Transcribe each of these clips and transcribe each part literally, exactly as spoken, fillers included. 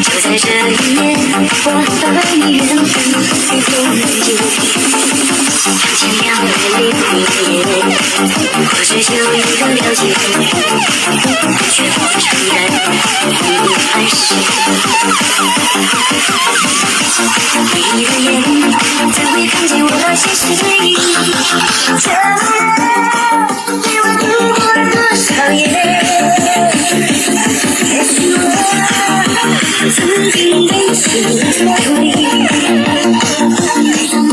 就在这一年，我和你缘分最后能有一天，看见亮的流年，或许就一个了解，却不承认我们爱是。你的眼，怎会看见我的心碎？这么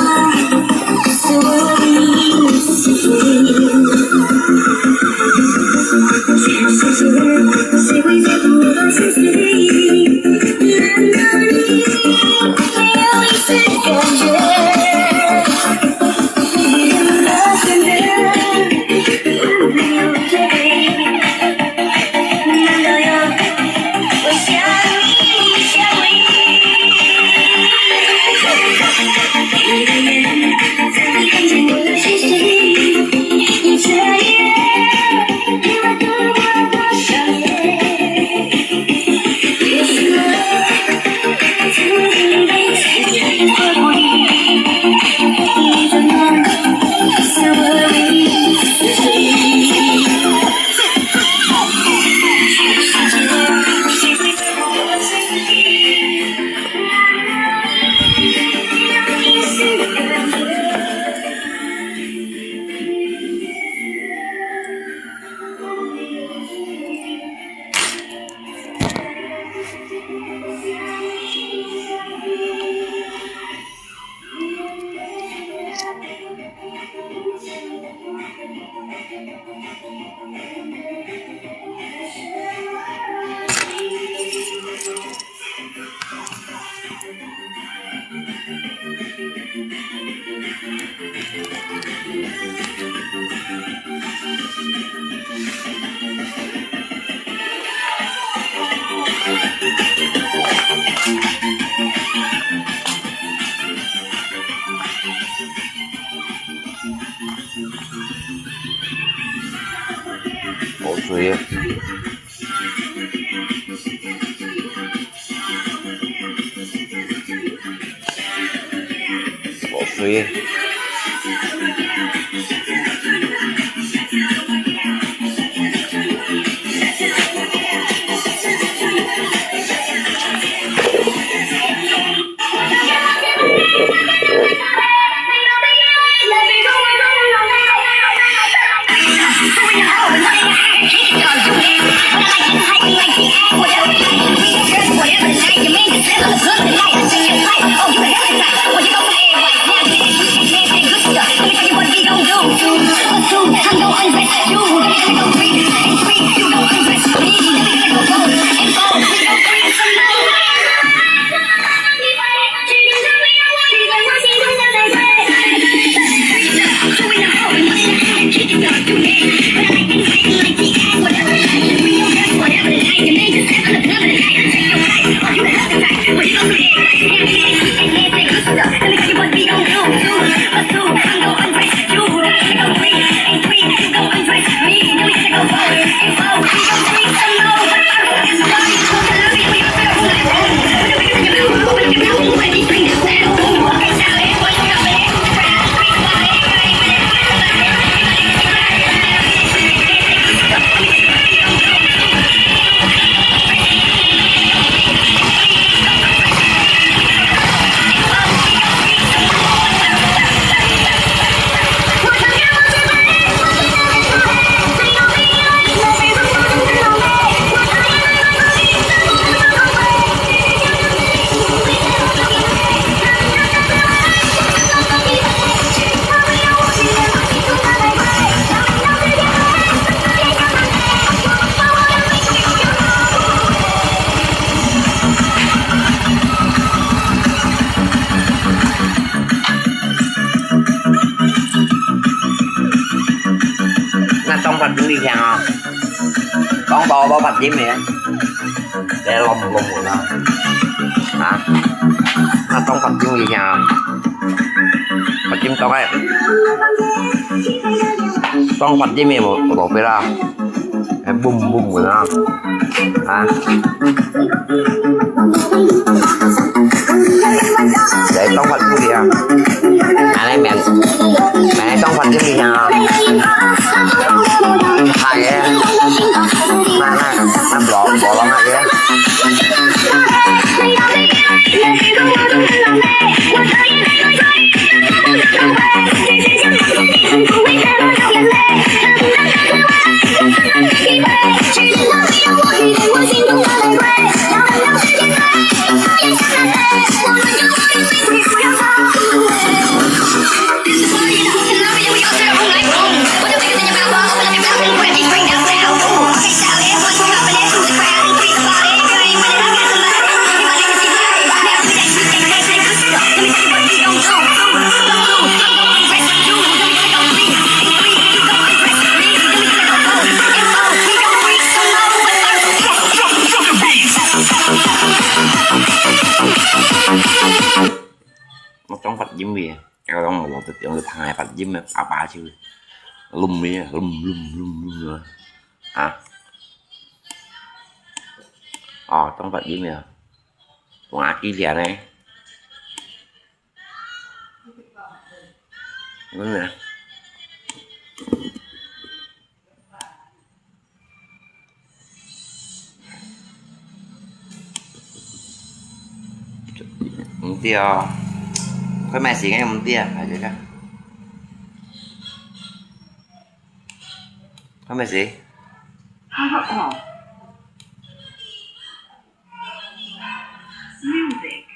好水啊！好水啊！那當發音你聽啊，講到無發音个，你攏毋攏有啦。啊？那當發音你聽啊，發音當个，當發音个無，無別啦，還boom boom个啦，啊？來當發音个啊，來來面，來來當發音个啊，係个，來來，來無無浪啊个。 我講發音个，我講我用个發音个，阿爸就，隆个，隆隆隆隆个，啊，哦，講發音个，同阿基連呢？ 嗯。毋對哦，開麥時間毋對啊，係這個。開麥時。Power off. Music.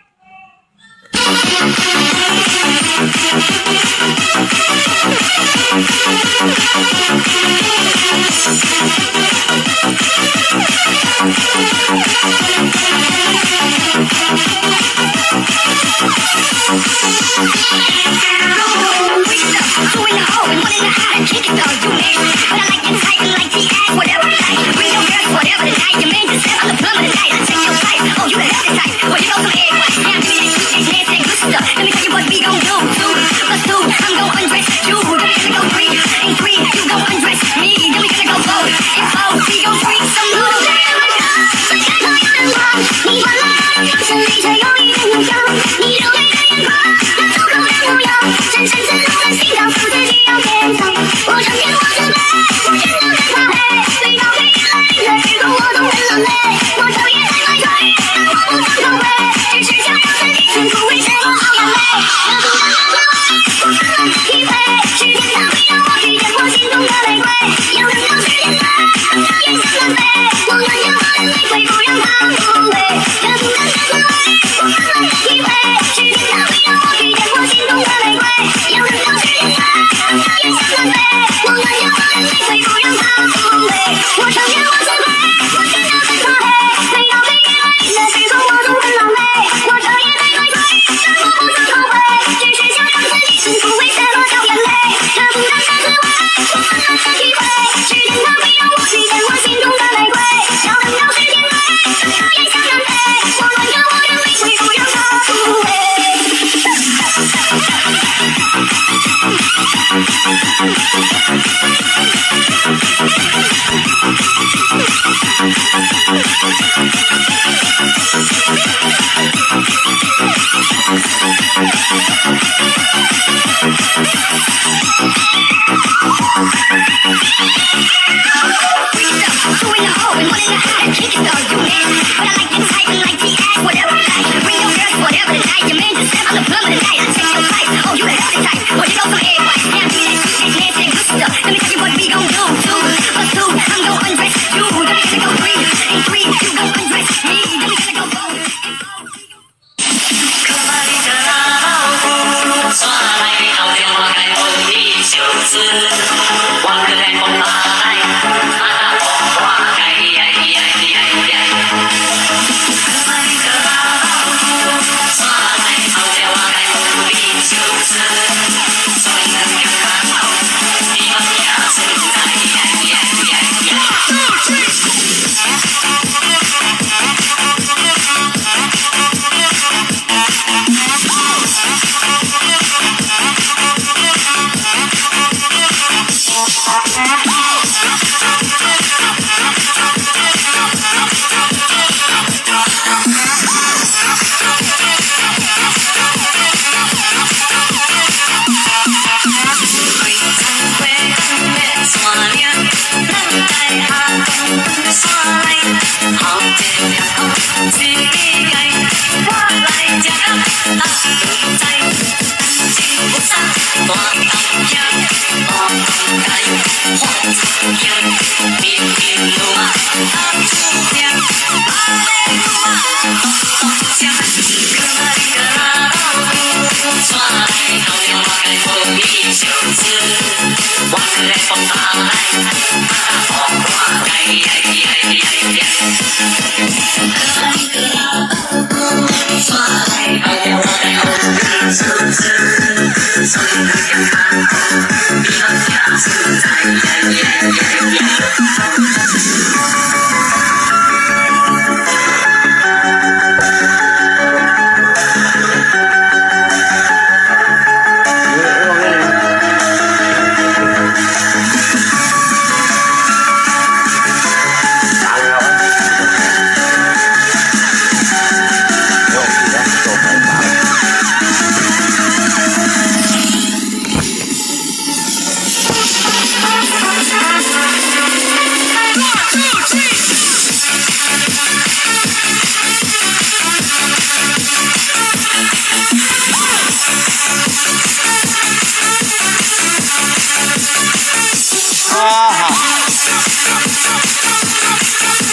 啊哈！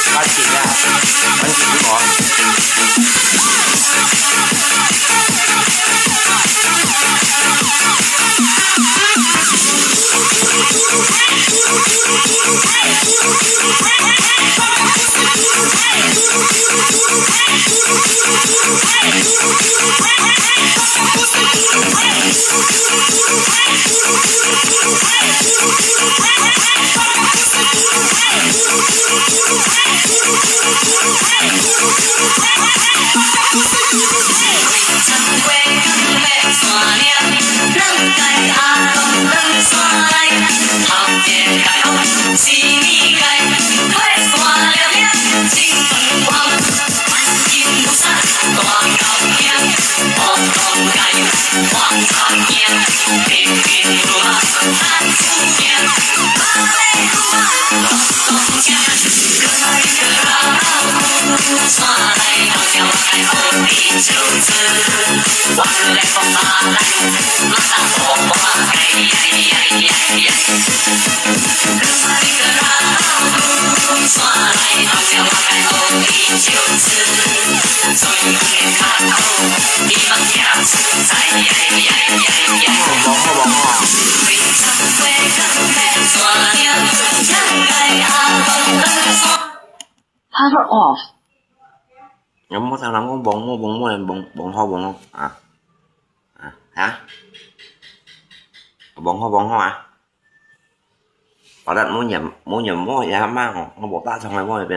趕緊啊，趕緊哦！Power off。有無聽人講黃毛黃毛，黃，黃好黃好啊？啊，啊？黃好黃好啊？ Padat mo nyam, mo nyam mo ya ma ho, mo bo ta chong mo ya,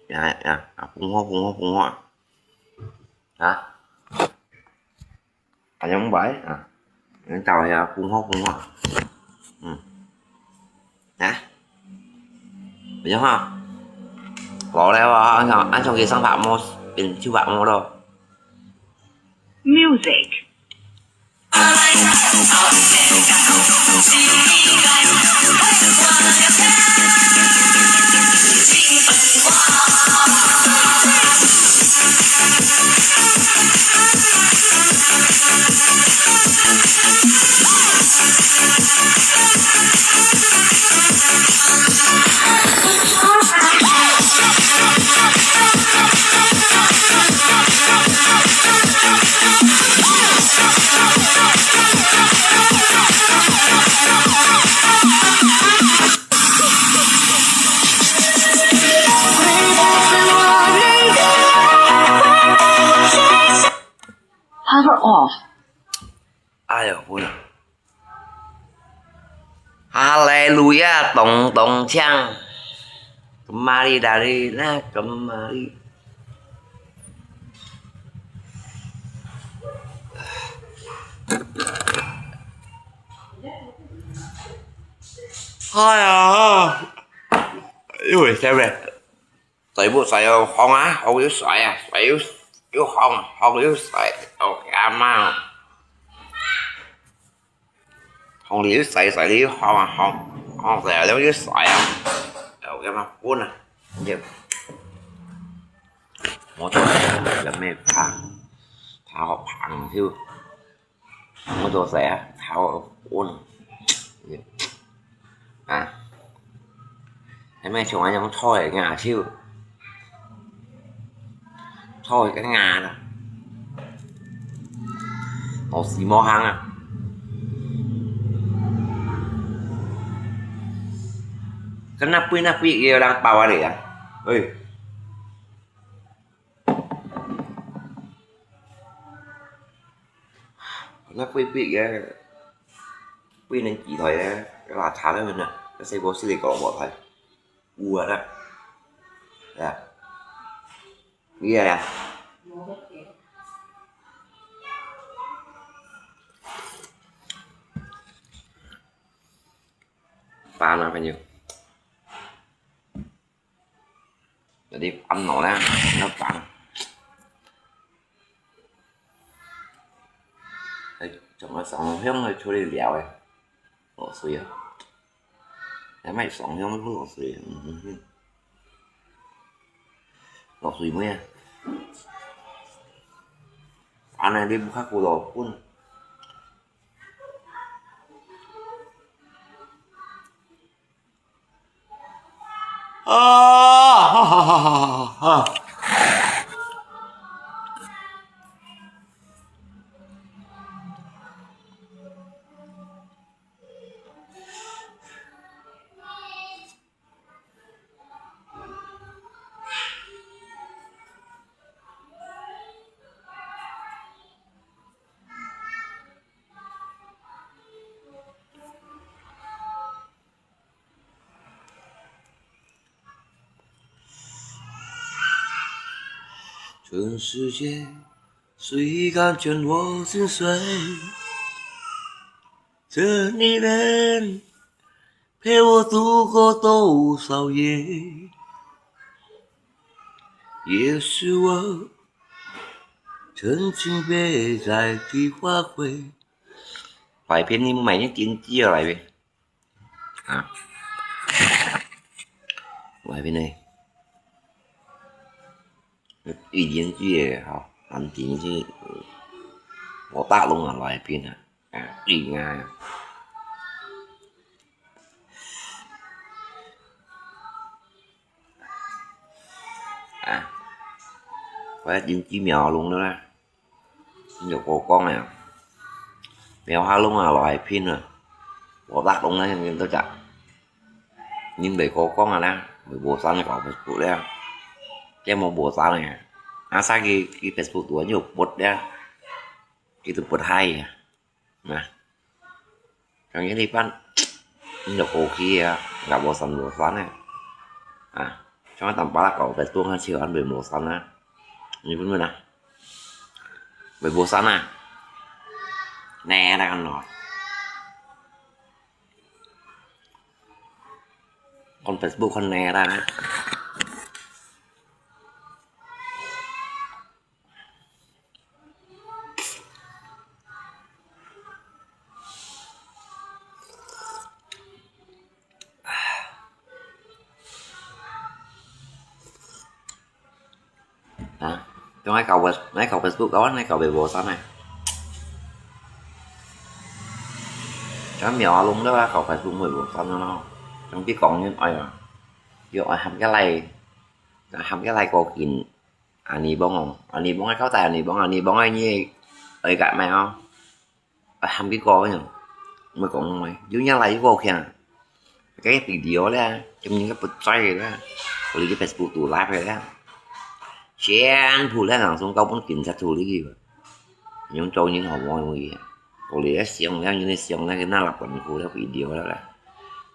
ya, ya, phung ho, phung ho, phung ho. Ha? Ayong bai, ha? Yang tao ya, phung ho, phung ho. Hmm. Ha? Ayong ha? Lo le wa, an chong, an chong ki sang pa mo, bin chu pa mo lo. Music. Power off。哎呦，不能。 哈利路亞，咚咚锵。Kembali dari na kembali。哎呀，因為前面 洗不洗又烘啊，烘又洗啊，洗又，又烘，烘又洗，哦，阿媽哦。烘了又洗，洗了又烘啊，烘，烘洗了又洗啊，又阿媽滾啊，又，我做，有咩怕，怕好怕就。 我做事啊，頭昏。啊，係咪像恁樣拖个牙手，拖个牙啦，老死無行啊！該那飛那飛个人包啊你啊！喂，那飛飛个，飛能幾台啊？那查了呢？那細波是你講無台？有啊啦，啊，你啊呀。 Phá nó bao nhiêu? Jadi ăn nó nè, nó phá. Ê, trong nó sống hiếm rồi, cho đi liao ấy. Lọ suối à? Cái mày sống hiếm nó lọ suối. Ừ, ừ, ừ. Lọ suối mới à? Phá này đi bút khắc cô lọ phun. À, ha, ha, ha, ha, ha. 全世界谁敢占我心碎？这里面陪我度过多少夜？也许我曾经被爱的花卉。 Bài phiên này mày nhớ chín chia lại về. À. Bài phiên này. Ý kiến chia hả? Anh chín chia. Có tác động là bài phiên à. À, ý ngay. À. Có chín chia mèo luôn đó. Nhiều cô con này. Mèo ha lông à, loại pin à. Có tác động này, nhưng tôi chắc. Nhưng để cô con à nè, mười bộ sẵn có Facebook đấy. Cái một bộ sẵn này. À, sao cái, cái Facebook của nhiều bột đấy. Cái tôi bột hay à. Nè. Trong những đi pan. Nhiều cô kia, ngã bộ sẵn bộ sẵn này. À, trong tầm ba là có Facebook hay chiều ăn mười bộ sẵn à. Như phun mười nè. Mười bộ sẵn à. Nè, đang ăn nói. Con Facebook con nè ra nè. Hả? Trong cái cậu, cái cậu Facebook đó, cái cậu bị bộ sẵn này. Cái mèo lông đó, cậu Facebook mười bộ sẵn nó. Trong cái con như ai à. Yo ai hăm cái này. Hăm cái này có kín. Anh đi bông không? Anh đi bông ai khâu tay, anh đi bông, anh đi bông ai nhỉ? Ai gạt mày không? À, hăm cái cô nhỉ? Mới có mày. Dù nhá lại cái cô kia. Cái video đó, trong những cái bật trái đó. Có lý cái Facebook tụ live rồi đó. Chén phủ lên hàng xuống cao bốn kiểm tra thủ lý gì vậy? Những trâu những hậu mong gì vậy? Có lý cái xiềng đó, những cái xiềng đó, cái nà lặp quần khu đó video đó là.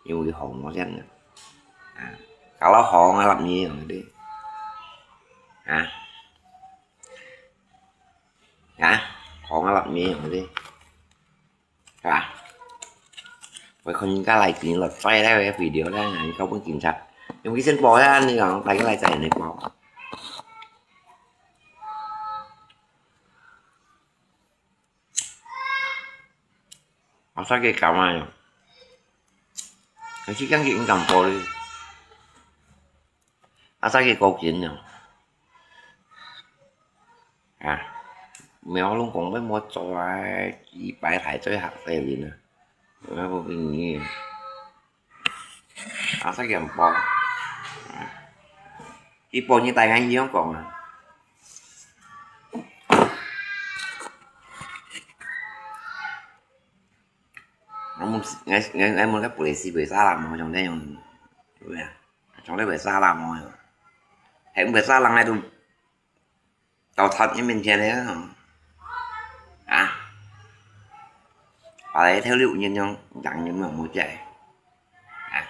Những cái hậu mong chén đó. À. Cả lắm hậu mong lặp như vậy đi. À. Hả? Khó ngã lặp mi hả đi. Hả? Với con cá lại chỉ lật xoay đấy, với video đấy, anh có muốn kiểm tra. Nhưng cái xin bỏ ra, anh đi ngọn tay cái lại chạy này bỏ. Asa ke kamai. Kasi kan ki income po li. Asa ke ko kin no. À, mèo lông cũng mới mua cho, à, chỉ bài thái chơi hạt tê li nè. Nó cũng kinh nghi. Asa ke po. Ki po ni tai ngai yong kong à. Ngai mun, ngai, ngai, ngai mun ka pulisi bui sa la mo jong de yong. 對啊，從來會沙冷哦，還會沙冷來都到他人面前了吼。啊，把來頭六年用，兩年沒有沒在。啊。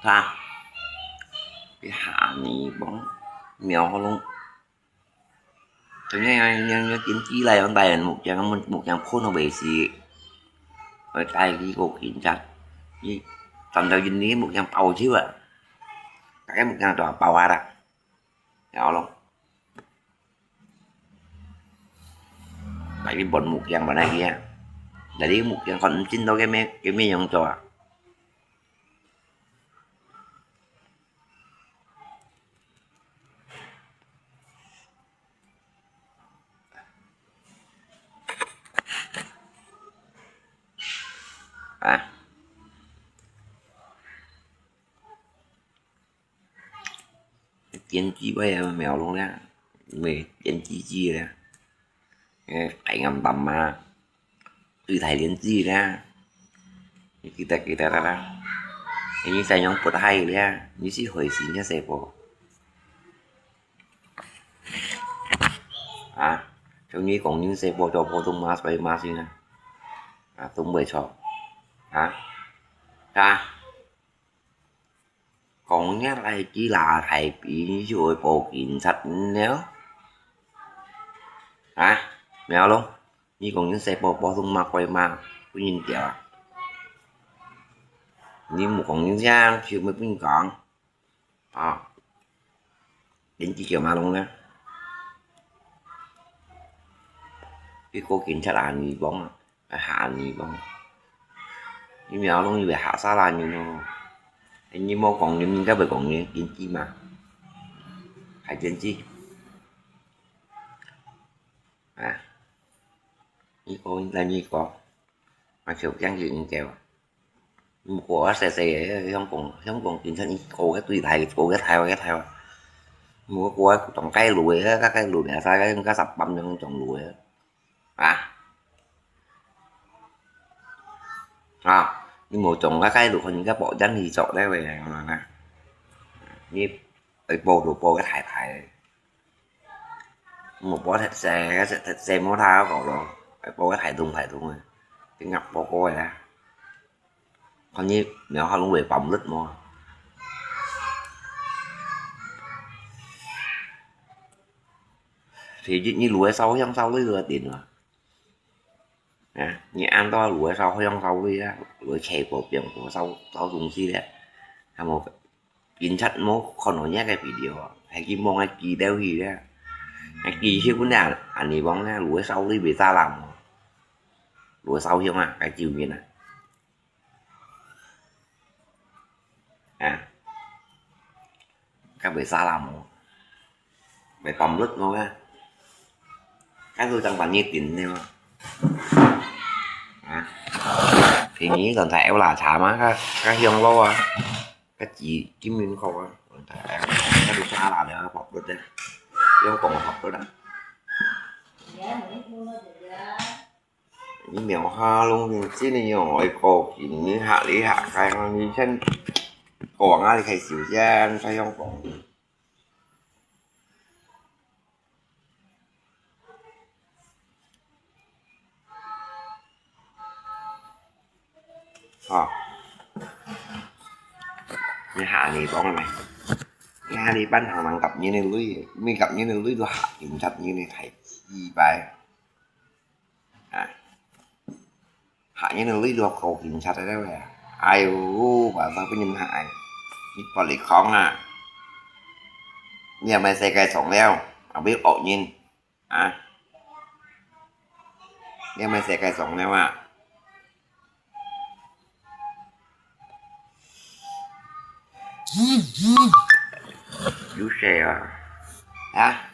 哈，佢下泥幫，苗好弄。今日要要要緊起來，用大人木匠木木匠碰到為止，愛帶佢過警察，佢站到印尼木匠爆球啊，大家木匠都爆啊啦，然後咯。 Tại vì bọn mục giang bọn này kia. Jadi mục giang còn chín đâu cái mấy cái mấy yang cho. À. Tiên tri bây giờ mèo luôn đó. Mày tiên tri chi đó. Ê, cái ngầm tầm mà. Tùy thầy tiên tri đó. Kita kita đó đó. Ini saya yang put hai đó. Ini si hoi si nya saya po. À, trong ini kong ini saya po cho po tung mas pai mas ini. À, tung bai cho. À. À. Kong nhất ai chỉ là thầy bị như ôi bộ cảnh sát nếu. Hả? Mèo luôn. Như còn những xe bộ bộ tung mà quay mà. Có nhìn kìa. Như một con những giang chịu mới pin con. À. Đến chỉ kiểu mà luôn đó. Cái cô cảnh sát là như bóng à. Â, hà nì bông. Yî miao lông yî wê hà sa la nyi nô. Ê, nyi mô kông nyi, nyi gâp bê kông nyi, yîn chi ma. Hà yîn chi. Â. Nyi kô, la nyi kô. Mà chiều kiang yî nyi kêu. Mù kô á sè sè, hiông kông, hiông kông yîn chăn nyi kô cái tùy thái, kô cái thái wa, cái thái wa. Mù kô á tổng cái lùi á, các cái lùi á, sa cái, cái sập băm trong, trong lùi á. À. À, nhưng mà chọn cái cái lục hình cái bộ dáng thì chọn đấy về mà nè. Như cái bộ đồ bộ cái thải thải. Một bó thẹt xe, cái thẹt xe mô tha có rồi. Cái bộ cái thải thùng thải thùng này. Cái ngập bộ cô này nè. Còn như nếu họ luôn về bấm lứt mà. Thì như, như lùi sau, hiông sau lưới lừa tiền mà. Nè, nyi an to lùi sau, hiông sau lưới á, lùi chè bộ piang của sau, sau dùng gì đấy. Hà một yîn chắt mô, còn nói nhé cái video, hay kì mong hay kì đeo gì đấy. Hay kì hiếu bún đà, anh đi bóng nè, lùi sau lưới bị ta làm. Lùi sau hiông à, cái chiều miền à. À. Các bạn xa lắm. Bạn bấm lướt thôi á. Các tôi chẳng bạn nhiệt tình nè mà. À. Thì nghĩ còn thầy là chả mà các, các hiông lâu á. Các chị Kim Min không á. Còn thầy em, các tôi xa là để bọc lướt đấy. Hiông còn bọc lướt đấy. Nyi miao ha lung yîn chi nì yòng ôi kô kì nì hak li hak kai nì chăn kô ngâ li khai siu chăn sa yòng kông. Ha. Nì hak nì bóng nè. Nì hak nì bắn hàng nắng gặp nì nì lui, mi gặp nì nì lui đua hak yîn chắt nì nì thầy chi bài. À. Hak nyi nư lui luộc khẩu kính chặt đấy đấy. Ai u, bà sao cái nhìn hại. Nhịp vào lịch khóng à. Nhà mày xe cài sống leo. À, biết ổ nhìn. À. Nhà mày xe cài sống leo à. Chú xe à. Hả?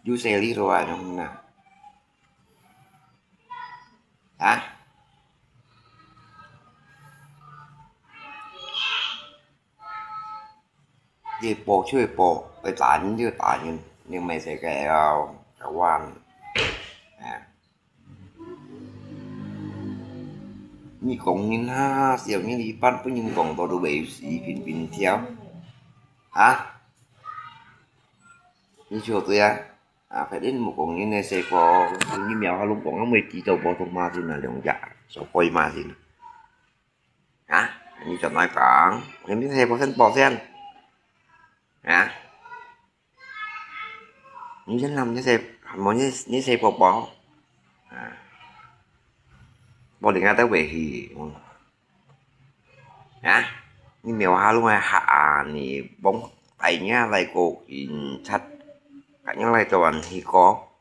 Chú xe lý rồi à, đúng không nào? Hả? Dì bò chhui bò, bai tà nyin dì tà nyin, nyin mèi sè kèo, 灣。啊，你講人哈，小人一般分人講到都會死平平跳。啊？你笑對啊？啊，反正無講人个細個，你苗下攏講，我們只做普通話先啊，兩隻，小鬼嘛先。啊？你就來講，你細個先報先。啊？ 你先諗，你細，無你，你細寶寶。啊，無人家都會去。啊，你苗下攏係客啊，你幫大人來過警察，大人來做人去過。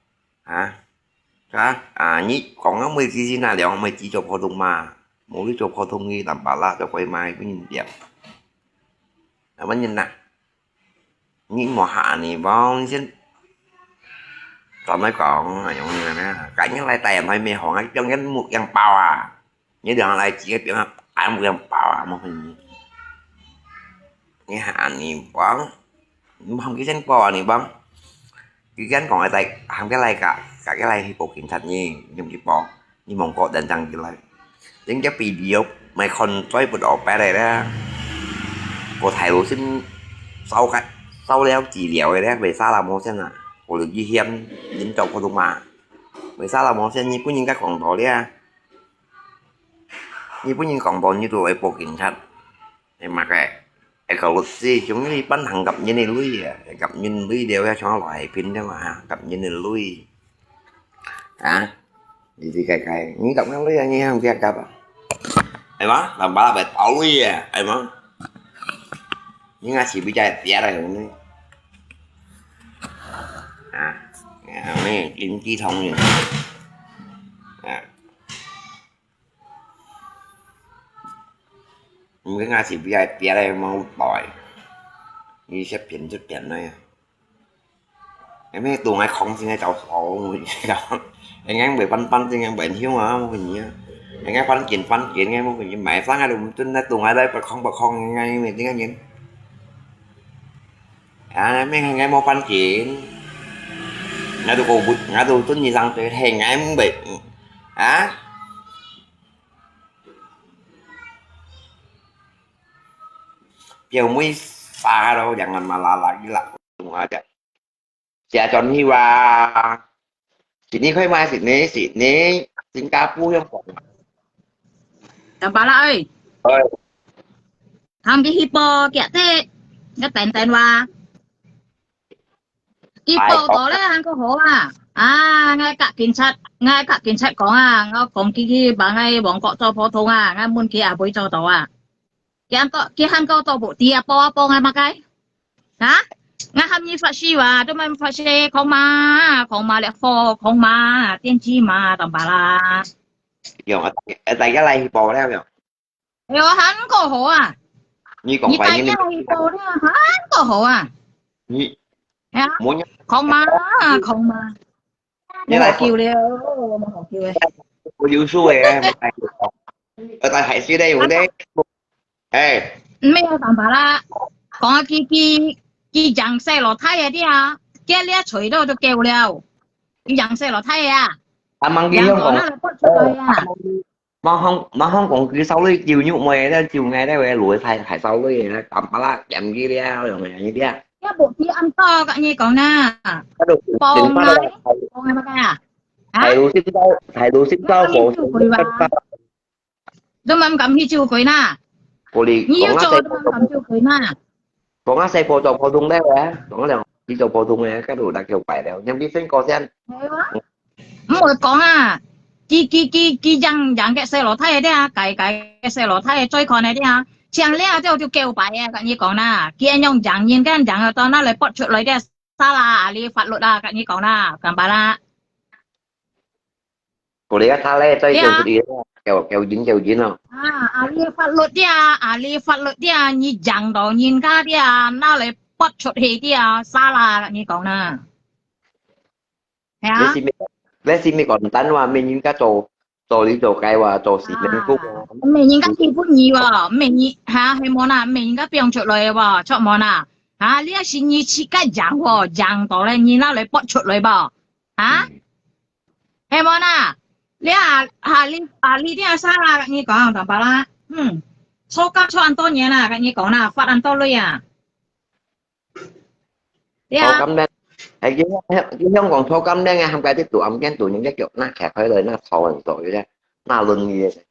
啊，啊，啊，你講啊，每日先啊，兩每日做普通嘛，無你做普通个，淡薄啦，就可以買分人點。啊，問人啦。 你莫喊你幫先，轉來講，哎喲，你呢？趕緊來帶人來咩好啊？用人木樣包啊！你兩來幾個邊啊？哎，木樣包啊，莫分你。你喊你幫，你喊佢先包啊，你幫。佢先講來帶，喊佢來个，喊佢來去報警察呢，你去報。 你望過等等起來，人家video買看最不好白來咧，過大陸先燒个，燒了治療个咧，為啥啦無先啊？過了一天，人做普通嘛，為啥啦無先？你本人家講道理啊，你本人講道理，你都會報警察。 係麼个？係講律師，總之一般行夾人个鐳啊，夾人鐳了，要從來平的嘛，夾人个鐳。啊？你知該該，你夾人鐳啊，你還別夾啊？係嘛？老爸老爸倒鐳啊，係嘛？你看是不是在跌了呢？啊？啊，沒有，金雞同人。啊？ 毋過𠊎是比較別个無代，你識騙就騙來啊。因為當𠊎空心个找手，應該袂翻翻，應該袂曉啊，無你啊。應該翻緊翻緊个，無你買上个，毋準那當𠊎來不空不空，應該因為這個人。啊，明明𠊎無翻緊，𠊎都講不，𠊎都準你上對，嘿，𠊎毋會，啊？ 表妹殺到兩個麻啦啦，一laptop啊，就借轉去啊。Sini開嘛，Sini，Sini，新加坡香港。Tambala ơi，哎，喊佢去報警察，你等等話。 佢報到咧，還過好啊！啊，𠊎甲警察，𠊎甲警察講啊，𠊎講佢去幫𠊎王國做普通啊，𠊎問佢阿妹做到啊。佢還過，佢還過做無知啊，報啊報啊麼个？啊？𠊎喊你發誓哇，都毋發誓，講嘛，講嘛，烈火，講嘛，電鋸嘛，當巴啦。用啊，大家來去報了用。 哎喲，還過好啊！你講白你大家去報了，還過好啊！你，哎呀，無人，講嘛，講嘛，你來無好救了，無好救了。我有數誒，我大海水咧，有咧，哎，沒有辦法啦。講啊，佢佢佢養細路太个啲啊，佢這吹到都夠了，佢養細路太个啊，阿芒佢香港，養到那個不出來啊。 Mahong mahong kong kì sau lui kiu nyu mui le kiu ngai le we lui thai thai sau lui le tam pa la kiam kì le yong ngai ni dia. Ya bu ti am to ka ni kong na. Aduh, pong ngai, pong ngai makai ah. Ha? Thai lu sim tau, thai lu sim tau, pong sim tau. Dum am kam hi chiu kui na. Kuli, ni yu cho dum am kam chiu kui na. Kong a sai po cho po tung le we, kong le đi cho po tung le, ka du da kiu pai le, nyam di sen ko sen. 毋會講啊，佢佢佢佢養養个細路太个啊，改改个細路太个最看个啊，像了就就叫白个，跟你講啦，佢樣養人个養到那來剝出來个，沙啦，啊，你法律啊，跟你講啦，敢巴啦？過來啊，他咧，再叫出去，叫叫人叫人咯。啊，啊，你法律个啊，啊，你法律个啊，你養到人家个啊，那來剝出去个啊，沙啦，跟你講啦。 係啊。你係咪，你係咪講單話，每人家做做你做該話，做事能夠。啊，每人家欺負你喎，每人哈，係無啦，每人家放出來个喎，著無啦？哈，你也係你自家養喎，養到咧，你那來剝出來啵？啊？係無啦？你啊，啊，你，啊，你這儕啦，跟你講，大伯啦，嗯，坐監坐恁多年啦，跟你講啦，罰恁多鐳啊。對啊。坐監呢，係，佢，佢香港坐監呢，還該啲做案件做人家腳那徛開來，那吵很多，有些那輪椅的。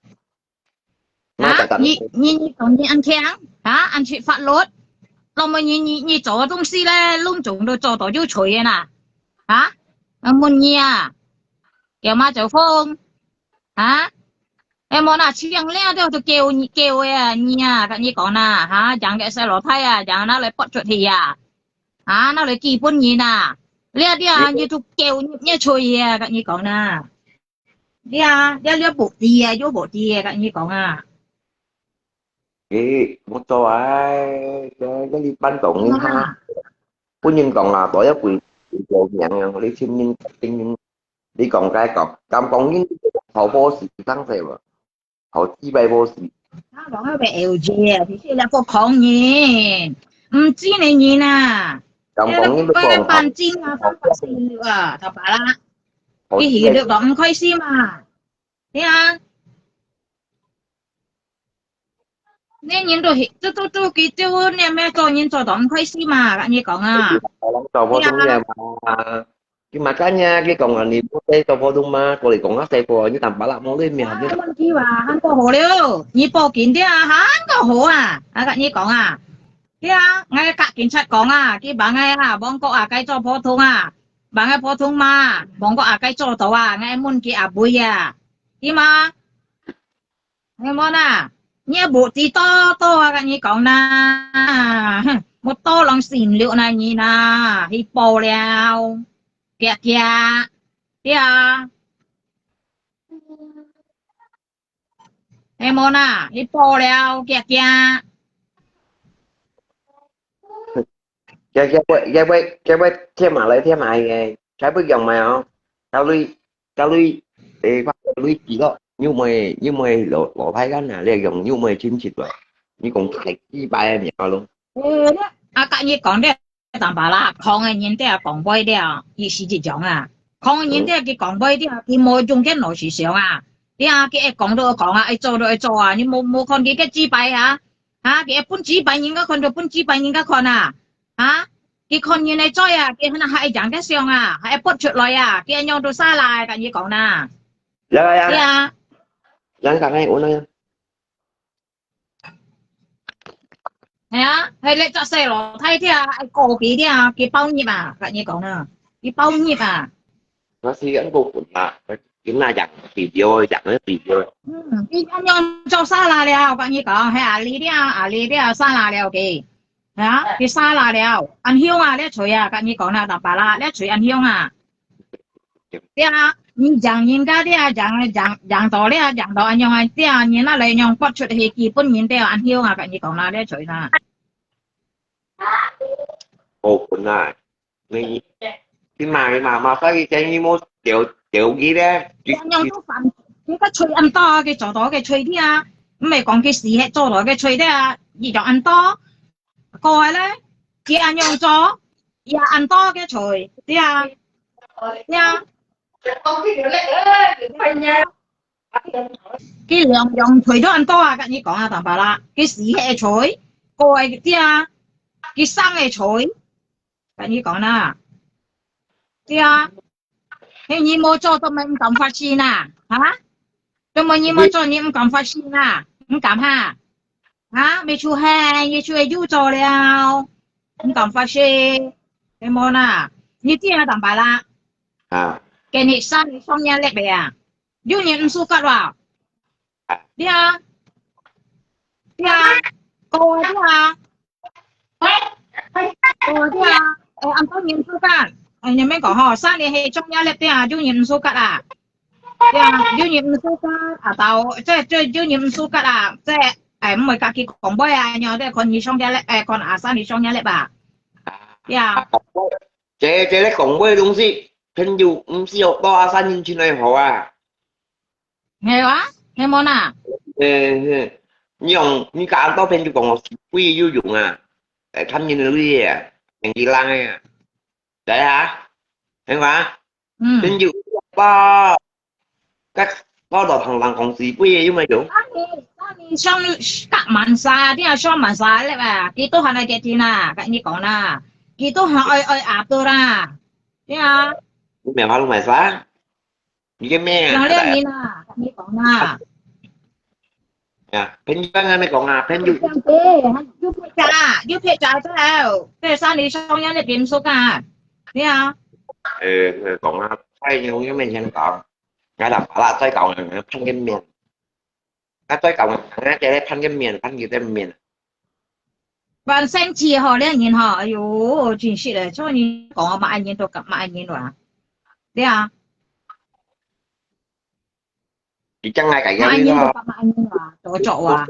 啊？你，你，你講你恁強？啊？恁識法律？那麼你，你，你做个東西咧，攏總都做到有罪个啦。啊？啊，問你啊，叫麼走風？啊？哎，無啦，像這都都叫你，叫个啊，你啊，跟你講啦，哈，養个細路仔啊，養拿來潑出去啊，啊，拿來寄分人啊，這這啊，你都叫你，你罪啊，跟你講啦。 你啊，你，你無知啊，有無知啊，跟你講啊。誒，無做啊，這，這你搬動你哈。啊。分人講啊，大家跪，跪過名啊，你親人，親人，你講該講，敢講人好波事，當時無？好幾百波事。啊，講个L J啊，其實那個狂人，毋知你人啊。敢講人都講好。那個半斤啊，三百四十六啊，大伯啦。好幾百。佢喜六講毋開心啊。 對啊。你人都係，都，都，都，佢就念咩做人做到毋開心嘛，跟你講啊。做普通个嘛。佢嘛幹呀，佢講啊，你毋使做普通嘛，過來講啊，細個，你坦白啦，無你命，你啊，問題啊，還過好了，你報警的啊，還過好啊，啊，跟你講啊。對啊，𠊎甲警察講啊，佢幫𠊎啊，望過啊，該做普通啊，幫𠊎普通嘛，望過啊，該做到啊，𠊎問佢阿妹啊。 知嘛？你無啦？你也無知多多啊，跟你講啦，哼，無多人信了那你啦，去報了，遽遽，對啊。你無啦？去報了，遽遽。 佢，佢會，佢會，佢會貼埋來貼埋去个，佢會用埋哦。該鐳，該鐳，誒，該鐳寄咯，又毋會，又毋會老，老太監啊，你用又毋會親戚來。你講太幾擺个名咯。誒，啊，甲你講這，淡薄啦，狂个人這講話了，意思一樣啊。狂个人這佢講話了，佢無用个腦思想啊。你啊，佢愛講就講啊，愛做就愛做啊，你無，無看佢个幾擺啊？ 哈，佢愛分幾擺人家看就分幾擺人家看啊！哈，佢看人个嘴啊，佢還還會贏个相啊，還會發出來啊，佢恁樣都沙拉，跟你講啦。呀呀呀。對啊。人講个有呢。係啊，係咧，隻細路，大隻啊，愛過佢了，佢包入啊，跟你講啦，佢包入啊。那是恁个混啊，佢那樣比較，講个比較。嗯，佢恁樣做沙拉了，我跟你講，係啊，你了，啊，你了，沙拉了，OK。 啊，佢沙拉了，恁凶啊，這嘴啊，跟你講啦，大伯啦，這嘴恁凶啊。對啊，你贏人家這，贏，贏，贏到這，贏到恁樣啊，這，你那來樣發出去，基本人這恁凶啊，跟你講啦，這嘴啦。哦，本來，你，你買嘛，嘛，所以建議莫掉，掉佢咧，你，恁樣都犯，你个嘴恁多，佢做到个嘴的啊，毋係講佢死係做到个嘴的啊，你就恁多。 過來咧，佢恁樣做，也恁多个罪，對啊，對啊。佢兩，兩罪都恁多啊，跟你講啊，大伯啦，佢死个罪，過个，對啊，佢生个罪，跟你講啦，對啊。 嘿，你無做，做麼毋敢發聲啊？哈？做麼你無做，你毋敢發聲啊？毋敢哈？哈？未出現，你出現又做了，毋敢發聲，係無啦？你知啊，大伯啦？啊。今日生日上日曆个啊，有人毋舒服哇？啊。對啊，對啊，過啊，對啊。 哦，對啊，誒，恁多人做工，誒，你們講吼，生日係中央曆對啊，有人毋舒服啊。對啊，有人毋舒服啊，到，這，這有人毋舒服啊，這，誒，毋會家己講話啊，然後這看醫生个咧，誒，看阿三醫生个咧吧。對啊。這，這个講話个東西，朋友毋需要多啊，三人情來好啊。 係啊，係無啦？誒，係。你用，你甲恁多朋友講哦，死鬼有用啊？誒，貪人个鐳啊，騙佢人个啊。來啊，係嘛？嗯。朋友吧，該，該老唐人講是不也有沒有？啊，你，啊，你想隔萬儕，你也想萬儕了啊？佢都還來決定啦，跟你講啦，佢都還愛，愛阿多啦，對啊。你買花，你買啥？你个咩啊？想了你啦，跟你講啦。啊，朋友剛剛你講啊，朋友。這樣子，又別家，又別家在，在山裡上要那邊說幹，對啊。呃，講啊，在朋友面前講，𠊎同阿拉再講，碰个面，啊，再講，啊，這个碰个面，碰佢个面。還生氣吼，這人吼，哎喲，真是的，所以你講啊，麼个人都講麼个人哇，對啊。 你將來改變你咯。多做啊。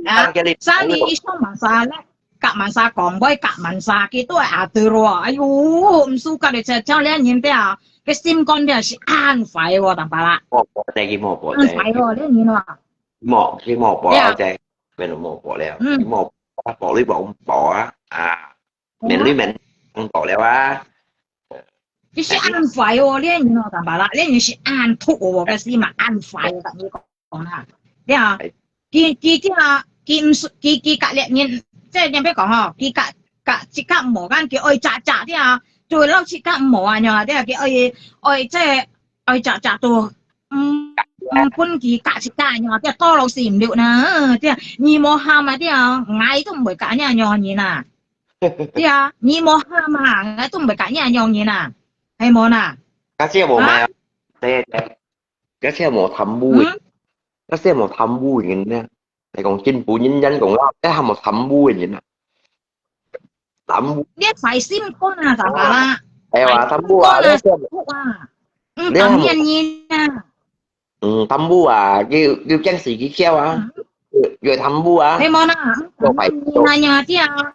啊，三年以上嘛啥咧？隔萬儕講，會隔萬儕，佢都係阿對咯。哎喲，毋輸隔離隻，像這人的啊，个心肝的係恁壞哦，當巴拉。莫過得，佢莫過得。恁壞哦，這人啊。莫，佢莫過得，變到莫過了。嗯。佢莫，莫過了，莫過啊，啊。 面對面講到了啊。佢係恁壞哦，這人哦，當巴拉，這人係恁毒哦，該係嘛恁壞哦，同你講啦。對啊，佢，佢這，佢毋係，佢，佢隔離人，即係你別講吼，佢隔，隔自家無間，佢愛隻隻的啊，就老自家無啊，樣啊，對啊，佢愛，愛即係愛隻隻都，嗯，嗯，分佢隔自家樣啊，對啊，多老是毋溜呢，對啊，你無喊啊，對啊，𠊎都毋會隔你樣人啊。 對啊，你無喊嘛，𠊎都毋會甲你恁樣人啊，係無啦？假使無咩啊？對對，假使無貪污个，嗯？假使無貪污个人呢？你講政府人員講啦，這還無貪污个人啊？貪污。你壞心肝啊，怎麼啦？哎呀，貪污啊，壞心肝啊，你這，毒啊，嗯，你還無，當面人啊。 嗯，貪污啊，佢，佢驚死佢跳啊，嗯。佢，佢貪污啊。係無啦，做壞事。你那樣啊，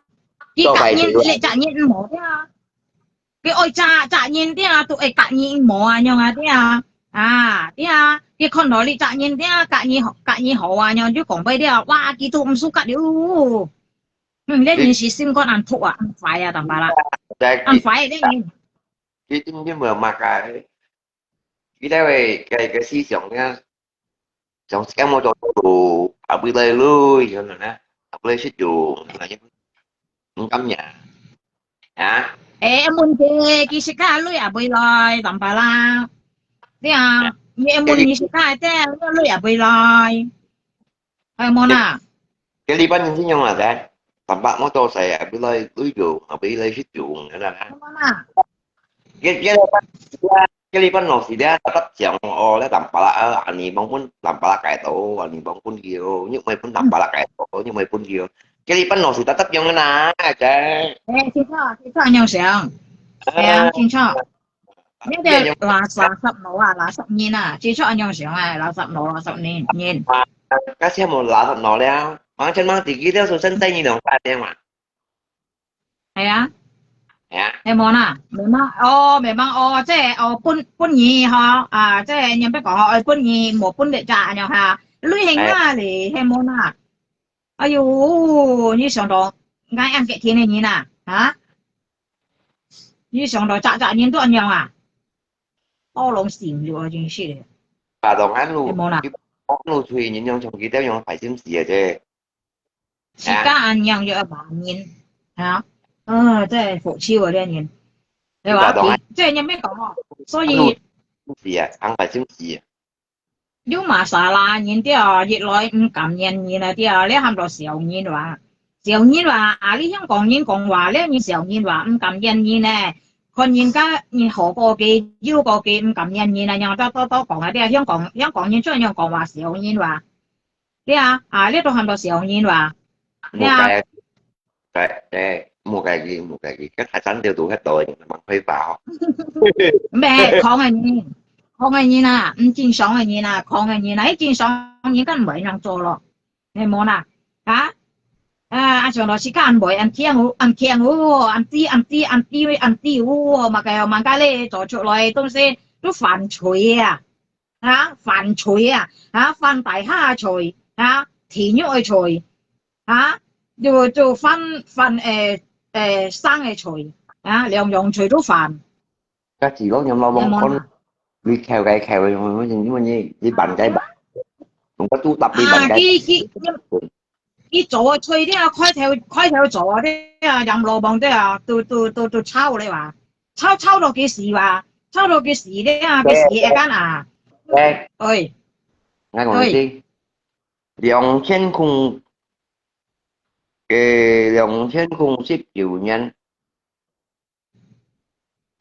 佢責任，做壞事。你責任無的啊。佢愛責，責任的啊，都愛責任無啊，樣啊的啊。啊，的啊，佢看到你責任的啊，責任好，責任好啊，樣就講白了，哇，佢都毋輸甲了。嗯，這人是心肝恁毒啊，恁壞啊，當巴啦。在，恁壞的人。佢，佢，佢，佢無麼个。 佢兜个，个，个思想呢，想自家無做到，後尾來累，可能呢，後尾來食用，毋甘呀。啊？誒，問題，佢自家累也會來，當巴啦。對啊，你問你自家个，累也會來。 係無啦？該，該禮拜日點樣啊？在，坦白無做事啊，會來旅遊，啊，會來食用，係啦。係無啦？該，該禮拜，該禮拜老師咧，特特講哦，咧坦白啦，啊，恁呢幫分坦白啦改到，恁呢幫分佢哦，你毋會分坦白啦改到，你毋會分佢哦。該禮拜老師特特講个啦，在。誒，清楚，清楚，恁樣想。係啊，清楚。 你兜垃圾佬啊，垃圾人啊，接觸恁樣想啊，垃圾佬、垃圾人，人。該先無垃圾佬了，完全忘記佢兜係真正人用法个嘛。係啊。係啊。係無啦？明白哦，明白哦，即係哦，本，本意吼，啊，即係人別講吼，愛本意，無本力咋恁樣哈，旅行啊你，係無啦？哎喲，你想到，𠊎恁激天个人啊，啊？ 你想到隻隻人都恁樣啊？多攏心了啊，真是的。啊，當然咯，係無啦？你講到出去，人用長期都用壞心事个啫。自家恁樣又愛罵人，啊？呃，這福氣啊，這人，對吧？你把當然，這人沒講哦，所以，是啊，安壞心事啊。 有麼儕啦，人對哦，一來毋甘願人啊，對哦，你喊到小人哇。小人哇，啊，你香港人講話，你人小人哇，毋甘願人呢。看人家人好過佢，有過佢，毋甘願人啊，樣多多多講啊，對啊，香港，香港人專樣講話小人哇。對啊，啊，你都喊到小人哇。對啊。無該，該，誒，無該个，無該个，該大山條路較多，人蠻開化吼。毋係，狂个人，狂个人啊，毋正常个人啊，狂个人啊，迄正常人根本毋會恁樣做咯，係無啦？啊？啊，阿常老師講毋會，恁聽有，恁聽有，恁知，恁知，恁知，恁知有，嘛个，嘛个咧，做出來个東西都犯罪啊！ 啊，犯罪啊，啊，犯大下个罪，啊，地獄个罪，啊，就，就犯，犯，誒，誒，生个罪，啊，兩樣罪都犯。該自家念老王看，有無啦？你扣个扣个，我我我你你辦个辦，用个都搭你办个。啊，佢佢佢做个菜了，開頭開頭做个了，鹽蘿蔔了，都都都都炒了哇，炒炒到幾時哇？炒到幾時了？幾時會乾啊？哎，哎，我講你知，兩千空，呃，兩千空十九年。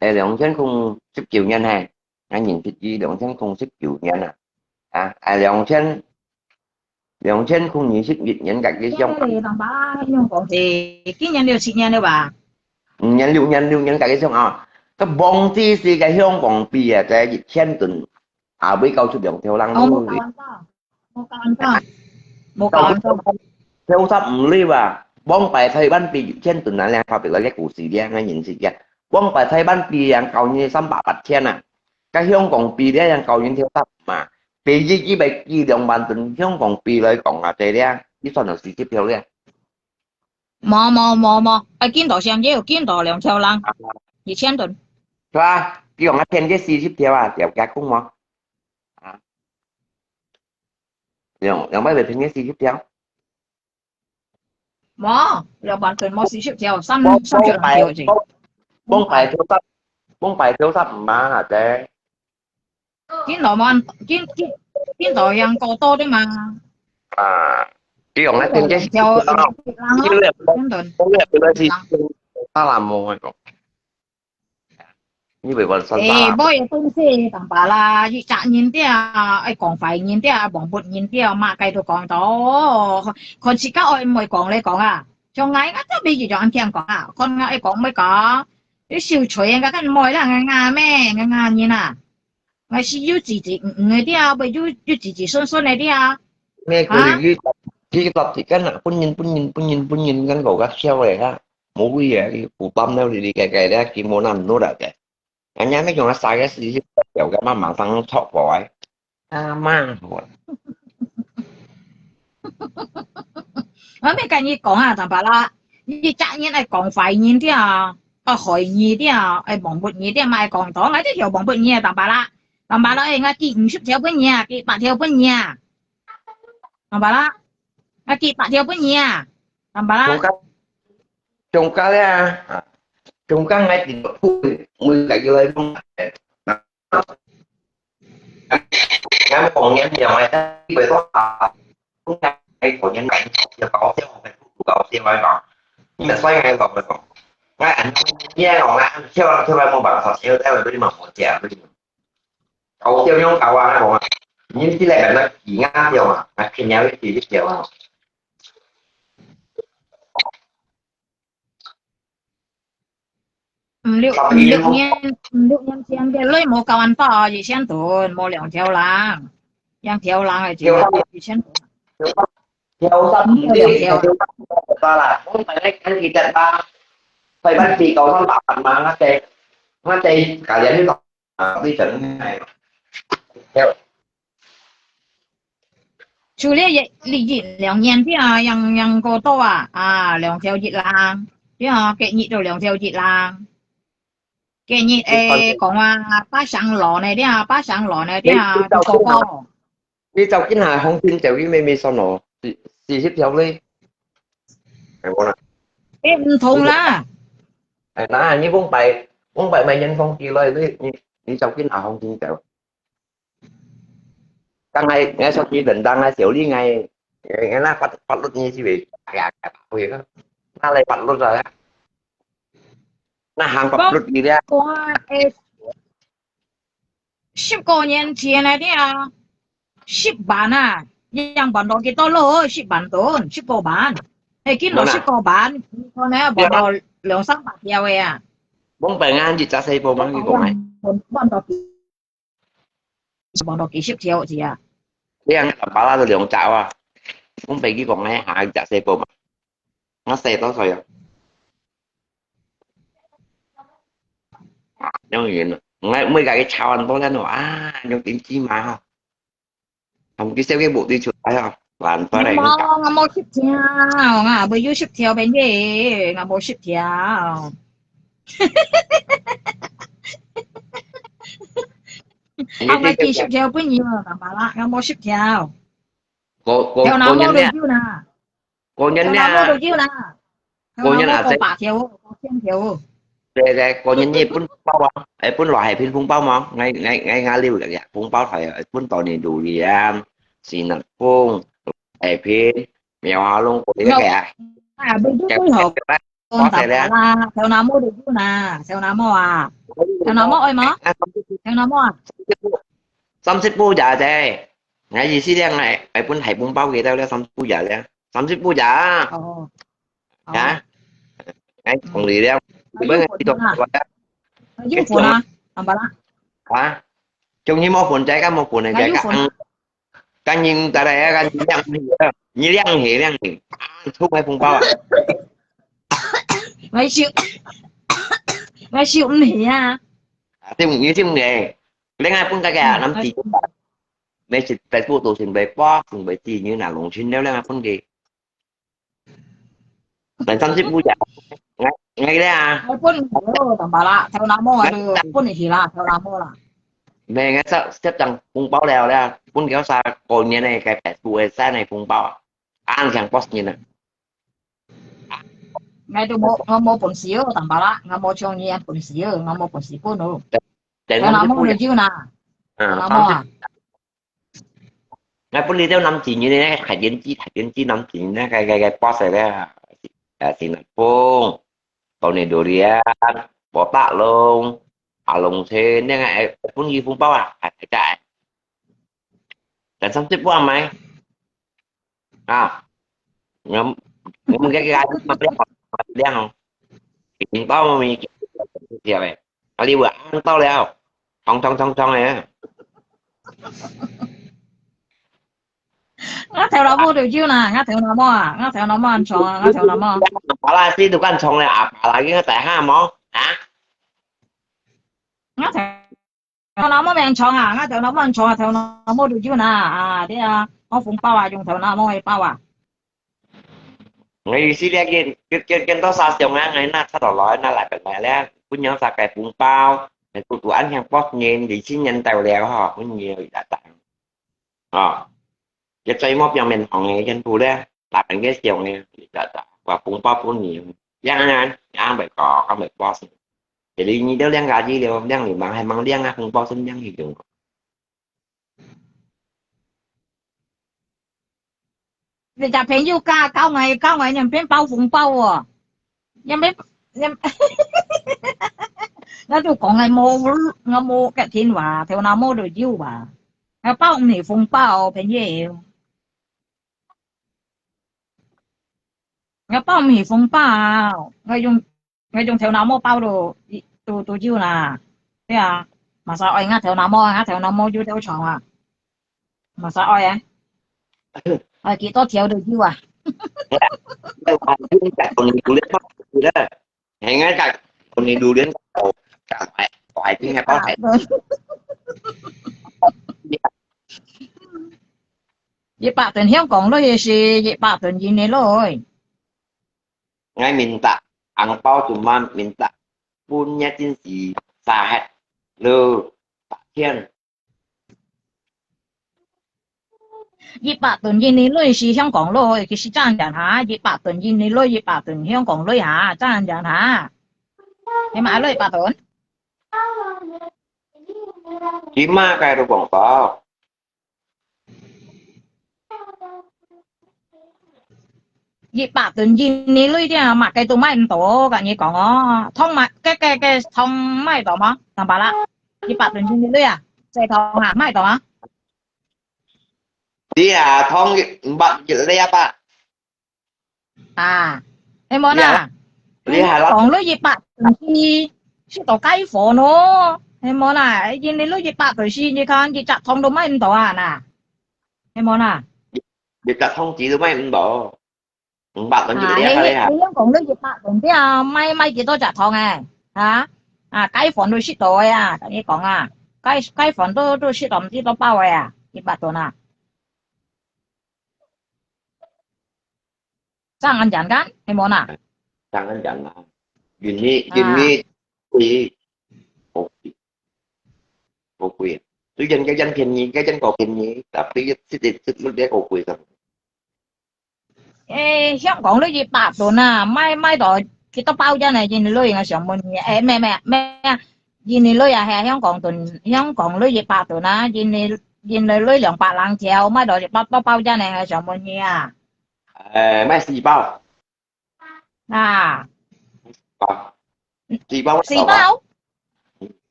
誒，兩千空十九年嘿，𠊎認識佢兩千空十九年啊，啊，誒，兩千，兩千空二十一年个佢相。今年你當爸，你用講係，今年六十年了吧？五年、六年、六年个佢相啊，个房子係个香港幣啊，在一千噸，啊，會搞出兩條人路。哦，無搞完到。 無搞毋到，無搞毋到。頭十五粒啊，往擺台灣比一千噸啊，兩百倍來个故事咧，𠊎認識个。往擺台灣比兩舊年三百八千啊，該香港比咧兩舊年頭十五嘛，比一一百幾兩萬噸香港比來講啊，這咧，你算到四十條咧。無無無無，愛見到上有見到兩條零，一千噸。係吧？你講啊，天天四十條啊，條加工無？啊？ 兩兩百來平个四十條。無，兩萬定無四十條，三三十零條啫。往擺頭十，往擺頭十五萬啊，對。見到萬，見見見到樣過多的嘛。啊，你用來定个四十條，兩條，兩條，兩條，當然無愛講。 你會問算啥？誒，無个東西，當巴啦，一隻人啲啊，愛講壞人啲啊，忘本人啲啊，麼个都講到。看自家愛毋愛講來講啊，像𠊎，𠊎都毋會就恁聽講啊，看𠊎愛講毋愛講，你小吹人家看毋愛啦，𠊎𠊎咩，𠊎𠊎人啊，𠊎係有自自嗯嗯个啲啊，毋係有有自自順順个啲啊。咩佢佢佢佢佢佢跟啊，本人本人本人本人跟我个笑个哈。 無謂啊，佢負擔了，你你个个咧，佢無那毋落來个。人家那種啊，三个四十條个，慢慢上錯過來。啊，慢活。𠊎毋係跟你講啊，當巴啦，你隻人愛講壞人啲啊，愛害你啲啊，愛忘本你啲啊，莫講到，𠊎就曉忘本你啊，當巴啦，當巴啦，誒，𠊎寄五十條分你啊，寄百條分你啊，當巴啦，𠊎寄百條分你啊，當巴啦。 中間咧啊，中間𠊎定每每個月來講，𠊎講年了，𠊎會講啊，中間𠊎講年來，要搞笑，搞笑來講，你們衰𠊎講來講，𠊎恁年了，𠊎笑笑來無辦法，笑到你們無食，你們。 搞笑樣搞啊，那講啊，你這個人呢，幾啱笑啊，還偏要一句一笑啊。五六五六年，五六年前个鐳無夠恁多，一千噸，無兩條零，兩條零个錢，一千噸。條三五六條。啦，我本來看佢个啦，台灣地高三百萬嘛，我在我在加連呢。 啊，你等，哎，就這一，這一兩年，對啊，樣，樣過多啊，啊，兩條一零，對啊，隔日都兩條一零，隔日，誒，講啊，八上羅呢，對啊，八上羅呢，對啊，你，你就過過。 你走緊下行情走，你妹妹算哦，四，四十條咧。係無啦？誒，毋同啦。誒，那你往擺，往擺買人工機來，你，你，你走緊下行情走。剛才，𠊎說你等當啊，小麗，𠊎，𠊎那法，法律你是會，哎呀，會个，那來法律啊。那行法律你咧。我，誒， 十過年前个了，十萬啊，樣搬到幾多落？十萬噸，十過萬。誒，見到十過萬，可能搬到兩三百條个啊。往擺啊，一隻細胞嘛，你講啊。搬，搬到幾，搬到幾十條去啊。你樣爸爸都兩隻啊，往擺佢講个，下一隻細胞嘛。 𠊎細多歲啊？啊，當然啦，𠊎每個月炒很多人咯，啊，用點知嘛哈？他們介紹个目的出來哈，懶惰來用。𠊎無，𠊎無識聽，𠊎無有識聽別个，𠊎無識聽。啊，𠊎寄十條分你哦，大把啦，𠊎無十條。過，過，頭那毛都有啦，過年了，頭那毛都有啦，頭那毛過百條哦，過千條哦。對，對，過年你分紅包啊？哎，分羅海平紅包嗎？𠊎，𠊎，𠊎，𠊎留个呀，紅包還有，分到你榴蓮、西南风、海平、苗华龙过年个呀。啊，不，不，不好。 講大把啦，頭那毛就有啦，頭那毛啊，頭那毛愛無？頭那毛啊，三十步也得。𠊎意思咧，𠊎，𠊎分大紅包佢兜咧，三十步也咧，三十步也啊。哦，啊，𠊎同你咧，你分佢做啊，有分啊，大把啦。啊，終於無分，再加無分，再加。 今年得來啊，今年兩歲啊，你兩歲，兩歲，啊，出个紅包啊！𠊎收，𠊎收毋起啊！啊，收毋起，收毋起。另外分个个啊，嗯，男子，每次Facebook都先會發，先會知，你若弄清了，另外分个。 但三十步呀，𠊎，𠊎咧啊。𠊎分你哦，大把啦，頭那毛啊，就分你去啦，頭那毛啦。毋係，𠊎設，設張紅包了咧，分佢啥過年个該百度个三个紅包啊，恁樣boss人啊。𠊎都無，𠊎無本事哦，大把啦，𠊎無像你樣本事哦，𠊎無本事分哦。等，等頭那毛就有啦，嗯，頭那毛啊。三十 𠊎分你兜男子人呢，大年紀，大年紀男子人呢，該，該，該boss咧，啊，新南風，到你榴蓮，博大龍，阿龍車，那個，哎，分你紅包啊，哎，哎，但三十萬買，啊，我，我們該個，買不了，買不了哦，紅包嘛，沒有，對不對？ 啊，你會恁到了，痛痛痛痛个。𠊎頭那毛就有啦，𠊎頭那毛啊，𠊎頭那毛恁長啊，𠊎頭那毛。阿爸啦，死都敢長了，阿爸啦，應該大下毛啊。𠊎頭，頭那毛命長啊，𠊎頭那毛恁長啊，頭那毛就有啦，啊，對啊，我紅包啊，用頭那毛去包啊。 𠊎意思咧，見，見，見，見到沙上啊，𠊎那差到來，那來本來咧，分人啥个紅包，𠊎都，都恁樣博人，二千年到了吼，分人一大單。哦，一再莫表面紅个，全部咧，打本个上个，一大單，話紅包分人，樣啊，樣袂高，樣袂博。這裡你都兩家子了，兩人忙還忙兩啊，紅包先兩去用。 你隻朋友教，教𠊎，教𠊎樣般包紅包哦。樣般，樣，𠊎都講𠊎無，𠊎無个電話，頭那毛都有啊。𠊎包毋起紅包，朋友。𠊎包毋起紅包，𠊎用 𠊎用頭那毛包都，都，都有啦。對啊，麼儕愛𠊎頭那毛，𠊎頭那毛有兜長啊。麼儕愛啊？愛幾多條都有啊。𠊎講你榴槤包，係𠊎講你榴槤包，講，哎，我還聽得到，哎。一百噸香港鐳係一百噸印尼鐳。 𠊎minta紅包cuma minta分月薪時，sahet lo八千。一百噸印尼鐳係香港鐳，其實爭人哈，一百噸印尼鐳，一百噸香港鐳哈，爭人哈。你買了一百噸？起碼該都講到。 一百噸印尼鐳點，麼个都買毋到，跟你講哦。糖買，該，該，該糖買到嗎？三百啦。一百噸印尼鐳啊，這糖啊，買到嗎？你啊，糖一百一粒啊。 啊，係無啦？你還講你一百度C，係到解放咯，係無啦？因為你一百度C，你看一隻糖都買毋到啊，那，係無啦？一隻糖子都買毋到，五百蚊就啊，你，你，你講你一百度，你啊，買，買幾多隻糖誒？啊？啊，解放都食到誒啊，跟你講啊，解，解放都，都食到毋知多飽誒啊，一百度啊。 爭恁遠kan，係無啦？爭恁遠啦。印尼，印尼貴，好貴，好貴。雖然該樣便宜，該樣較便宜，tapi一直一直落這個貴上。誒，香港都一百噸啊，賣賣到幾多包錢呢？印尼鐳，𠊎想問你。誒，咩咩咩啊，印尼鐳啊，係香港噸，香港鐳一百噸啊，印尼印尼鐳兩百零條，賣到一百多包錢呢，𠊎想問你啊。誒，賣四包。啊，啊，四包，四包？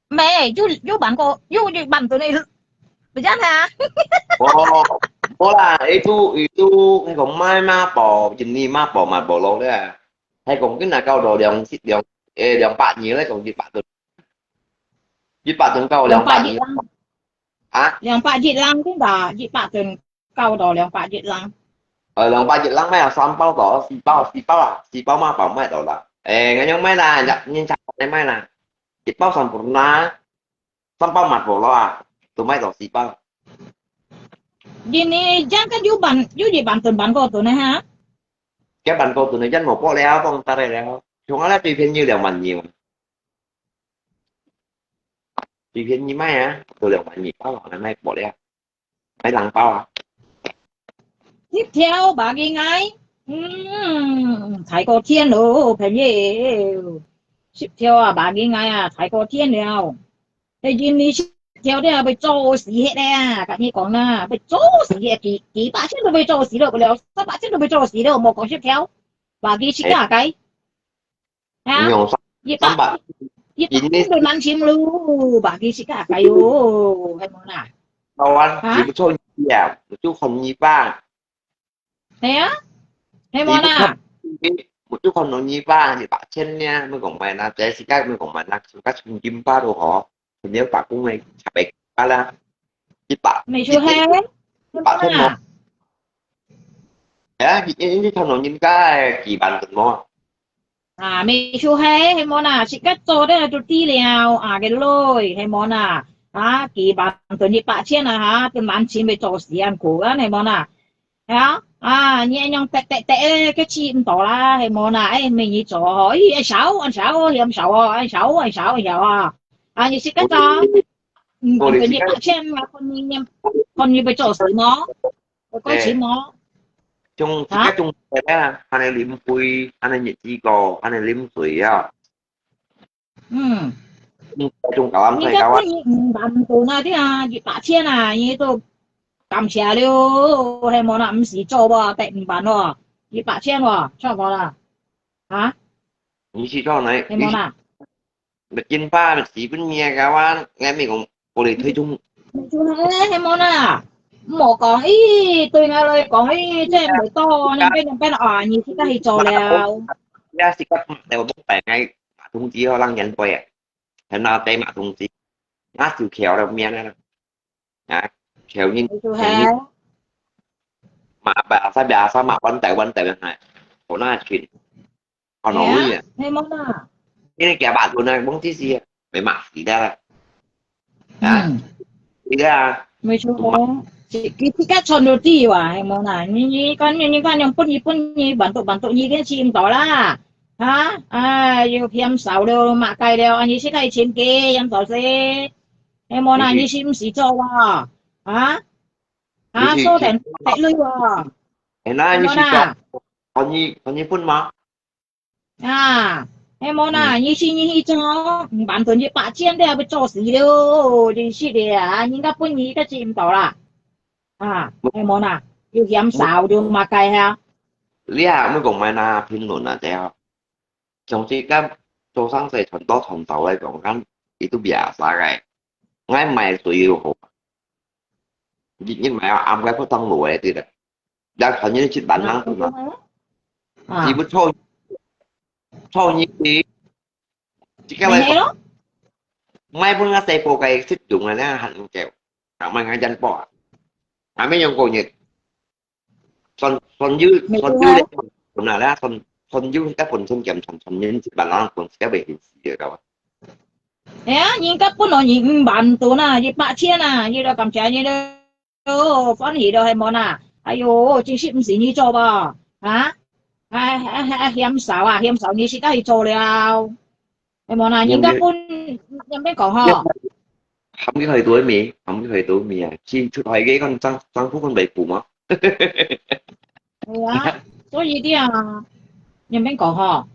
沒，有有辦過，有有辦過呢，不然啊。哦，無啦，itu itu，該個賣麻婆，印尼麻婆，麻婆佬咧，係講佢那搞到兩兩誒兩百二咧，講一百噸，一百噸搞兩百二。兩百一零。啊？兩百一零對吧？一百噸。 搞到兩百一零。呃，兩百一零賣啊，三包到四包，四包啊，四包嘛包賣到啦。誒，恁樣賣啦，人人家來賣啦，一包sempurna，三包麻婆佬啊，都賣到四包。印尼樣个有辦有一萬噸、萬過噸个哈？該萬過噸个人無包了，放得了。像俺那最便宜兩萬二嘛，最便宜賣啊，都兩萬二包啊，來賣包了。 買兩包啊。十條百幾銀，嗯，太過甜咯，朋友。十條啊，百幾銀啊，太過甜了。這印尼十條都愛做死忒了啊，跟你講啦，愛做死忒，幾幾百千都愛做死了，不了，三百千都愛做死了，莫講十條，百幾十个。啊？你用三，一百，三百，一百，一百都難尋咯，百幾十个，哎喲，係無啦？老闆，啊？你不錯，你啊，我就喊你吧。係啊，係無啦？你不錯，我就喊你吧，一百千呢，你講買那，這世界你講買那，自家從金巴都好。 你有打工个，差別个啦，一百，沒錯嘿，一百千咯。係啊，你你你看到人家个幾萬个咯。啊，沒錯嘿，係無啦？自家做得就知了，啊，个鐳，係無啦？啊，幾萬到一百千啊，哈，都難尋个做事恁苦啊，係無啦？ 係啊，啊，你恁樣跌跌跌，誒，佢試毋到啦，係無啦？誒，每日做吼，咦，愛少，愛少，嫌少哦，愛少，愛少，愛少啊！啊，你食个早，嗯，分你八千，啊，分你，分你會做事無？會過錢無？種，啊？自家種菜啊，還係淋水，還係日子過，還係淋水啊。 嗯。嗯，種搞啊，應該分你五萬多那點啊，一百千啊，你都感謝了，係無啦？毋使做啵，得五萬哦，一百千哦，差不多啦。啊？你是做哪？係無啦？你，你金巴，你是分你个話，𠊎咪講，過來推動。就係，係無啦？莫講，咦，對𠊎來講，咦，這毋多，你變變啊，你自家去做了。也是个，我本來 馬桶子吼，人人背啊，還拿帶馬桶子，那就橋了面了，啊，橋人，就係，嘛biasa biasa嘛，彎帶彎帶个，哎，好那群，好容易啊。係無啦？因為佢把人呢，問題是，沒馬死的了，啊，嗯。對啊，沒錯哦，佢佢自家賺到底哇，係無啦？你你看你你看，用分你分你，萬多萬多，你跟尋到啦。 哈，哎喲，嫌少了，麼个了，恁樣自家尋个，嫌少些。係無啦，你是毋是做啊？啊？啊，你是，做等，得累啊。哎，那你是做，係無啦？看你，看你分嗎？啊，係無啦，你是你去做，五萬多一百千的，要做死了，真是的啊，人家分你个尋到啦。啊，係無啦，又嫌少，又麼个哈？你啊，你講麼个那評論啊，這樣。 像自家做生意賺多賺少來講，看，佢都biasa个。𠊎買水又好，你你買啊，暗个不當路个，對啦。也賺你七萬零銀嘛。啊。你不錯，錯你去，自家來講，係咯。買分个細部个食用个咧，還夠，還買个人包啊，還沒用過呢。 算算有，沒錯啊。算有咧，本來咧，算算有，該本身減算算人一萬人，本身該袂現實个，搞啊。哎呀，人家本來人五萬多啦，一百千啦，你都感謝你都，哦，歡喜都係無啦。哎喲，真是毋是你做吧？啊？哎哎哎，嫌少啊，嫌少，你自家去做了。係無啦，人家本，人家講吼。會開到咩？還會開到咩啊？去出海个看政政府看會補嗎？係啊，所以你啊，你免講吼，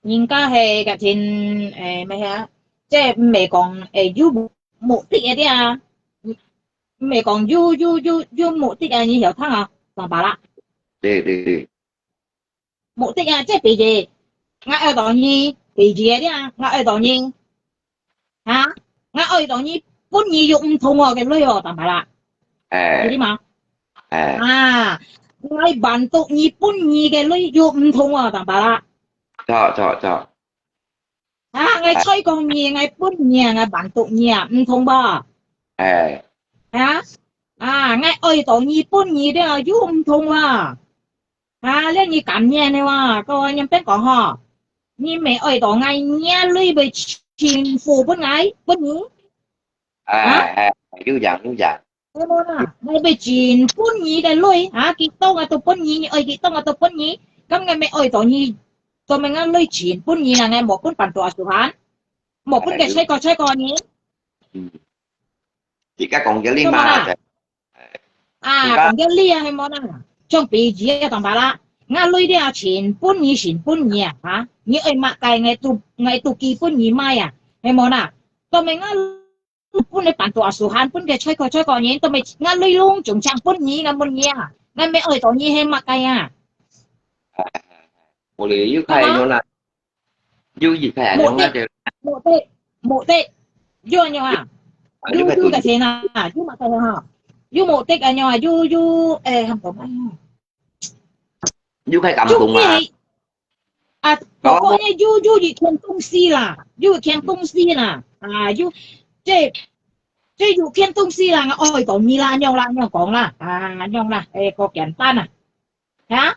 人家係个真誒咩啊？即係毋係講誒有目的个啲啊，毋係講有有有有目的啊，你曉聽啊，明白啦？對對對，目的啊，即係比如，𠊎愛到你，比如个啲啊，𠊎愛到你，啊，𠊎愛到你分你又毋同哦个鐳哦，明白啦？哎知道嗎？哎，啊，𠊎辦到你分你个鐳又毋同哦，明白啦？著著著，啊，𠊎採購你，𠊎分你啊，𠊎辦到你啊，毋同吧？哎，啊，啊，𠊎愛到你分你个又毋同啊。啊，這你感恩个哇，各位人別講吼，你毋係愛到𠊎，你鐳會全付分𠊎，分你，哎哎，有影有影，係無啦？𠊎會全分你个鐳，啊，幾多𠊎都分你，你愛幾多𠊎都分你，咁𠊎毋係愛到你，做麼个鐳全分你啦？𠊎無分辦到阿叔閒，無分个採購採購人。嗯，而家講緊呢嘛，啊，講到你啊，係無啦？像比如啊，明白啦，𠊎鐳了全分你，全分你啊，哈，你愛麼个，𠊎都𠊎都寄分你買啊，係無啦？做麼个分你辦到阿叔閒，分个採購採購人，做麼个𠊎鐳攏總淨分你，𠊎問你啊，𠊎毋係愛到你係麼个啊？無理由開樣啦，有意開樣啦，就目的目的，有恁樣啊？有有个錢啊，有麼个哈？有目的恁樣啊？有有誒，喊講啊？有開感動嘛？啊，不過呢，有有一件東西啦，有一件東西啦，啊，有這這有件東西啦，愛到你啦，恁樣啦，恁樣講啦，啊，恁樣啦，誒，個簡單啊，哈？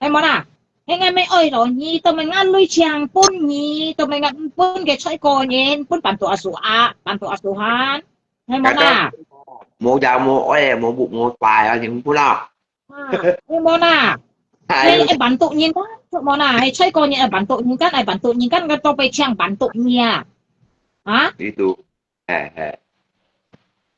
係無啦？係𠊎乜愛到你，做麼个𠊎鐳淨分你，做麼个𠊎毋分个採購人，分辦到阿叔啊，辦到阿叔閒，係無啦？無有無愛，無目無拜啊，全部啦。啊，係無啦？係愛辦到人家，做無啦？係採購人愛辦到人家，愛辦到人家，𠊎都會淨辦到你啊！啊？你都，嘿嘿。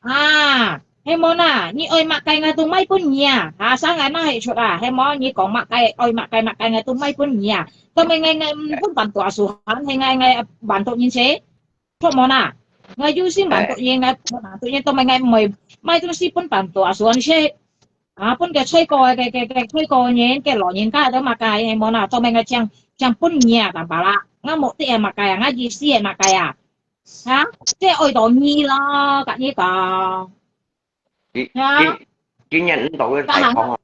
啊，係無啦？你愛麼个𠊎都買分你啊！哈，生𠊎哪係出啊？係無？你講麼个愛麼个麼个𠊎都買分你啊！做麼个𠊎𠊎毋分辦到阿叔閒，係𠊎𠊎辦到人先，著無啦？𠊎有心辦到人，𠊎辦到人，做麼个𠊎毋會買東西分辦到阿叔閒先？啊，分个採購个个个採購人，个老人家都麼个係無啦？做麼个𠊎淨淨分你啊？明白啦？𠊎目的係麼个啊？𠊎意思係麼个啊？ 哈，這愛到你咯，甲你講。今今今年五到个大方啊，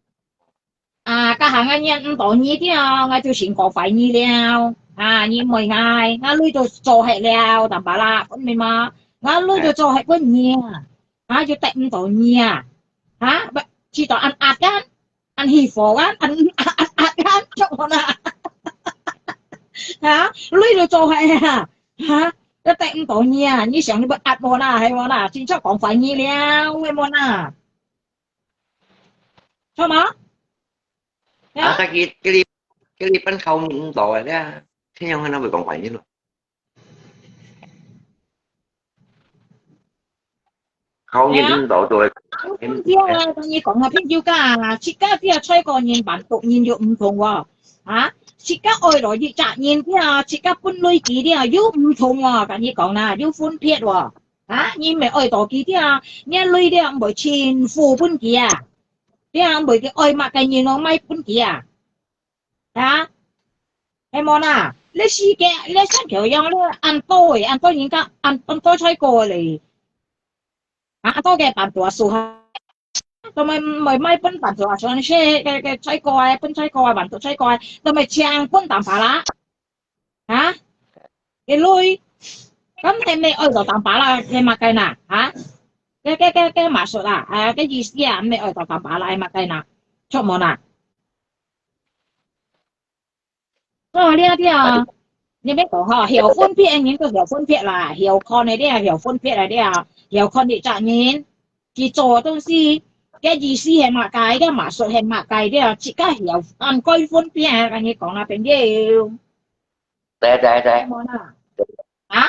啊，該下𠊎年五到你了，𠊎就先告白你了。啊，你毋愛𠊎，𠊎鐳都做忒了，明白啦？分明嘛？𠊎鐳都做忒分你啊，啊，就得毋到你啊，啊，不，知道恁壓幹。 恁起火啊，恁恁恁恁著無啦？哈，鐳都做忒啊，哈，都得毋到你啊！你想你愛壓無啦，係無啦？真正講壞你了，係無啦？著無？啊，佢佢佢佢分考你五到个咧，天陽還會講壞你咯。 考你領導做个。朋友啊，同你講啊，朋友家啊，自家這採購人、辦到人又毋同喎，啊，自家愛來一隻人了，自家分類佢了又毋同喎，同你講啦，有分別喎，啊，你毋係愛到佢了，你鐳了毋會全付分佢啊，了毋會佢愛麼个人咯買分佢啊。 啊，係無啦？這世界，這三條樣咧，恁多誒，恁多人家，恁恁多採購咧，啊，恁多个辦到阿叔閒，做麼毋會賣分辦到阿叔閒，个个採購啊，分採購啊，辦到採購啊，做麼淨分淡薄啦？啊，个鐳，咁係毋係愛到淡薄啦？係麼个啦？啊，个个个个馬術啊，啊，个意思啊，毋係愛到淡薄啦，係麼个啦？著無啦？ 哦，了了，你免講吼，曉分別个人都曉分別啦，曉看个了，曉分別个了，曉看一隻人，佢做个東西，个意思係麼个，个馬術係麼个了，自家曉恁該分別，同你講啦，朋友。對對對。無啦？啊？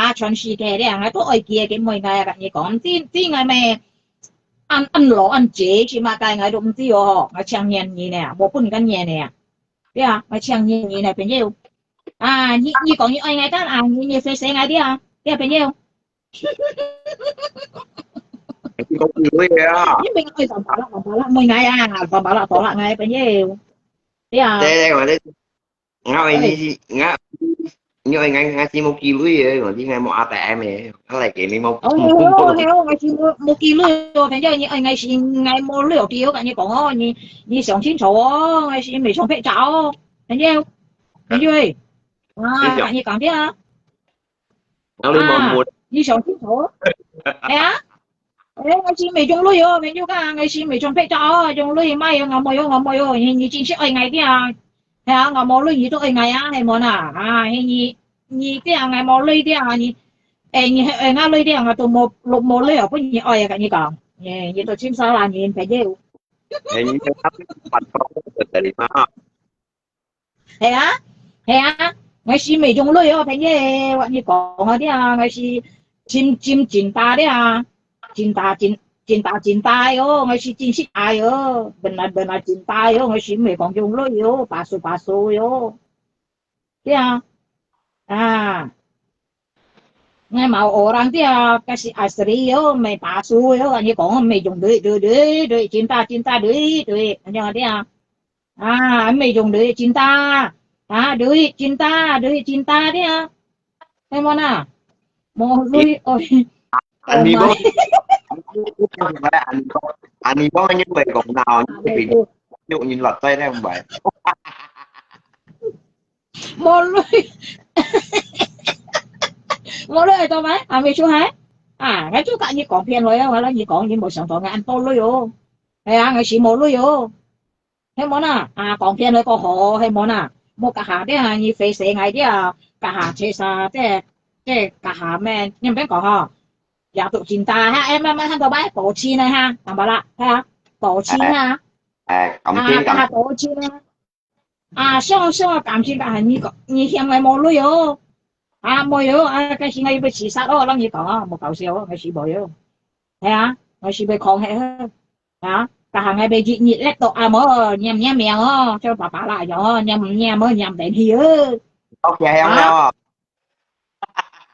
打全世界了，𠊎都愛佢个妹，𠊎也跟你講，知知𠊎咩？恁恁老恁姐是麼个，𠊎都毋知哦，𠊎請年你呢，無分个年呢，對啊，𠊎請年你呢，朋友。啊，你你講你愛𠊎幹啊，你你會死𠊎的啊，對啊，朋友。你講幾位啊？你明愛上巴拉上巴拉，妹𠊎啊，上巴拉多啦，𠊎朋友。對啊。對對，我咧，我你我你我你愛𠊎𠊎先無幾位个，我你𠊎無A T M个，我來給你無。哦，係哦，係哦，𠊎是無無幾鐳哦，反正你愛𠊎是𠊎無鐳哦，佢有跟你講哦，你你想清楚哦，𠊎是未上拍照哦，反正反正哎，啊，跟你講的啊。然後你無無你想清楚哦。哎呀，哎，𠊎是未中鐳哦，朋友講，𠊎是未上拍照哦，中鐳買哦，𠊎無哦，𠊎無哦，你你真係愛𠊎的啊。 係啊，𠊎無鐳你都愛𠊎啊，係無啦？啊，係你你這樣𠊎無鐳這樣，你誒你係愛𠊎鐳這樣，𠊎都無無無鐳哦，分你愛啊，跟你講，誒，你都清爽啦，你朋友。哎，你看他反方的人嘛，係啊，係啊，𠊎是未中鐳哦，朋友，我你講啊，這樣，𠊎是真真真大的啊，真大真真大真大的哦，𠊎是真實大的哦，本來本來真大的哦，𠊎是未講中鐳哦，巴數巴數哦。 對啊，啊，ngai mau orang dia kasi asli yo, may paso yo, ani ko may jong dui dui dui dui cinta cinta dui dui, ani dia, ah, may jong dui cinta, ah, dui cinta dui cinta dia, hay mo na, mo dui oi. Ani mo, ani mo, ani mo, ani mo, kong na, ani mo, yung yung latte na yung bay. 無鐳，無鐳會做咩？啊，未出海？啊，𠊎就甲你講騙來啊，𠊎摎你講，你無想到𠊎恁多鐳哦。係啊，𠊎是無鐳哦。係無啦？啊，講騙來个好，係無啦？莫甲下啲啊，你肥死𠊎啲啊，甲下切啥，即即甲下咩？你毋免講吼。也都真大哈，哎，慢慢喊到拜，多錢呢哈，當巴拉哈，多錢哈，哎，感情感，啊，多錢呢，啊，像像感情感，你講你嫌我無鐳哦，啊，無有啊，該時我又要自殺哦，讓你講啊，無搞笑哦，我是無有，係啊，我是要講係啊，該下我要日日laptop啊，無念念命哦，像爸爸啦樣哦，念念無念等去哦，OK，係啊，啊。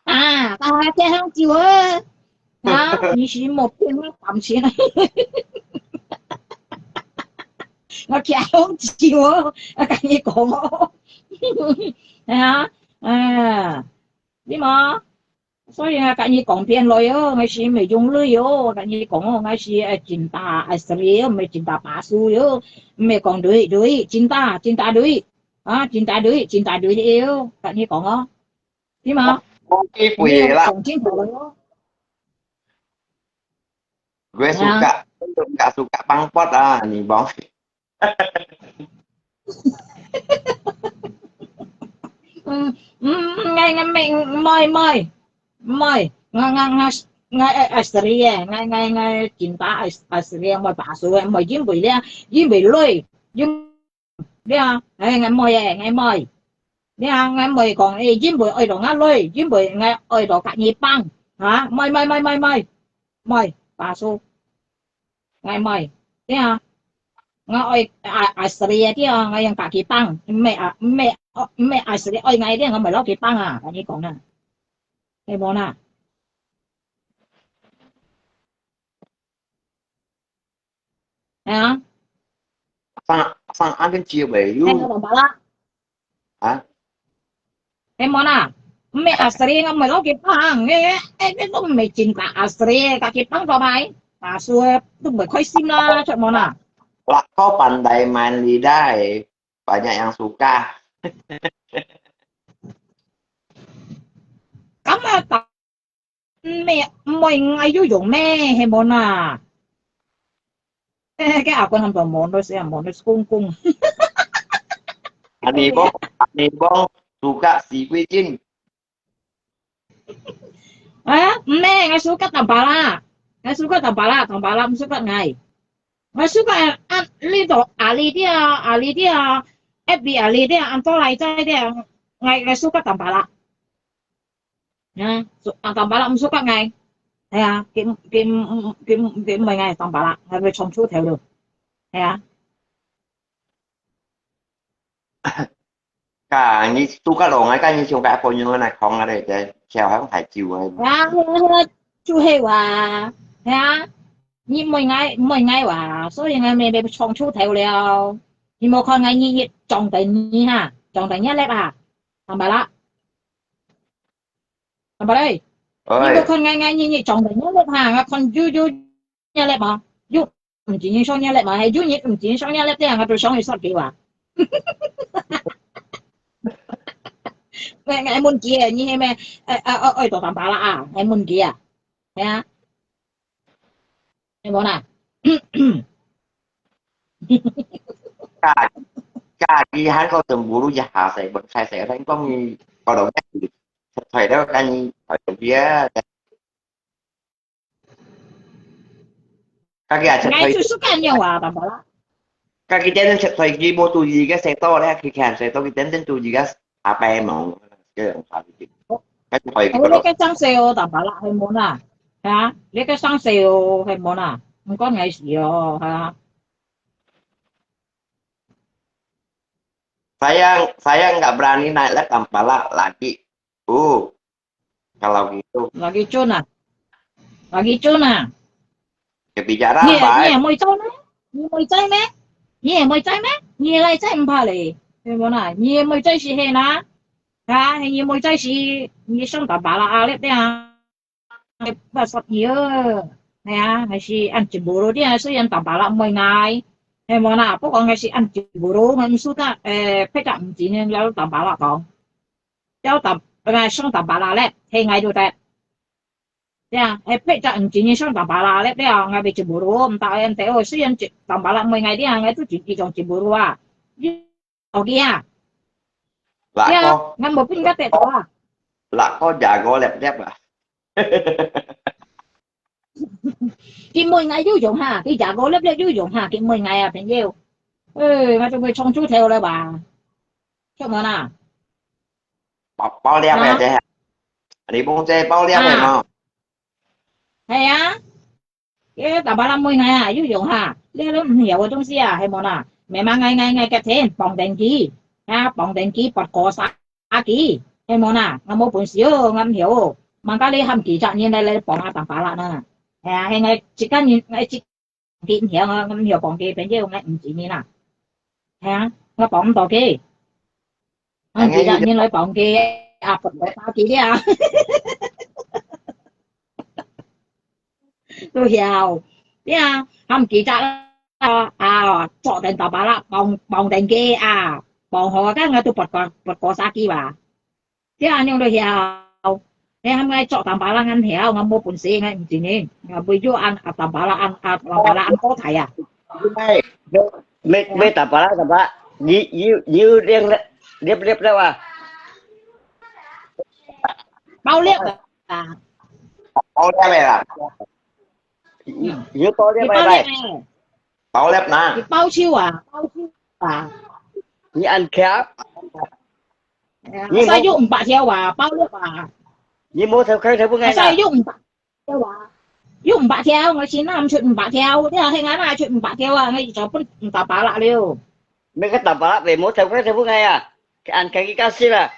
啊，大家聽好久啊，啊，你是莫騙我感情，我聽好久哦，我跟你講哦，啊，啊，你嘛，所以我跟你講遍了喲，我是沒用了喲，我跟你講哦，我是呃真大，呃，sorry，我沒真大把手喲，沒講對对，真大真大对，啊，真大对，真大对的喲，跟你講哦。 對嗎？我記不啦。講清楚了喲。我suka，suka，suka bangpot啊，你講。嗯嗯，𠊎𠊎毋毋毋毋毋，𠊎𠊎𠊎𠊎𠊎asri誒，𠊎𠊎𠊎cinta asri，𠊎pasu，𠊎因為了，因為累，因 了，哎，𠊎妹誒，𠊎妹。了，𠊎妹講，哎，因為愛到𠊎累，因為𠊎愛到隔日放。哈，妹妹妹妹妹，妹，pasu。𠊎妹，了，𠊎愛啊啊，asri啊，了，𠊎用隔日放，毋係啊，毋係，毋係asri愛𠊎了，𠊎妹落去放啊，跟你講啊。係無啦？ 啊？放放安个结尾又，係無啦？啊？係無啦？毋係asri，𠊎毋係落去放，誒誒誒，這都毋係真个asri，家己放出來，pasu都毋會開心啦，出門啦。Lah kau pandai main lidah，banyak yang suka。咁啊， 毋係，毋係𠊎有用咩？係無啦？該阿公喊做Monos啊，Monos公公。Ani Bong，Ani Bong，suka si Kuitin。啊，毋係，𠊎suka tambala，𠊎suka tambala，tambala毋suka𠊎。𠊎suka啊，呢度阿里啲啊，阿里啲啊，F B阿里啲啊，安多來在啲啊，𠊎𠊎suka tambala。 啊，啊，tambala毋suka𠊎。係啊，佢佢佢佢毋愛𠊎tambala，𠊎會衝出頭了。係啊。Ka，你suka咯，𠊎跟你像个朋友來講啊咧，就笑響太久啊。啊，就係話，係啊，你毋愛𠊎，毋愛𠊎話，所以𠊎咪咪衝出頭了。你無看𠊎日日撞等你哈，撞等你粒啊，tambala。 Apa lagi？你有看𠊎𠊎日日撞等你粒哈，𠊎看有有你粒嘛，有毋知你上你粒嘛，係有日毋知你上你粒，這樣𠊎都上去殺佢啊。𠊎𠊎問佢啊，你係咩？誒誒誒，愛到tambala啊？𠊎問佢啊，係啊。 你無啦？Ka ka kihan ko cemburu ya hasai bang sai sai sai ko mi ko dong ya. Sai dong kan sai dong dia. Ka ki a sai. Ngai susu kan yang wa tambala. Ka ki ten sai ki mo tu yi ga sai to le ki kan sai to ki ten ten tu yi ga apa emang. Ka sai. 哦，你个上細哦，大把啦，係無啦？係啊，你个上細哦，係無啦？毋講𠊎事哦，係啊。Sayang, sayang nggak berani naik lift tambala lagi. Uh, kalau gitu. Lagi cun啊，lagi cun啊。 Kebicara，你你也妹仔咩？你妹仔咩？你也妹仔咩？你也來仔毋怕咧，對無啦？你也妹仔是係啦，啊，你妹仔是你上大把啦，啊，你啊，你不十二，係啊，還是按一無咯，你啊，雖然大把啦，毋會挨，係無啦？不過還是按一無咯，毋輸得，誒，別个毋知呢，了大把啦講，了大，上大把啦咧，係挨就得。 呀，係別隻毋知你上大把啦，了了，𠊎會一無路，毋打人哋哦，雖然一大把啦，毋會𠊎這樣，𠊎都一一種一無路啊。你OK啊？Lah，呀，ko，𠊎無分佢跌倒啊。Lah，ko jago lep-lep啊。佢問𠊎有用哈，佢廿五粒粒有用哈，佢問𠊎啊，朋友。哎，𠊎就會衝出頭了吧？出門啊？包，包了个，啊？這下。你講這包了个啊。喏。係啊。 誒，大把人問𠊎啊，有用哈？你都毋曉个東西啊，係無啦？Memang𠊎，𠊎，𠊎个天，放電機，啊，放電機，拔河沙機，係無啦？𠊎無本事哦，𠊎毋曉哦。Mangkali喊幾隻人來，來幫啊，大把啦呢。係啊，係𠊎一個人，𠊎一個人曉啊，𠊎毋曉幫佢，朋友，𠊎毋知呢啦。係啊，𠊎幫毋到佢。啊，幾隻人來幫佢，啊，拔河沙機啊。 都曉。對啊，喊幾隻啊，啊，做等大把啦，幫，幫等佢啊，幫好啊，該𠊎都拔河，拔河沙機吧。對啊，恁樣都曉。你喊𠊎做大把啦，𠊎曉，𠊎無本事，𠊎毋知呢，𠊎會有恁，啊，大把啦，恁，啊，大把啦，恁高大啊。你，你，你大把啦，大把啦，你，你，你有練了，練，練了啊？包了啊。 啊。包了个啦。嗯。你包了个，你包了个。包了啦。你包手啊，包手啊。你恁強？哎呀，你無，所以用五百條啊，包了啊。你無偷看，偷不看啊？所以用五百條啊，用五百條，𠊎先拿出五百條，你看，係𠊎拿出五百條啊，𠊎就分五百把啦了。那個大把啦，無偷看，偷不看啊？恁強，你搞死了。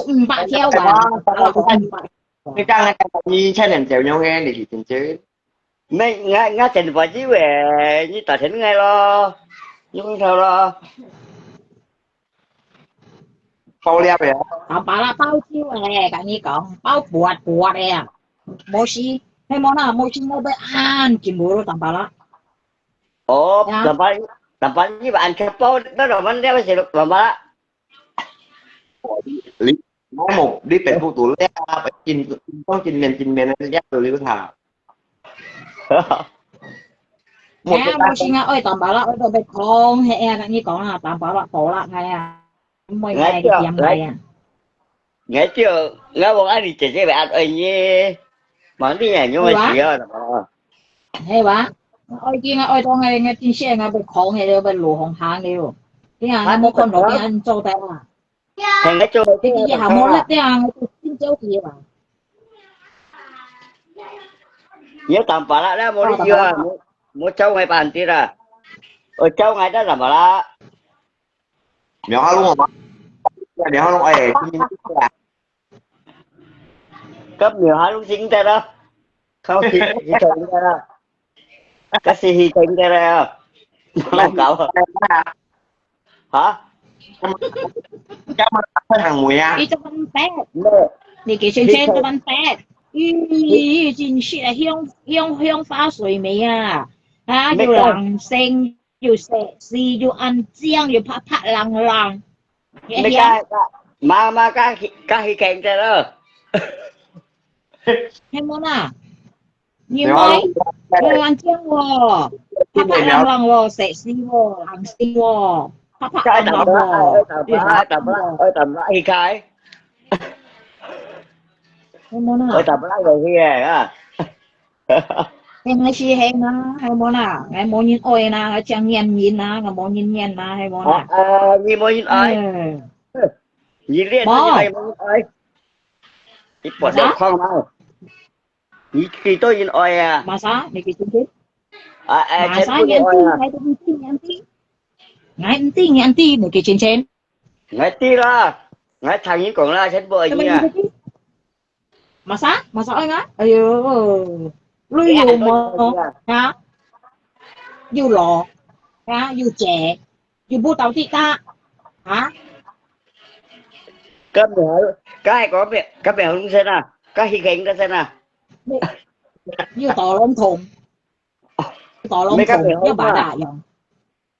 五百條啊，五百。你講个，你千年照樣个，你是真正。你，𠊎，𠊎真不知喂，你打聽个咯，你問佢咯。包了个。大把啦，包手个，跟你講，包闊闊个啊，無事，係無啦，無事，𠊎愛恁緊無咯，大把啦。哦，呀。大把，大把，你把恁強包，那大把了个是大把啦。 你，你無，你Facebook都了啊，見，當見面，見面了，了都了他。哎呀，無事啊，愛淡薄啦，愛到要講，係啊，跟你講啊，淡薄啦，多啦，哎呀，毋會，哎，點來啊。𠊎就，𠊎望恁你姐姐會恁愛你，望你啊，有麼事啊？係哇？愛見啊，愛到𠊎，𠊎真想𠊎要講个了，要落紅行了。你啊，你無看路邊恁做得啊？ 係，𠊎做，你今日還無落地啊，𠊎就先走去啊。你要淡薄啦，你無理由啊，無，無走𠊎辦事啦。哦，走𠊎得淡薄啦。苗哈弄啊，苗哈弄，哎，今天啊。該苗哈弄先得啦，靠，去，去走應該啦。該是去走應該啦，老搞啊。 哈？你做麼个白？你个圈圈做麼个白？咦，真係啊，香，香，香花水美啊！啊，又靚聲，又sexy，又恁靚，又白白亮亮。你看，媽媽，該去，該去看一下咯。係無啦？ 你買，你恁靚哦，白白亮亮哦，sexy哦，靚聲哦，白白亮亮哦，又好看哦。係無啦？係無啦？𠊎無人愛啦，𠊎正黏人啦，𠊎無人黏啦，係無啦？啊，啊，你無人愛？嗯。你練，你無人愛？你發了狂啦！ 你幾多人愛啊？麼儕？你个圈圈？啊，哎，麼儕？全部都愛啊。𠊎毋知，𠊎毋知，𠊎毋知，𠊎毋知，你个圈圈。𠊎知啦，𠊎聽人講啦，全部愛你啊。麼儕？麼儕愛𠊎？哎喲，你又無啊？又老啊，又濟。 又無到底打，啊？該苗，該係講苗，該苗紅色啊，該係紅个色啊。又，又打龍通，打龍通，要把它用。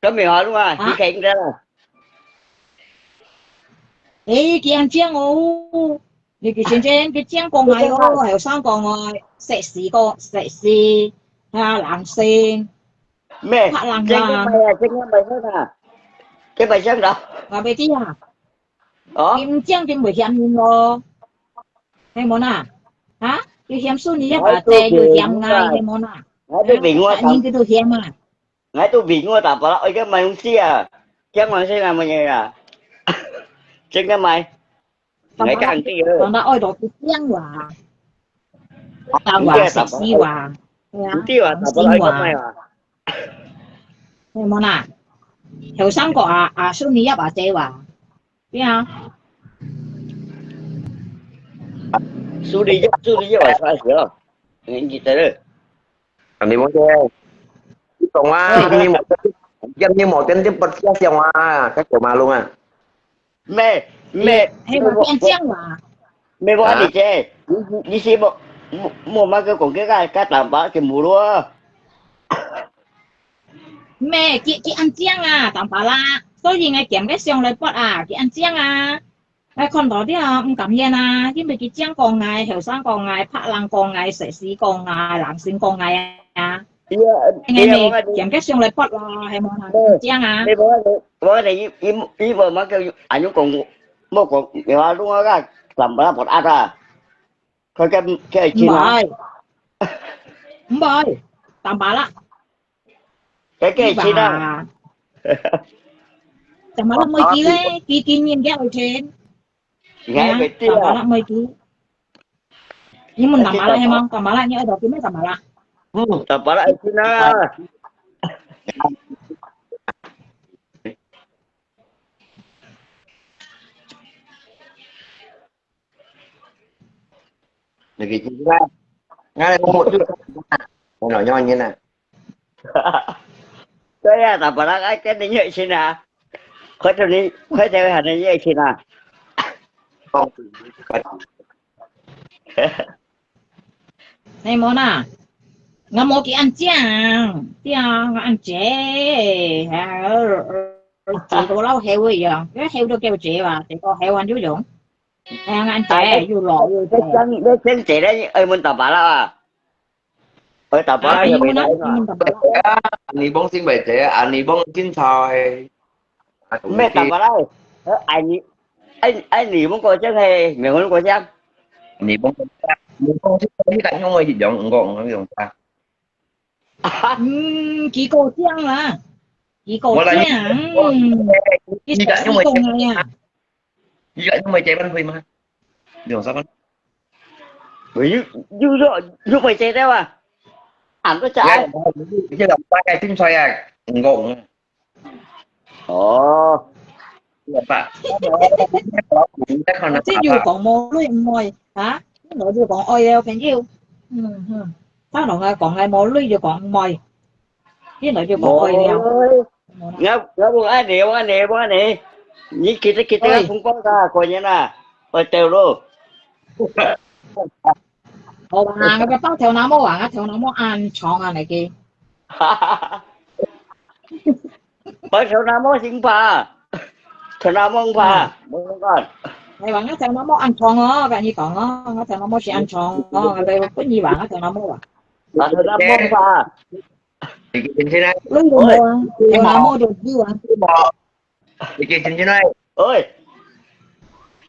該苗紅啊，係紅个啦。誒，佢恁靚哦，你个圈圈，佢靚過𠊎哦，後生過𠊎，sexy過，sexy，啊，靚聲。 咩？白冷冷。這個賣啊，這個賣啥啊？這賣啥个？𠊎袂知啊。哦？佢毋靚，佢袂嫌人咯。係無啦？啊？又嫌Sony啊，又嫌𠊎，係無啦？𠊎都明我，人佢都嫌啊。𠊎都明我打巴拉，哎，該買東西啊，驚買些什麼呀？真个買，𠊎講對个。講到愛到佢驚哇，講話食屎哇，係啊，唔對啊，打巴拉愛講咩啊？係無啦？後生過啊，啊，Sony啊，阿姐哇。 對啊。Sony一，Sony一，我差些了。你，你在这？啊，你们这，你懂啊？你没，你没跟这不下乡啊？在过马路啊？没，没，嘿，我变这样啊。没，我跟你讲，你，你，你是没，没，没那个讲这个，该打巴拉就没了。 咩，佢，佢恁靚啊，打巴拉，所以𠊎兼个相來發啊，佢恁靚啊。𠊎看到了，毋甘願啊，因為佢靚過𠊎，後生過𠊎，白人過𠊎，sexy過𠊎，男性過𠊎啊。𠊎咪兼个相來發咯，係無啦？靚啊。你無你，無你，伊，伊，伊無麼个，恁樣講，無講，你話弄啊，打巴拉發啊。佢个，佢个錢啊。毋係，毋係，打巴拉。 該个錢啊。打巴拉妹佢咧，佢今年幾多錢？你還會知啊？打巴拉妹佢。你問打巴拉係嗎？打巴拉，你愛到佢咩打巴拉？嗯，打巴拉愛錢啊。Lagi kita, ngai mo tu, ano nyo nyo na. 對啊，打巴拉愛跟你約親啊，快點你，快點喊你約親啊。你無啦，𠊎無佢恁靚，對啊，𠊎恁靚，係啊，自家老後尾樣，佢後都夠靚哇，自家後還有用。 哎呀，恁姐又老又姐。你真，你真姐咧，愛問打巴拉啊？愛打巴拉又袂來啊？你幫先袂姐，啊，你幫先菜。咩打巴拉？呃，愛你，愛，愛你問過先嘿，沒問過先。你幫，你幫先，你敢用我一樣，我我用啥？ 嗯，佢過獎啦，佢過獎，嗯，佢上次講个呀。你个因為這班會嗎？你用啥班？又又又又會這个啊？俺都在。你看，你看，大概聽出來啊，五個五。 哦，明白。這就講無女毋愛，啊？我就講愛了，朋友。嗯嗯，他同佢講个無女就講毋愛，這就講愛了。我我問你，我問你，我問你，你記得記得風光个過年啊，我走咯。 好啊，𠊎个包頭那毛啊，𠊎頭那毛恁長啊，你个。包頭那毛先怕，頭那毛怕，嗯。無講。你話𠊎頭那毛恁長哦，跟你講哦，𠊎頭那毛是恁長哦，你不你話𠊎頭那毛啊。啊，頭那毛怕。你个先生啊，你都無啊，頭那毛就有啊。你个先生啊，喂。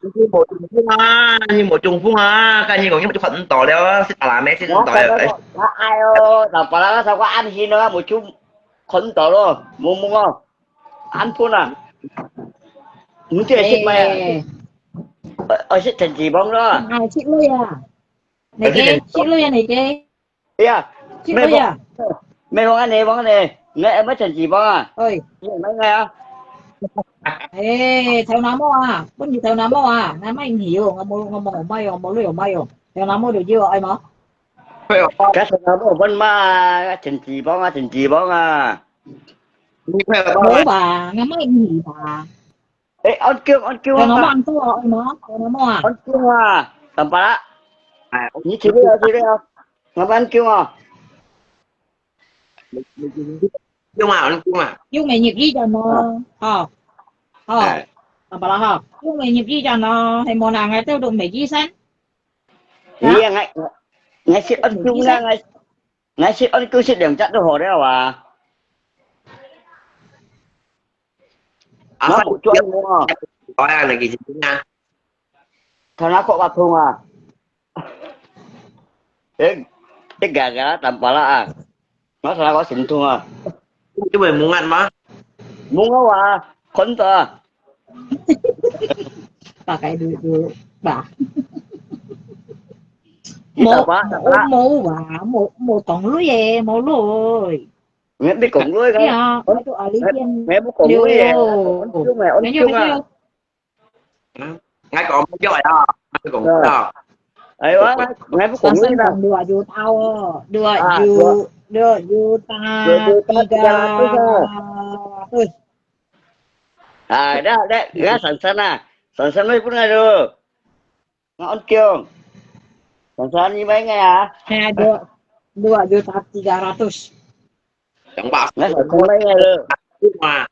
你無中風啊，你無中風啊，跟你講，你就看毋到了，食大拉咩，食毋到了。我哎喲，老伯啦，我頭个暗時咯，無就看毋到咯，摸摸哦，暗昏啊。毋知係食咩啊？我食陳志邦咯。啊，食類啊，你个食類啊，你个。 哎呀，食類啊？咩講恁呢，講恁呢，你愛乜陳志邦啊？哎。你愛乜啊？哎，頭那毛啊，分你頭那毛啊，𠊎買你哦，𠊎無，𠊎無買哦，無鐳哦，買哦，頭那毛就要，愛無？哎喲，該頭那毛分嘛，陳志邦啊，陳志邦啊。你快點幫我買。無吧，𠊎買你吧。 哎，安京，安京啊！頭那毛恁多哦，哎喲，頭那毛啊！安京啊，三百啦。哎，你去了，去了，我安京啊。用啊，安京啊。用美日一的呢，哈，哈，三百啦哈，用美日一的呢，係無啦，𠊎兜都美日生。你啊，𠊎，𠊎食安京啦，𠊎，𠊎食安京食兩隻都好了啊。 啊，我不專業啊。哎呀，那个是真啊。頭那殼挖空啊。哎，这个个啦，淡薄啦啊，我说我心痛啊，因为木眼吗？木眼啊，看到啊，大概就就吧。你淡薄啦，淡薄啦，我冇啊，冇冇讲鐳个，冇鐳。你你讲鐳个，对啊，我都阿里边，你冇讲鐳个，安中个，安中啊。 嗯，𠊎講毋對啊，𠊎講毋對。哎，我，我，我不講你啦。三三講六啊，有道哦，六啊，啊，有，六啊，有道，有道，tiga ratus啊。Ratus。啊，那，那，那三三啊，三三你不能了。我安中。三三你买个啊？哎，六，六啊，有道，tiga ratus。 Yang pasti. Nah, mulai nggak lo? Cuma.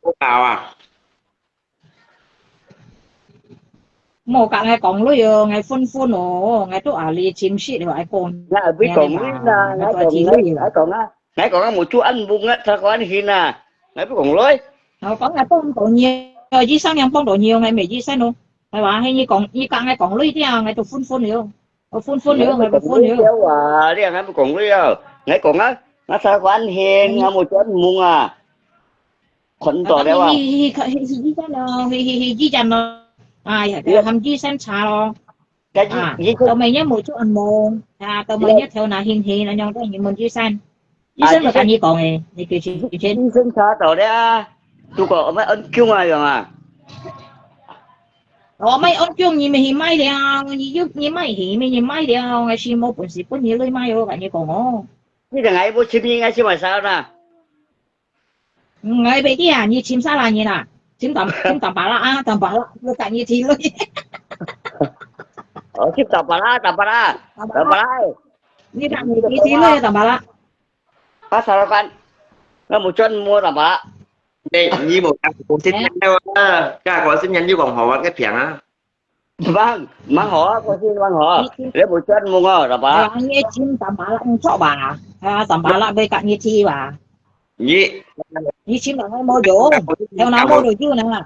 Kau tahu ah. Mau kat ngai kong lui yo, ngai phun phun oh, ngai tu ahli chim sit yo, ai kon. Ngai bi kong lui na, ngai kong lui, ngai kong ah, ngai kong ah, mu chu an bung ngat sa kon hin na, ngai bi kong lui. Ngai kong ngai tong kong nyi, yo ji sang yang pong kong nyi, ngai me ji sang no. Ngai wa, hei nyi kong, nyi kat ngai kong lui ti, ngai tu phun phun yo. Ôi, phun phun liu, ngai phun liu. Liu à, liu ngai phun liu. Ngai kong á, ngai sa quan hin, ngai mu chọn mung à. Khốn tỏ đéo à. Hi hi hi hi hi hi chân lo, hi hi hi hi chân lo. À, hàm ji sen cha lo. Cái ji à, ji sen. Tao mày nhớ mu chọn mung. À, tao mày nhớ theo na hin hin, nó nhong tao nhớ mun ji sen. Ji sen là cái gì con ấy, nè kêu ji sen. Ji sen cha tỏ đéo à. Tụi có mấy ấn chung à, yong à. Ôi, mai ôn chung nyi mi hi mai liao, nyi yuk nyi mai hi mi nyi mai liao, ngai si mo bun si bun nyi lui mai yo, ngai nyi kong o. Nyi ta ngai bo chim nyi ngai chim mai sao na. Ngai be kia, nyi chim sa la nyi na. Chim tam, chim tam ba la a, tam ba la, yo ka nyi thi lui. Ôi, chim tam ba la, tam ba la, tam ba la. Nyi ta nyi thi thi lui tam ba la. Pasal kan, ngai mu chọn mu tam ba la. Ê, nyi mu ka có sinh nhật đâu á. Ka có sinh nhật nyi kong hổ ăn cái phiền á. Vâng, mang hổ, có sinh mang hổ. Lê mu chọn mu ngò, tam ba la. Nyi chim tam ba la, nyi chọn ba. Ha, tam ba la, bê ka nyi thi ba. Nyi. Nyi chim la ngai mo dùng. Theo na mo được chứ na.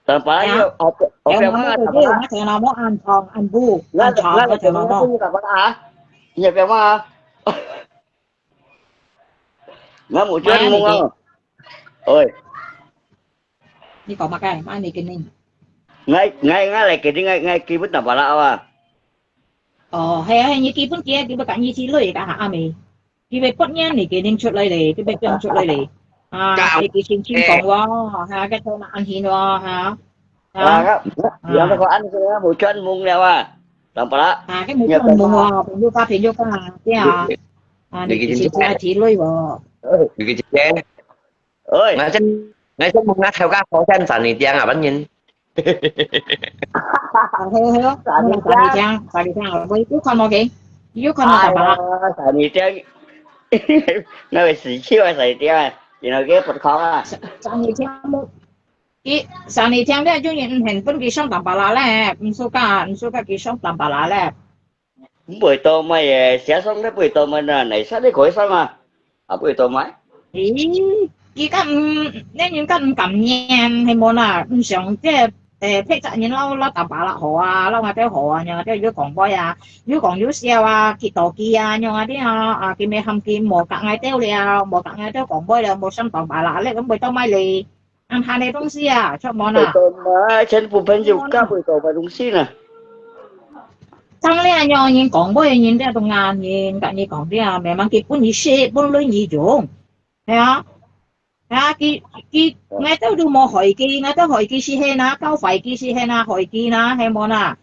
Tam ba la, yo, ở, ở theo na mo được chứ, na theo na mo ăn thong, ăn bu, ăn thong, na theo na mo. Tam ba la, hả? Nyi theo na. Ngai mu chọn mu ngò. Ôi. Nyi có mà cái, mà nyi cái ninh. Ngai, ngai, ngai lại cái ninh, ngai, ngai ký bút tam ba la à. Ồ, hè, hè, nyi ký bút kia, ký bút cả nyi thi lui cả hả, à mi. Ký bút bút nha, nyi cái ninh chốt lại lì, ký bút bút chốt lại lì. À, ký ký chim chim kong wa, ha, cái thằng ăn hin wa, ha. Hả? Yang ko an ko mu chọn mung liao à. Tam ba la. À, cái mu chọn mung wa, pin yu ka, pin yu ka, kia. À, nyi ký chim chim thi lui wa. Nyi ký chim. Ôi. Ngai chân, ngai chân mung ngai theo ka khó chân sa ni tiang à, bắn nhìn. Sa ni tiang, sa ni tiang, sa ni tiang. Ôi, you come okay. You come out tam ba la. Sa ni tiang. Ngai si chiu sa ni tiang. You know, cái bật khó à. Sa ni tiang mu. Ki, sa ni tiang dia jung yin hen pun ki song tam ba la le. Nsu ka, nsu ka ki song tam ba la le. Bơi tàu mai, xe sông đấy bơi tàu mai na, này sao đấy khỏi sông à? À, bơi tàu mai. Ý, ki kan, nên những kan cảm nhận hay mô na, không想cái, ê, phê chắc nhìn lâu, lâu tạm bả là họ à, lâu ngài theo họ à, nhưng mà theo dưới còn bơi à, dưới còn dưới xe à, ki tàu ki à, nhưng mà đi à, à, ki mê hâm ki mô cả ngài theo liao, mô cả ngài theo còn bơi liao, mô sắm tạm bả là, lẽ cũng bơi tàu mai lì. Ăn hàn này東西啊，出門啊。Buổi tối mà, chân phụ phấn dục các buổi tối mà đúng xin à. Chang le nyo nyin kong boi nyin de tong ngan nyin ka nyi kong de, memang ki pun yi shi pun lui nyi jung. He a? He a, ki, ki, ngai tau du mo hoi ki, ngai tau hoi ki si he na, kau fai ki si he na, hoi ki na, he mo na.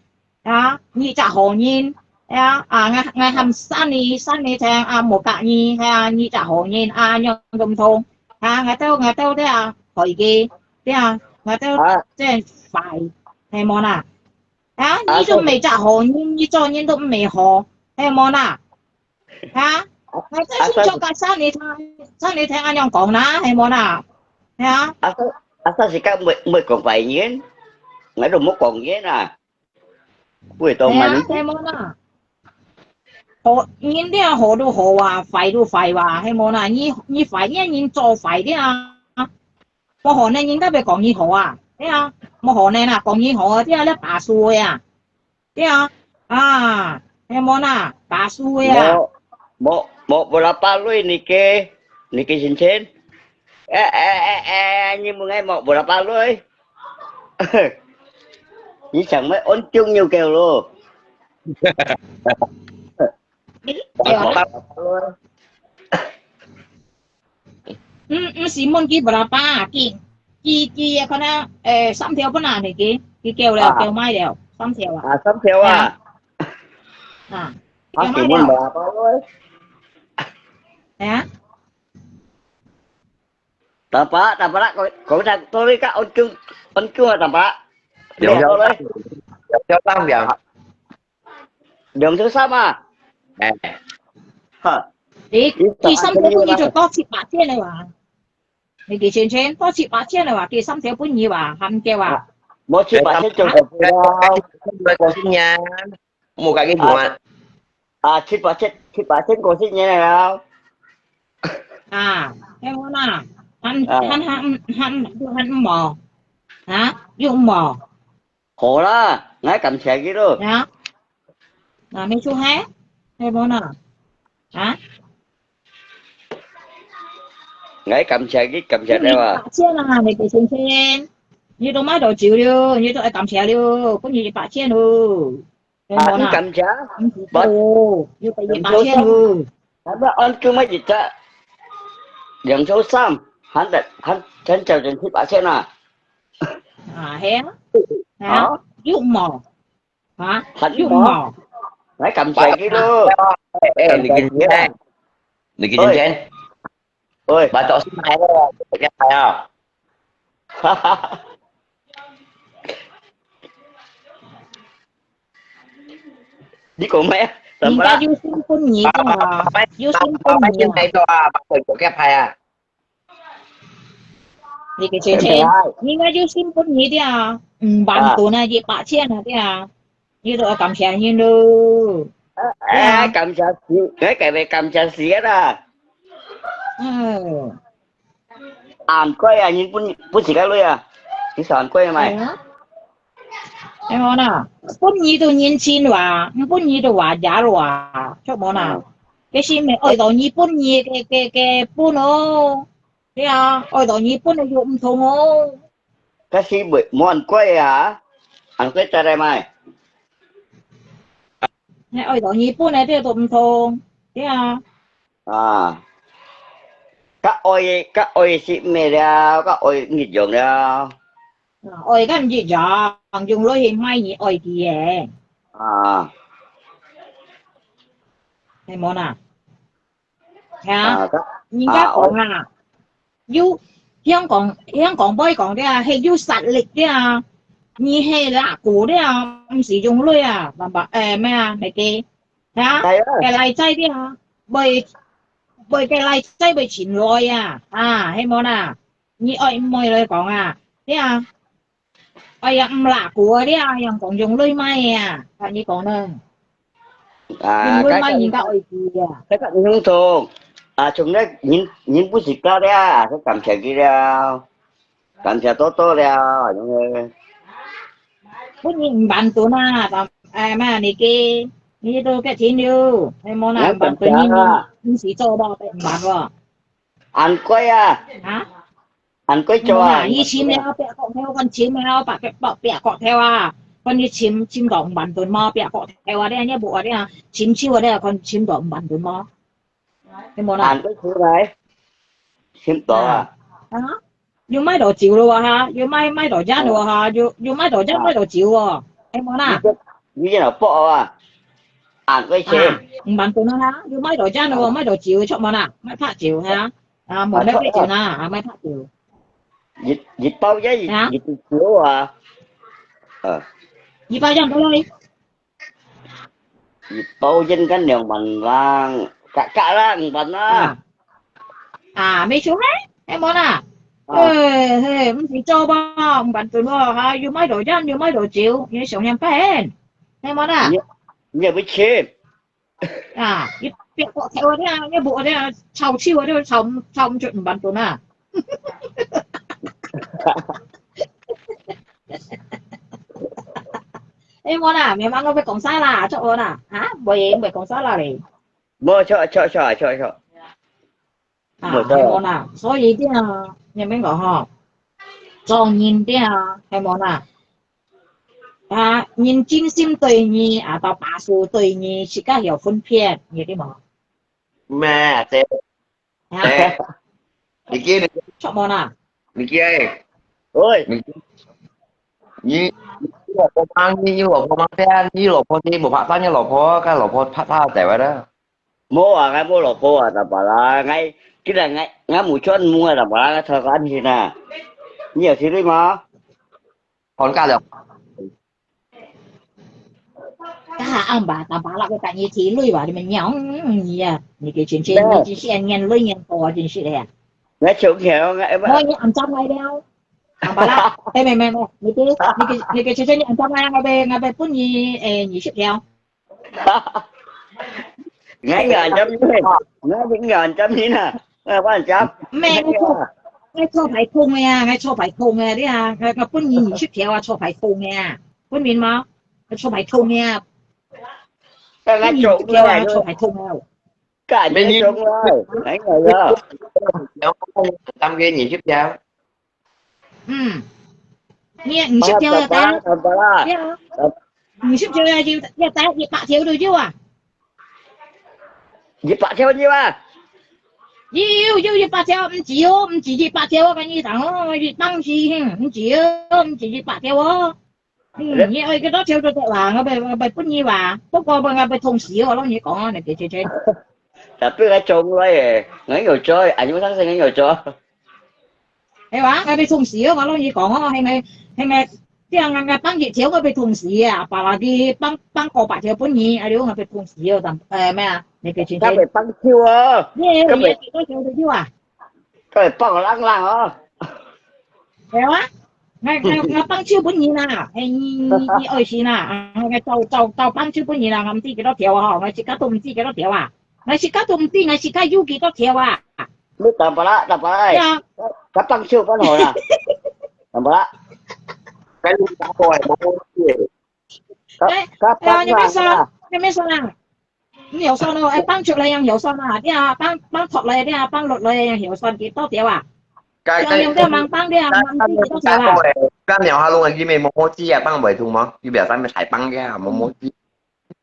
Ha, nyi chak hò nyin. Ha, à, ngai, ngai ham san ni, san ni theng, à, một cặp nyi, ha, nyi chak hò nyin, à, nhông gom thong. Ha, ngai tao, ngai tao thế à, hỏi kì, thế à, ngai tao thế phải, hay mò nà. Ha, nyi tao mày chak hò nyin, nyi cho nyin tao mày hò, hay mò nà. Ha, ngai tao xin cho cả san ni theng, san ni theng anh nhông kong nà, hay mò nà. Ha. Asa, asa si ka mười, mười kong phải nyin, ngai tao một kong nyin à. Buổi tối mà nè, đúng thế món à. Hổ, nhìn đi à, hổ đu hổ à, phải đu phải à, hay món à, nhi, nhi phải nhé, nhìn cho phải đi à. Có hổ này nhìn ta phải có nhi hổ à, thế à. 無可能啊，講你好啊，這咧打輸个啊，對啊，啊，係無啦，打輸个啊，Mau, mau, mau berapa lui niki? Niki cincin? Eh, eh, eh, eh, ni mengai mau berapa lui? Ni sang mai on chung nyu kêu lo. 誒，對啊。 毋毋是問佢 berapa，佢佢佢可能誒三條半啊，你佢佢叫了，啊叫賣了，三條啊，啊，三條啊，啊，啊，叫賣請問了， berapa lui？係啊， Tapa, tapa, kau kau dah kau ni kat on chung on chung ah tapa. 兩條 lui，兩條三兩，兩條三啊，哎，哈，你佢三條半你就多七八千了哇，你幾千千多七八千了哇，佢三條半你哇，還叫啊，無七八千就過了。過新年，無該个用啊，啊，七八千，七八千過新年了。啊，係無啦，還還還還還無，啊，又無，好啦，𠊎感謝佢咯。啊，啊，沒錯嘿，係無啦，啊。 𠊎感謝佢，感謝你啊。八千啊，你幾千千，你都買到酒了，你都愛感謝了，分你一百千咯。啊，你感謝？你哦，又給你八千咯。咱們安住乜一隻，兩周三，還得還還找人去八千啊。啊，係啊，係啊，又無，啊，又無。來感謝佢咯。哎，你幾千，你幾千千，喂，買到新牌咯，幾牌啊？你講咩？人家有心分你个啊，有心分你啊。買到啊，買到幾牌啊？你个姐姐，人家有心分你个啊，五萬盾啊，一百千啊个啊，你都要感謝人咯。哎，感謝死，哎，該位感謝死个啦。嗯。 恁貴啊，人分分自家鐳啊，你算貴啊嘛？係啊，係無啦，分你都人情哇，毋分你都話假話，著無啦？該是毋係愛到你分你个个个分哦，對啊，愛到你分个又毋同哦。該是無無恁貴啊，恁貴得來買。你愛到你分个這都毋同，對啊。 啊，甲愛个甲愛个是毋係了，甲愛一樣了。愛甲毋一樣，用落去買你愛佢个，啊，係無啦？啊，哈，甲人家講啊，有香港香港妹講个啊，係有實力个啊，你係拉古个啊，毋是用鐳啊，明白？誒咩啊，那個。 哈，係啊，个來仔个啊，會會个來仔會尋來啊，啊，係無啦？你愛毋愛來講啊？對啊，哎呀，毋啦，古啊，你啊，人講用鐳買啊，啊，你講呢？啊，用鐳買人家愛佢啊，該个毋同，啊，從來人人不是假了，係感謝佢了，感謝多多了，因為分你五萬盾啊，誒咩？你个你都幾錢了？係無啦？五萬盾你你你是做到五萬喎？恁貴啊，啊？恁貴做啊，以前了，百個頭，看錢了，百百百個頭啊，看你錢錢到五萬盾無？百個頭啊，你你無啊，你啊，錢少啊，你看錢到五萬盾無？你無啦？恁貴出來，錢到啊，啊？有買到酒了啊哈？有買買到煙了啊哈？有有買到煙買到酒哦？你無啦？你這你這老伯啊，恁貴錢。五萬盾啊哈？有買到煙了哦？買到酒出無啦？買白酒哈？ 啊，無買白酒啦，啊，買白酒。一一包一一啊一杯酒啊，啊，一包煙多少？一包煙跟兩萬零，加加啦五萬啦。啊，啊，沒錯嘿，係無啦？啊嘿嘿，毋係做吧？五萬盾哦，哈，又買到煙又買到酒，你想想看，係無啦？你你也不去，啊，你別個頭啊，你無啊，你炒手啊，你炒炒毋出五萬盾啊。哎，無啦，明白我會講啥啦，著無啦？啊，袂，袂講啥啦咧。無，著，著，著，著，著。啊，無錯。係無啦？所以這樣，你明講吼，做人這樣，係無啦？啊，人真心對你，啊，到把手對你，自家曉分辨，你知無？咩，這，啊？這，你記得，著無啦？你記得，喂，你，你，你老婆幫你，你老婆幫你，你老婆你無拍算，你老婆，該老婆拍他走了。 無啊，𠊎無老婆啊，大伯啦，𠊎，既然𠊎，𠊎無專門啊，大伯啦，𠊎坐个安心啊。你有提鐳嗎？放假了。該下暗吧，大伯啦，𠊎等你提鐳吧，你們娘，你啊，你个錢錢，你只是眼淚眼多啊，真是的呀。𠊎窮條，𠊎，我你暗站來了，大伯啦，哎，沒，沒，沒，你个，你个，你个錢錢你暗站來，𠊎被，𠊎被分你，哎，二十條。 𠊎仰恁針你，𠊎仰恁針你啊，𠊎仰恁針。毋係，𠊎坐，𠊎坐排通个啊，𠊎坐排通个，你啊，𠊎，𠊎分你二十條啊，坐排通个啊，分明無？𠊎坐排通个啊，分你二十條啊，坐排通个啊。該你中了，哎呀呀。三個二十條。 嗯，你二十條要打，打，打，打，打。對啊，二十條要，要打一百條都有啊。一百條有啊？有，有一百條，毋止哦，毋止一百條，𠊎跟你講哦，一百是，哼，毋止哦，毋止一百條哦。 嗯，你愛幾多條都得啦，𠊎會，𠊎會分你哇。不過𠊎會痛死哦，摎你講啊，你別切切。Tapi𠊎做毋來誒，𠊎有做，恁樣生成𠊎有做。係哇，𠊎會痛死哦，𠊎摎你講哦，係咪，係咪，這樣𠊎，𠊎放一條𠊎會痛死啊，apalagi放，放過百條分你，哎喲，𠊎會痛死哦，但，誒，咩啊，你別切切。該會放手哦，你，該會，你幾多條都有啊？該會放冷冷哦。係啊。 𠊎，𠊎，𠊎放手分你啦，哎，你，你，你愛心啦，啊，𠊎照，照，照放手分你啦，𠊎毋知幾多條啊，吼，𠊎自家都毋知幾多條啊，𠊎自家都毋知𠊎自家有幾多條啊。你打不啦，打不啦，對啊。佢放手分好啦，打不啦。跟你打過來，我，我，哎，佢，佢放啦，哎呀，你別說，你別說啦。 你曉算哦，哎，放出來樣曉算啊，你啊，放，放出來，你啊，放落來樣曉算幾多條啊？該，像用這樣放，你啊，該，放幾多條啊？該鳥下弄个，你沒摸摸雞啊，放尾兔嗎？你不要在那邊還放呀，摸摸雞。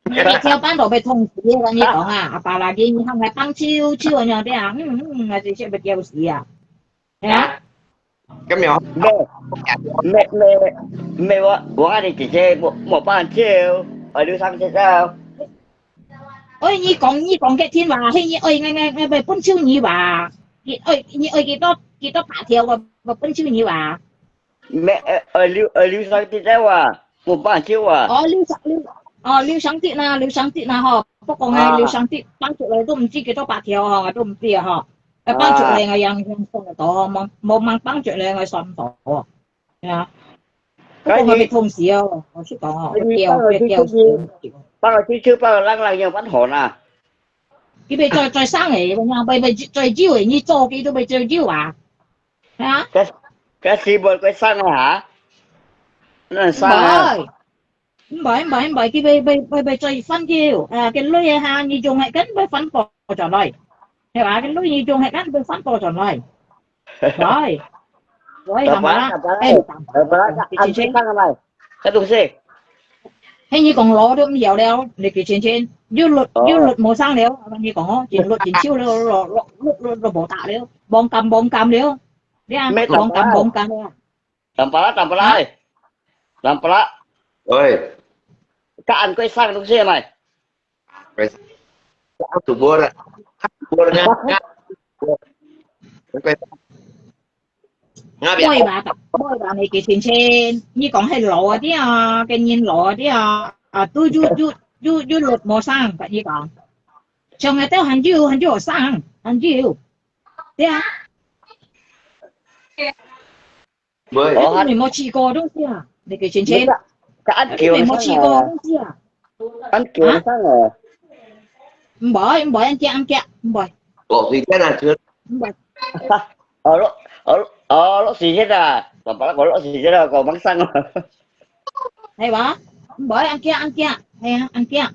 你一條放都被痛死，我跟你講啊，阿爸啦，你，你看還放手，手樣的啊，嗯，嗯，那這些不丟死啊？ 係啊？該無，無，無，無，無，𠊎，𠊎个姐姐無，無辦法，愛留三隻啊。哎，你講，你講个聽話，係你愛，𠊎，𠊎，𠊎，𠊎分手你話，你愛，你愛幾多，幾多百條，𠊎，𠊎分手你話。無，呃，呃，留，呃，留三隻啊，無辦法啊。哦，留三，留，哦，留三隻啦，留三隻啦吼。不過呢，哦。留三隻，放出來都毋知幾多百條吼，𠊎都毋知啊吼。 誒，幫助你，𠊎樣樣算得到，無，無，無幫助你，𠊎算毋到。係啊。該你，不過𠊎會痛死哦，老實講哦，該你會掉，會掉死。幫佢出去，幫佢冷冷樣，還好啦。佢會再，再生誒，會，會，會再有誒，你做佢都會再有啊。係啊。該，該係無會生啊？哪生啊？毋會。 毋會，毋會，毋會，佢會，會，會，會再翻掉。啊，該鐳啊哈，你用係緊會翻過轉來。係吧？該鐳你用係緊會翻過轉來。會。會，大伯，行吧？大伯，哎，大伯，大伯，大伯，你先生啊，來，該東西。嘿，你講老都毋要了，你幾錢錢？又綠，哦。又綠無生了，你講哦，真綠真少了，綠，綠，綠，綠，綠無打了，黃金，黃金了。你啊，咩大伯？黃金，黃金了。 Tampala, tampala, ah. Tampala. Oi. Kaan ko isang nung siya, mai. Ko isang. Kaan to, bora. Bora nga, nga. Nga, nga. 會吧，會吧，你个親戚，你講係老啊啲啊，个人老啊啲啊，啊，都有，有，有，有綠無生，跟你講。像係都還有，還有生，還有。對啊。 Boy. Aku memang ciko dong sia. Niki cincin. Ka an kiu. Aku memang ciko dong sia. An kiu sang eh. Mbak, mbak, an kiak, an kiak, mbak. Alo, alo, alo, si chết à? Papa alo, si chết à? Kau mangsang. Hai ba? 毋會恁驚，恁驚，係啊，恁驚。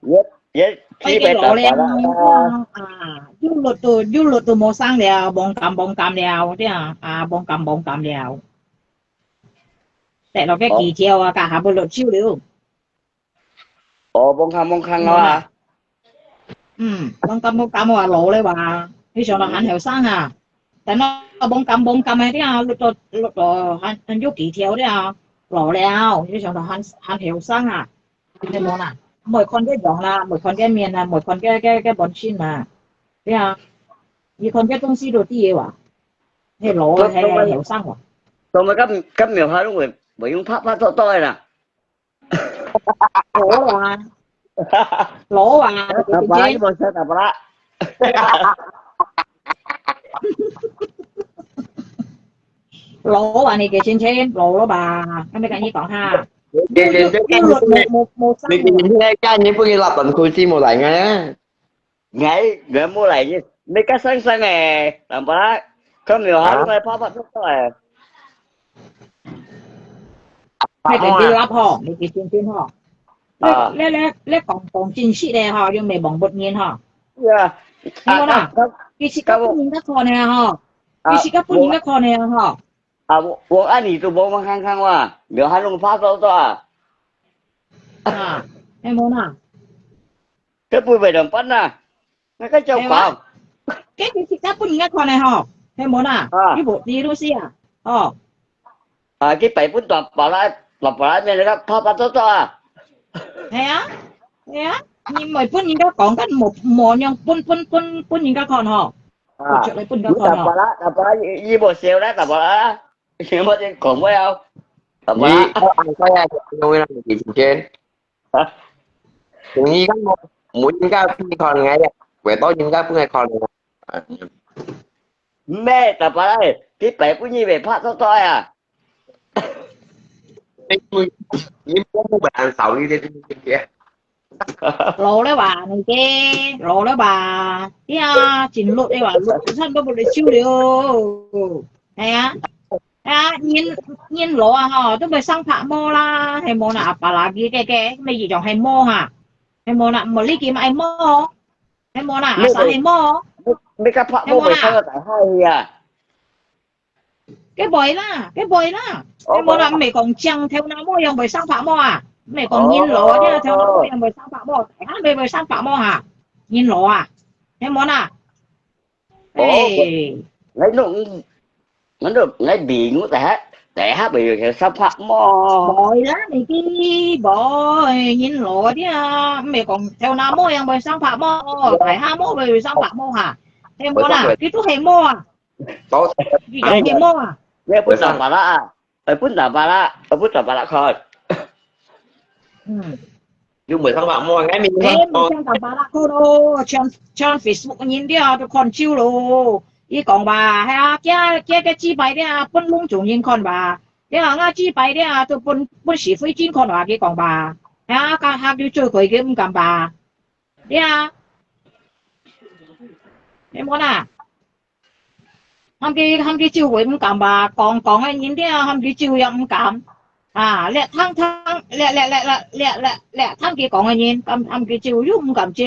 也也基本上了啊，又落到又落到無聲了，忘感忘感了，對啊，啊，忘感忘感了。跌落个技巧啊，家下要落手了。 哦，望看望看啊。嗯，望感望感啊，老了哇，你想到還後生啊，等到望感望感个了，落到落到還還有幾條了，老了，你想到還還後生啊，你無啦，莫看个樣啦，莫看个面啦，莫看个个个本性啦，對啊，你看个東西都知个哇，係老个係後生哇。做麼个今今日下攏會會用拍拍拖拖个啦？ 老啊，老啊，打巴拉，你無想打巴拉。老啊，你个心情老了吧？還沒跟你講哈。你你你你你你你你你不給老板空氣無來啊？ 𠊎𠊎無來呢，你个生生誒，nampak，看沒有，佢都在拍拍拖拖誒。你个你拉吼，你个先生吼。你你你你講講真實个吼，又毋係忘不人吼。係啊，係無啦？佢自家本人个看个吼，佢自家本人个看个吼。啊，我我愛你都無望看看哇，你還弄拍拖拖啊？啊，係無啦？ 佢不會兩半啦，那個叫講。該佢自家本人个看个吼，係無啦？啊。你無你都是啊，哦。啊，佢擺分大把啦，大把啦，面那個拍拍拖拖啊。係啊，係啊，你毋係本人个講，該無無樣本本本本人个看吼，啊，出來本人个看吼。大把啦，大把啦，佢佢無笑啦，大把啦，佢無在講話啊，大把啦。你我安排啊，用个啦，你之前。 啊？你講無，無人家分你看个，為到人家分你看个。毋係，大伯仔，佢擺分你未拍拖拖啊？你你你莫莫白人少一點點點。老了吧，你个老了吧？哎呀，真老了吧，老差不多不得救了。哎呀。 啊，人人老啊吼，都會生白毛啦，係無啦？Apalagi个个，乜一樣係毛哈，係無啦？無你見愛毛，係無啦？阿啥係毛，你你个白毛會生到大海去啊？該會啦，該會啦，係無啦？毋係講淨頭那毛樣會生白毛啊，毋係講人老啊，淨頭那毛樣會生白毛，大下會會生白毛哈，人老啊，係無啦？ 哦，哎。𠊎都，𠊎都，𠊎明白，第下，第下會有生白毛。會啦，你知，會，人老个啊，毋係講頭那毛樣會生白毛，大下毛會生白毛哈。係無啦，佢都係毛啊，佢講係毛啊。你分大伯啦啊，哎，分大伯啦，哎，分大伯啦看。嗯。 又毋會生白毛，𠊎明白。哎，毋會生白啦，好咯，像像Facebook人了都看笑咯。佢講吧，係啊，佢佢个自拍了，分攏總人看吧。了，𠊎自拍了，都分分是非精看吧，佢講吧。係啊，該下就做佢个毋敢吧。了，你無啦？ 喊佢喊佢照會毋敢吧，講講个人了，喊佢照也毋敢。啊，這聽聽，這這這這這這這聽佢講个人，喊喊佢照又毋敢照，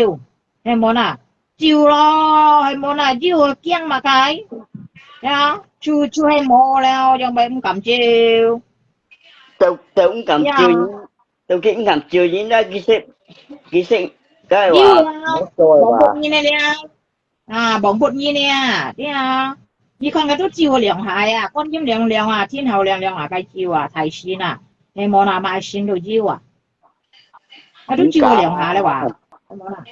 係無啦？照咯，係無啦？照驚麼个？呀，就就係無了，又毋敢照。都都毋敢照人，都佢毋敢照人啦，其實其實，該話，有啊，無做个吧？無人个了。 啊，忘不人呢，對啊。你看佢都照兩下啊，觀音娘娘啊，天后娘娘啊，該照啊，大神啊，係無啦，麼神都有啊。佢都照兩下了哇，係無啦？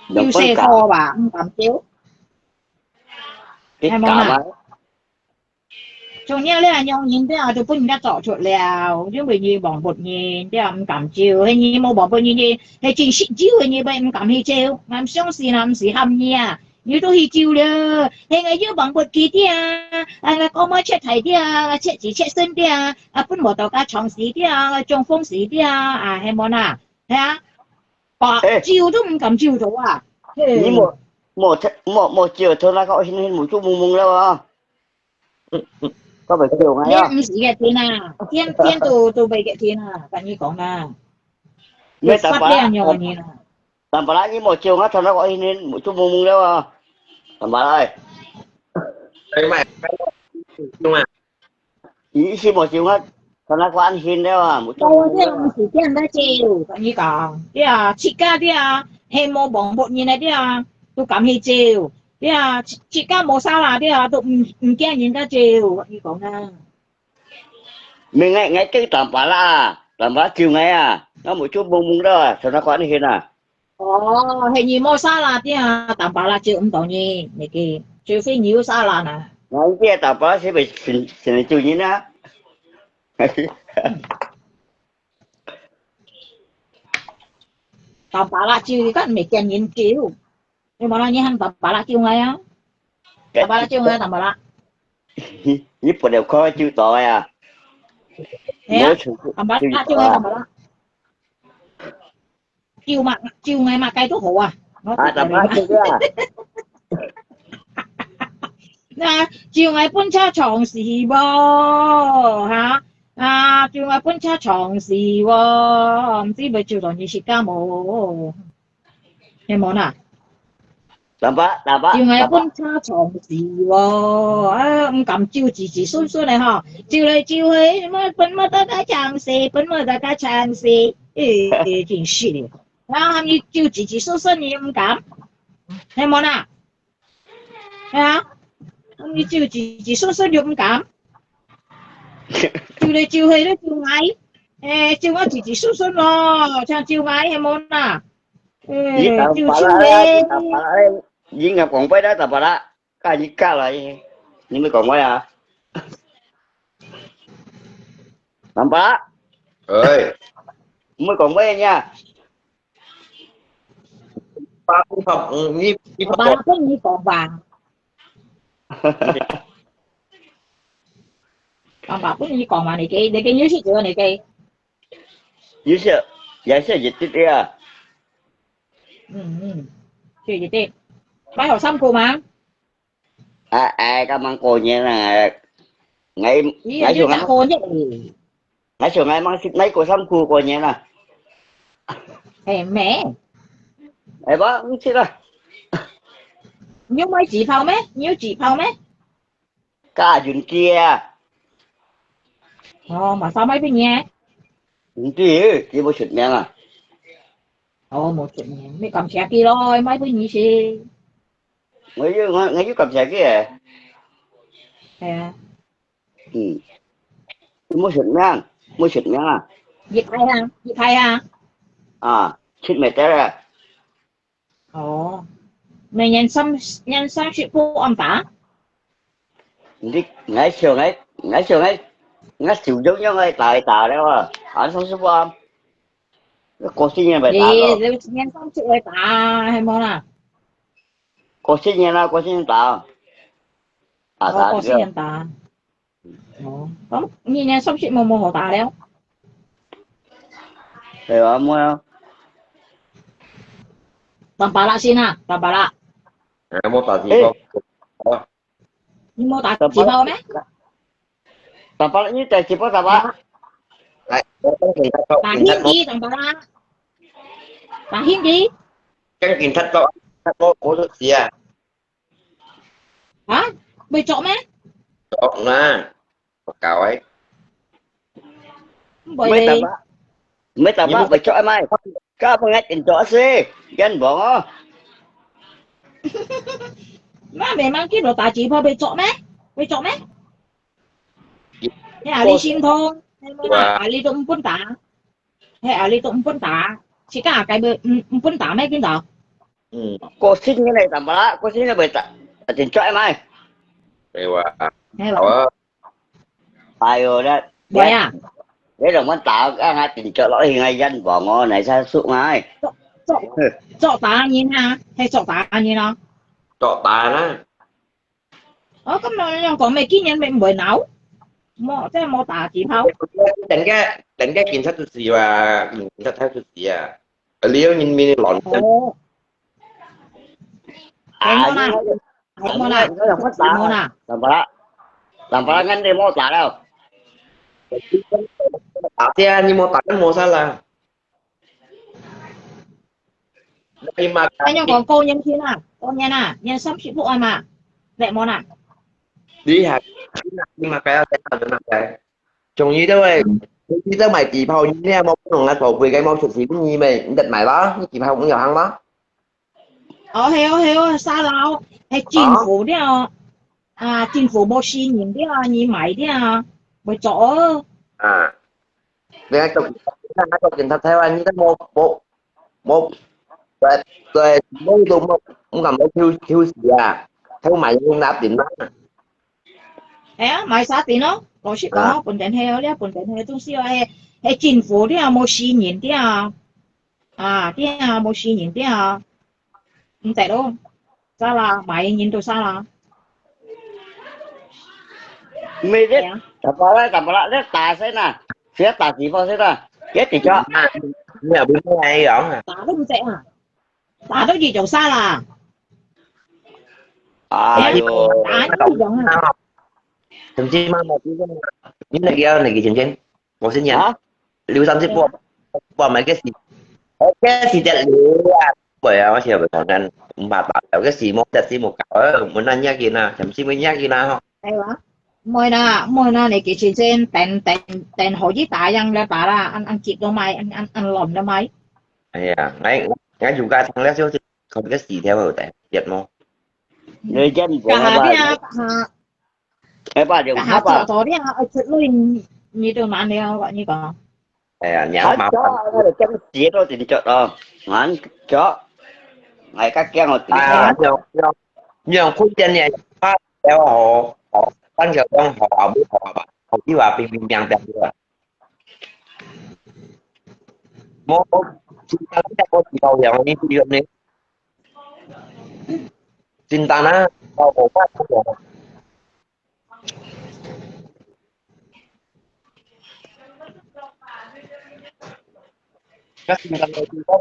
有細個吧，毋敢照，係無啦？ 重要咧，樣人對啊，都分人家捉出了，因為你忘不人，對啊，毋敢照，係你無忘不人，你係真識照，係你會毋敢去照，𠊎相信啊，毋係喊你啊，你都去照了，係𠊎又忘不記的啊，啊，𠊎哥妹切大的啊，切子切孫的啊，啊，分無到家長死的啊，中風死的啊，啊，係無啦，係啊，啊，照都毋敢照到啊，你莫莫莫照，到那個現在目珠蒙蒙了啊。个袂笑个呀。你毋使个天啊，天天都都袂个天啊，跟你講啊，有發亮有个人啊。但本來你無笑，我頭先講一年，做懵懵了啊。但本來，哎，買，用啊。你一時無笑，我頭先講一年了啊，無做懵懵了啊。我這毋使點个笑，跟你講，對啊，自家對啊，係無望別人个對啊，都敢去笑。 對啊，自，自家無沙拉，對啊，都毋，毋驚人家笑，你講啊。明仔，𠊎叫Tampalak啊，Tampalak招𠊎啊，𠊎目珠蒙蒙了啊，從哪看得見啊？哦，係你無沙拉，對啊，Tampalak招毋到你，你个，除非你有沙拉啦。𠊎這Tampalak係毋係成，成日招人啊？Tampalak招，你看毋係驚人招。 你無啦，你喊Tampalak招𠊎啊？Tampalak招𠊎，Tampalak。你本來看招到个啊？係啊，Tampalak招𠊎，Tampalak。招嘛，招𠊎嘛，該都好啊。啊，Tampalak招个啊？那招𠊎分車撞死無？哈？啊，招𠊎分車撞死無？毋知會招到你自家無？ 係無啦？Tampalak，Tampalak，招𠊎分車撞死哦！啊，毋敢招子子孫孫个吼，招來招去，麼分麼大家撞死，分麼大家撞死，誒，誒，真是个。然後喊你招子子孫孫，你又毋敢，係無啦？係啊，喊你招子子孫孫又毋敢，招來招去都招𠊎，誒，招𠊎子子孫孫咯，像招𠊎係無啦？ 你Tampalak，你Tampalak，你應該講話啦，Tampalak，該你嫁來，你毋講話啊？Tampalak，哎，毋會講話呢。爸，你爸，嗯，你，你爸，爸，你講話。爸爸，你講話，你个，你个有事做，你个。有事，也是一滴滴啊。 嗯，嗯，對，對，對。買好衫褲嗎？哎，哎，今晚過年啊，𠊎，咦，𠊎想，又過年了。𠊎想，𠊎買，買過衫褲過年啊。哎，咩？哎，無，毋識啦。你有買紙炮咩？你有紙炮咩？ 加潤機啊。哦，麼儕賣分你个？毋知，佢無出名啊。哦，無出名，你感謝佢咯，賣分你食。𠊎有，𠊎，𠊎有感謝佢个。係啊。嗯。佢無出名，無出名啊。一排啊，一排啊。啊，出名个啊。 哦，每年三，年三十不安吧？你，𠊎想，𠊎，𠊎想，𠊎，𠊎手癢癢个打一打了啊，啊，三十不安。過新年咪打咯。你，你年三十會打，係無啦？過新年啦，過新年打。打，哦，打，過新年打。 哦，咁你呢，三十無，無好打了？係啊，無啊。Tampalak先啊，Tampalak。哎，無打紙炮。哦。你無打紙炮咩？Tampalak，你打紙炮，Tampalak。來，我等一下，打Hindi，Tampalak。打Hindi。跟警察講，我，我都死啊。 啊？會著咩？著啦，我搞个。毋會咧。毋係打吧，毋係打吧，會著啊，毋係。該分𠊎定著先，冤枉哦。那慢慢叫我打紙炮，會著咩？會著咩？你啊，你心痛，係無啦？啊，你都毋分打。 係啊，你都毋分打，自家个毋，毋分打咩？見到？嗯。過新年來打吧啦，過新年來打，啊，真著愛買。係哇。係哇。好啊。哎喲，那，喂啊。你同我打，啊，真著落去，冤枉哦，哪儕輸啊？著，著，著打人啊，係著打人哦。著打啦。 哦，咁樣樣講，你今年你毋會惱？無，真係無打紙炮。等个，等个警察就死啊，警察佢就死啊。啊，你有人民亂。哦。係無啦？係無啦？係無啦？打吧啦。Lampa kan dia mau tak tau. Tapi ni mau tak kan mau salah. Terima 哎，你講過年前啊，過年啊，年三十不安嘛，來無啦？你還你嘛該要這樣子那個，終於都會，你都買機票，你也無不能來寶貝該毛出去，你沒你得買吧？你機票沒有行嗎？哦，係哦係哦，沙撈，係政府了，啊，政府無承認了，你買了，會做哦。啊，你看，你看，你看，台灣，你都無無無，對對，無都無，毋敢無休休息啊，偷買用那點啦。係啊，買沙丁咯，老實講哦，本身係哦，你本身係東西哦，係係政府了無承認了，啊，了無承認了，毋得咯，沙撈，買人都沙撈。沒得，怎麼了？怎麼了？你打先啊，先打幾炮先啊，別緊張。你也不是那樣啊。打都毋得啊，打都一種沙撈。哎呦，打都一種啊。曾經嘛，嘛，你那個要那個錢錢，我是你啊，六三十波，波買個死，OK，死得了啊！ 會啊，我想要講咱毋怕打，有个時無得時無搞，呃，毋難nhắc佢啦，暫時會nhắc佢啦吼。係啊，毋會啦，毋會啦，你幾時先等等等好一打樣來打啦，恁恁急都買，恁恁恁亂都買。哎呀，𠊎𠊎有家堂了，就係看个時條有得，別無。你真家下你啊，家下哎，爸就家下做到你啊，愛出來，你都難了，我你講。哎呀，你好麻煩。那个真鞋都真着哦，俺着，俺个驚我顶啊，用用用空间呢，把条好好，单条用好啊，不好啊吧？好，你话平平平平对吧？我我今天我知道了，你不用呢。真单啊，我我我。 Kasi kalau dito,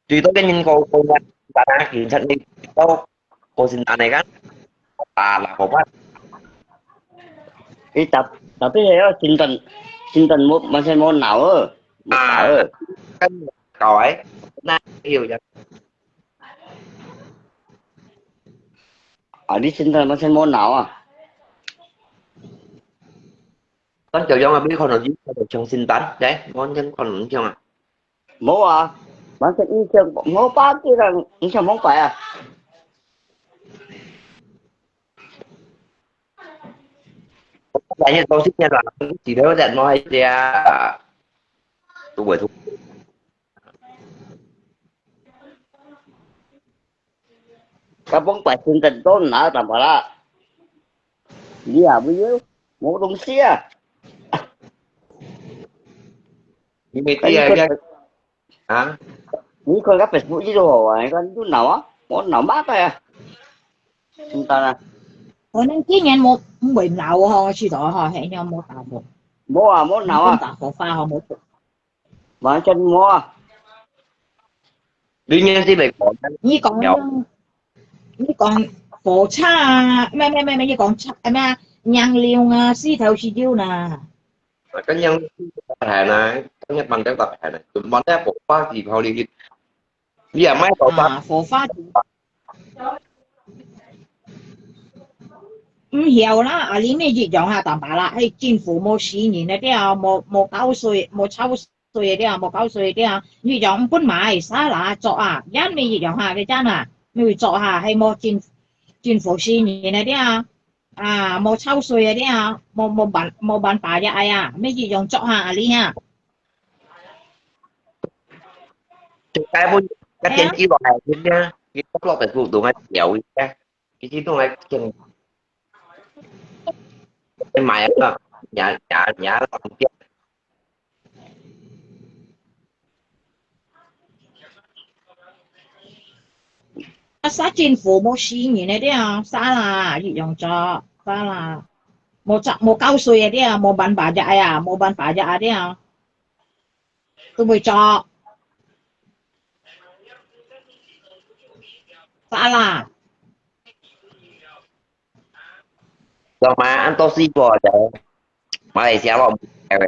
dito ganyan ko ko na sana kinsan ni dito ko sin nanay kan. Ah, lah ko pa. Tapi tapi ya cintan cintan mu masih mau nawa. Mau nawa. Kan kau ai. Na, iyo yan. Ah, di cintan masih mau nawa. Con kiểu giống là biết con nói gì con phải trong xin tán đấy, con nhân con nói không ạ? Mau à, masih ini mau pati kan, ini mau pa ya. Tại hiện con xin nhân là chỉ nếu là nói thì à, tôi buổi thu. Kapong pa cintan to na tambah lah. Iya, bu yu, mau dong sia. Ini dia kan. Hả? Ni kon ka Facebook ji do wa, kan du nau a, mo nau ma ka ya. Cinta na. 可能今年無會鬧吼，我試著吼，係你有無打無？Mo a, mo nau a. 打火花吼，無。完全mo a. 你年紀未過，你講，你講火車啊，咩咩咩咩，你講車咩啊？娘娘啊，四頭四溜啦。跟樣大牌呢，跟日本个大牌呢，就問咧火花字炮哩哩，你也買火花。啊，火花。毋曉啦，啊，你乜一樣哈，淡薄啦，係政府無承認个了，無無交稅，無抽稅个了，無交稅个了，一樣分買沙拉做啊，也乜一樣哈，个真啊，乜做哈，係無政政府承認个了，啊，無抽稅个了，無無辦無辦法个哎呀，乜一樣做哈，啊你哈。就該本个天氣落下天呢，佢落个速度還調一下，佢自動來天。買啊，也也也方便。啊，沙政府無承認个了，沙拉一樣做，沙拉無交無交稅个了，無辦法个哎呀，無辦法个啊了。 都會做。咋啦？知道吗？恁多水果的，馬來西亞咯，哎，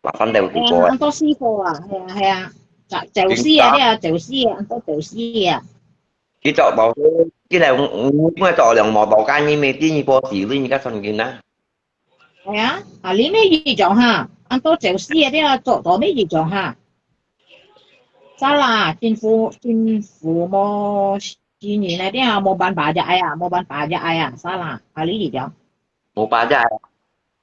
馬上都有水果的。哎呀，恁多水果啊，係啊，係啊，走，走私啊，對啊，走私啊，恁多走私啊。佢做到，佢來，我做兩毛多間，你咪第二波洗，你个神經啊。係啊，啊，你咩異常哈？恁多走私啊，對啊，做到咩異常哈？Salah，政府，政府無承認啊，對啊，無辦法呀，哎呀，無辦法呀，哎呀，salah，啊，你異常。 無辦法呀，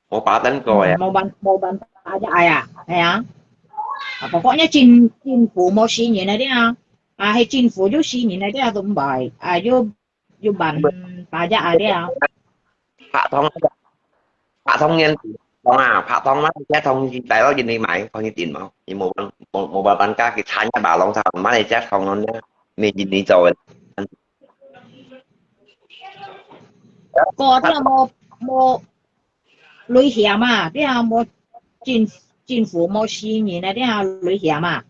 無辦法等過呀。嗯，無辦，無辦法呀，哎呀，係啊。啊，不過呢，政，政府無承認个了，啊，係政府有承認个了，都毋會，啊，有，有辦法呀，哎了。拍通，拍通人，通啊，拍通嘛，這通大陸人去買，可以點嘛，你無辦，無，無辦法，佢產業吧，農場，馬來西亞通了呢，沒人做个。 過這無，無雷險啊，這無政，政府無承認个，這雷險啊。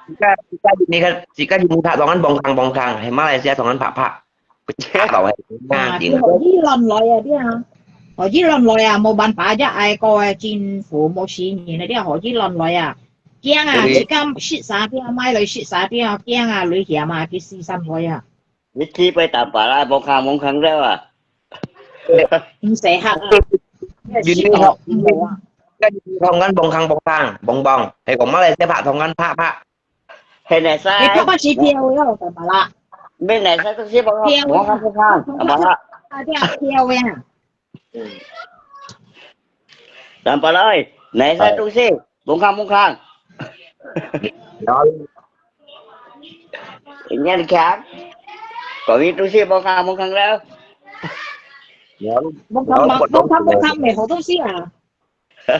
自家，自家你个，自家你拍通安幫康幫康，係馬來西亞通安拍拍，拍到係啊，硬頂。佢好意亂來啊，這啊，好意亂來啊，無辦法，這愛過个政府無承認个，這好意亂來啊。驚啊，對。自家食啥，這買來食啥，這驚啊，雷險啊，佢死三回啊。 你去買淡薄啦，幫康幫康了啊。毋使客啊，你，你，食哦，毋好啊。你通安幫康幫康，幫幫，係講馬來西亞拍通安拍拍。係呢，使。你拍拍是票个哦，淡薄啦。咩呢，使都係幫康，票个啊。幫康幫康，淡薄啦。啊，對啊，票个啊。 Tampak lai, naisai tu si, bongkang-bongkang. Nyan kiang, kami tu si bongkang-bongkang dah. Bongkang-bongkang 咩好東西啊？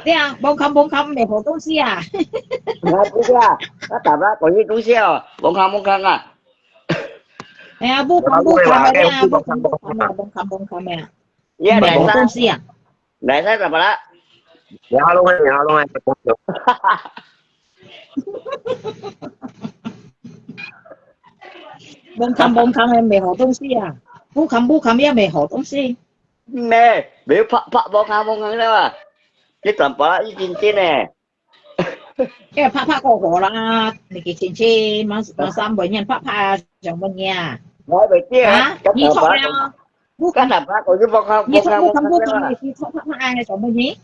對啊，bongkang-bongkang 咩好東西啊？Ngan tu si ah, katama kami tu si ah, bongkang-bongkang ah. 哎呀，bongkang-bongkang 啊，對啊，bongkang-bongkang 啊，bongkang-bongkang 啊。 Ya, 没有东西啊。Naisai, naisai tampak lah. Bongkang-bongkang 个没好东西啊，bongkang-bongkang 也没好东西。咩，没拍拍 bongkang-bongkang 了啊？你tampak已经进呢。 哎呀，拍拍个好啦，你个亲戚，马，马上问人拍拍啊，想问人啊。我袂知啊，啊，你错了。Kan tampak 个又 bongkang-bongkang，你错，bongkang-bongkang 个，你错拍拍啊，想问人。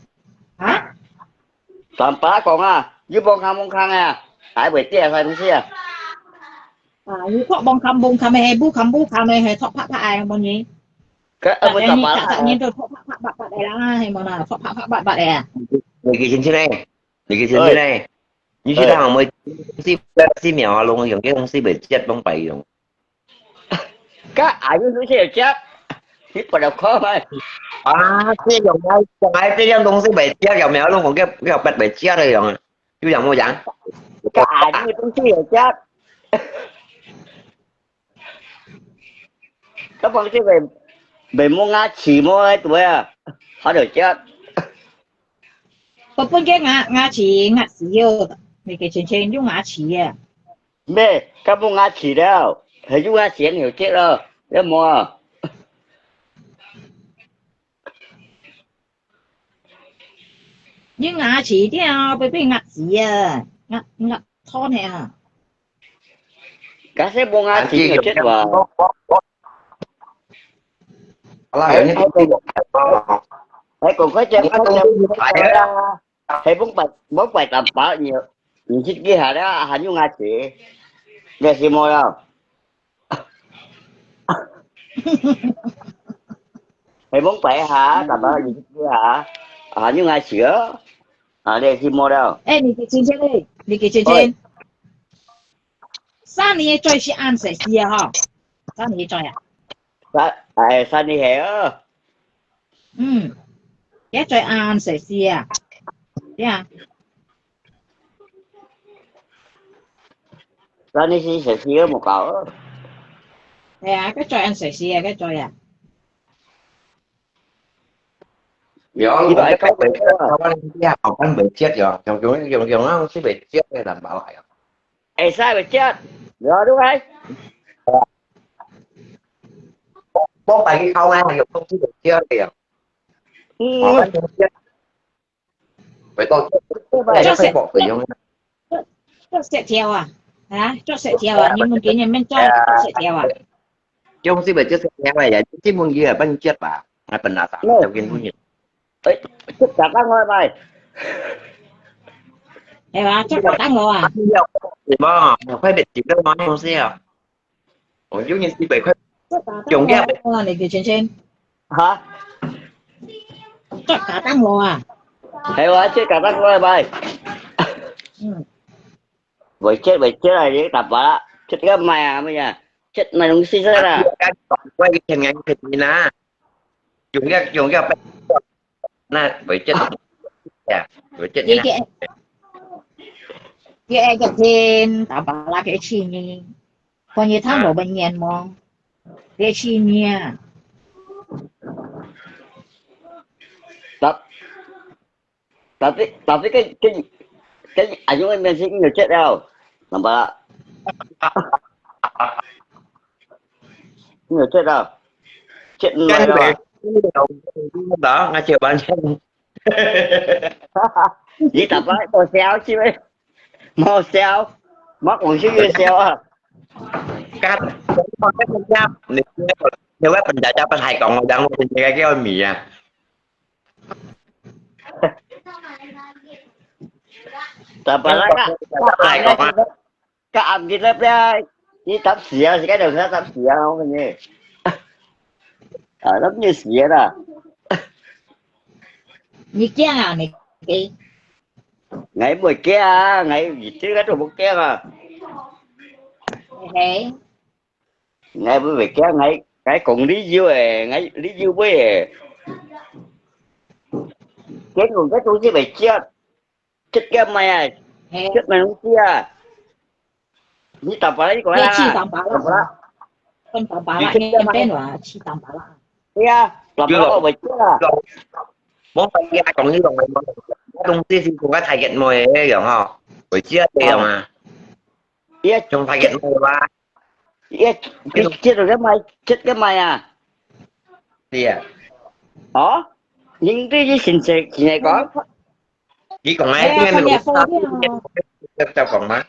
啊？Tampak 讲啊，又 bongkang-bongkang 啊，还袂知啊，啥东西啊？啊，你错 bongkang-bongkang 个，bongkang-bongkang 个，系错拍拍啊，问人。Kan，啊，你，你都错拍拍八八个啦，系无啦？错拍拍八八个啊。你个亲戚呢？ 你个先生呢？你去看我们四，四秒啊，弄用个东西袂接，弄白用。Kan，啊，有东西会接，你不要看嘛。啊，这用啊，用啊，这样东西袂接，有没有？弄个，个白袂接的用啊，有样无样？Kan，啊，有东西会接。 Kapan kita bai, bai mua ngaci mua tu ya. Ada cat. 我本个牙，牙齿，牙齿哦，你个亲戚用牙齿啊？咩，kapan mua ngaci了，还用牙齿有接了，要么啊。 你牙齒掉，被，被牙齿啊，牙，牙痛的啊。Kasi mua ngaci有接哇。好啦，有那个，哎，哎，哎，赶快讲，快讲，快讲啦！还不摆，不摆蛋包，你，你去给他了，还用牙齿，那是么了？ Hay mong pai ha, tama, ha, anyo nga siya. Ah, le, si mo daw. Eh, 你个亲戚嘞，你个亲戚。Oi. 三年个嘴是恁细细啊吼，三年个嘴啊。三，哎，三年个哦。嗯，个嘴恁细细啊，对啊。 Tani si sesi mo kao. Ya, cái trò ăn sesi ya, cái trò ya. Yo, yo, cái cái cái học ăn bị chết yo. Yung yung yung yung nó sẽ bị chết cái đảm bảo lại. Ê, sai bị chết. Yo, đúng rồi. 莫擺去烤啊，有東西有吃的呀。哦，嗯，那東西，回到，對吧？哎，這個不用。做，做雪條啊？啊，做雪條啊？你們今年面做，哎呀，做雪條啊？用這個就是這樣呀，這問題啊，不能接吧？啊，本來打，沒有。就跟不你。哎，這打電話來。係嘛？做打電話啊？什麼？快點幾個嗎？東西啊？ 哦，有人四百塊，這打電話啊，你叫錢錢。哈？這打電話啊？係啊，這打電話來。嗯。會接，會接啊，你打吧。這個賣啊，乜呀？這賣東西个啦。我以前人便宜啦，用藥，用藥，那會接，呀，會接啦。你个，你个天，打吧啦，个錢呢？ 看你聽無文言無？別去念。Tapi, tapi, tapi kan, kan, kan ayong yang mention ni chat tau. Nampak tak? Ni chat tau. Chat ni kan lah. Dah, ngacau banyak. Ni tak apa, kau siapa sih, weh? 無笑，莫講笑就笑啊。該，你，你會分大家不太講，我講我真正个叫米啊。Tapi lah，該，該，該暗日那邊，你搭死啊，是該條車搭死啊，我跟你。啊，那邊死啊啦。你驚啊，你？ 𠊎毋會驚啊，𠊎一直都無驚啊。嘿嘿。𠊎毋會驚，𠊎，𠊎講理由誒，𠊎理由尾誒。結果該東西會接，接个咩啊？嘿。接咩東西啊？ 你打牌你講啦，你去打牌啦，打牌啦。跟打牌啦，你去打牌。你變話去打牌啦。對啊，打牌我會知啦。莫講你還講你講个，我東西是講个target妹个樣吼，會知啊，這樣啊。也，用target妹吧。也，你接到个麥，接个麥啊？對啊。哦，你對你先生，先生講。 你講啊，哎呀，你看你老師，看你啊，你，你，你，你講嘛？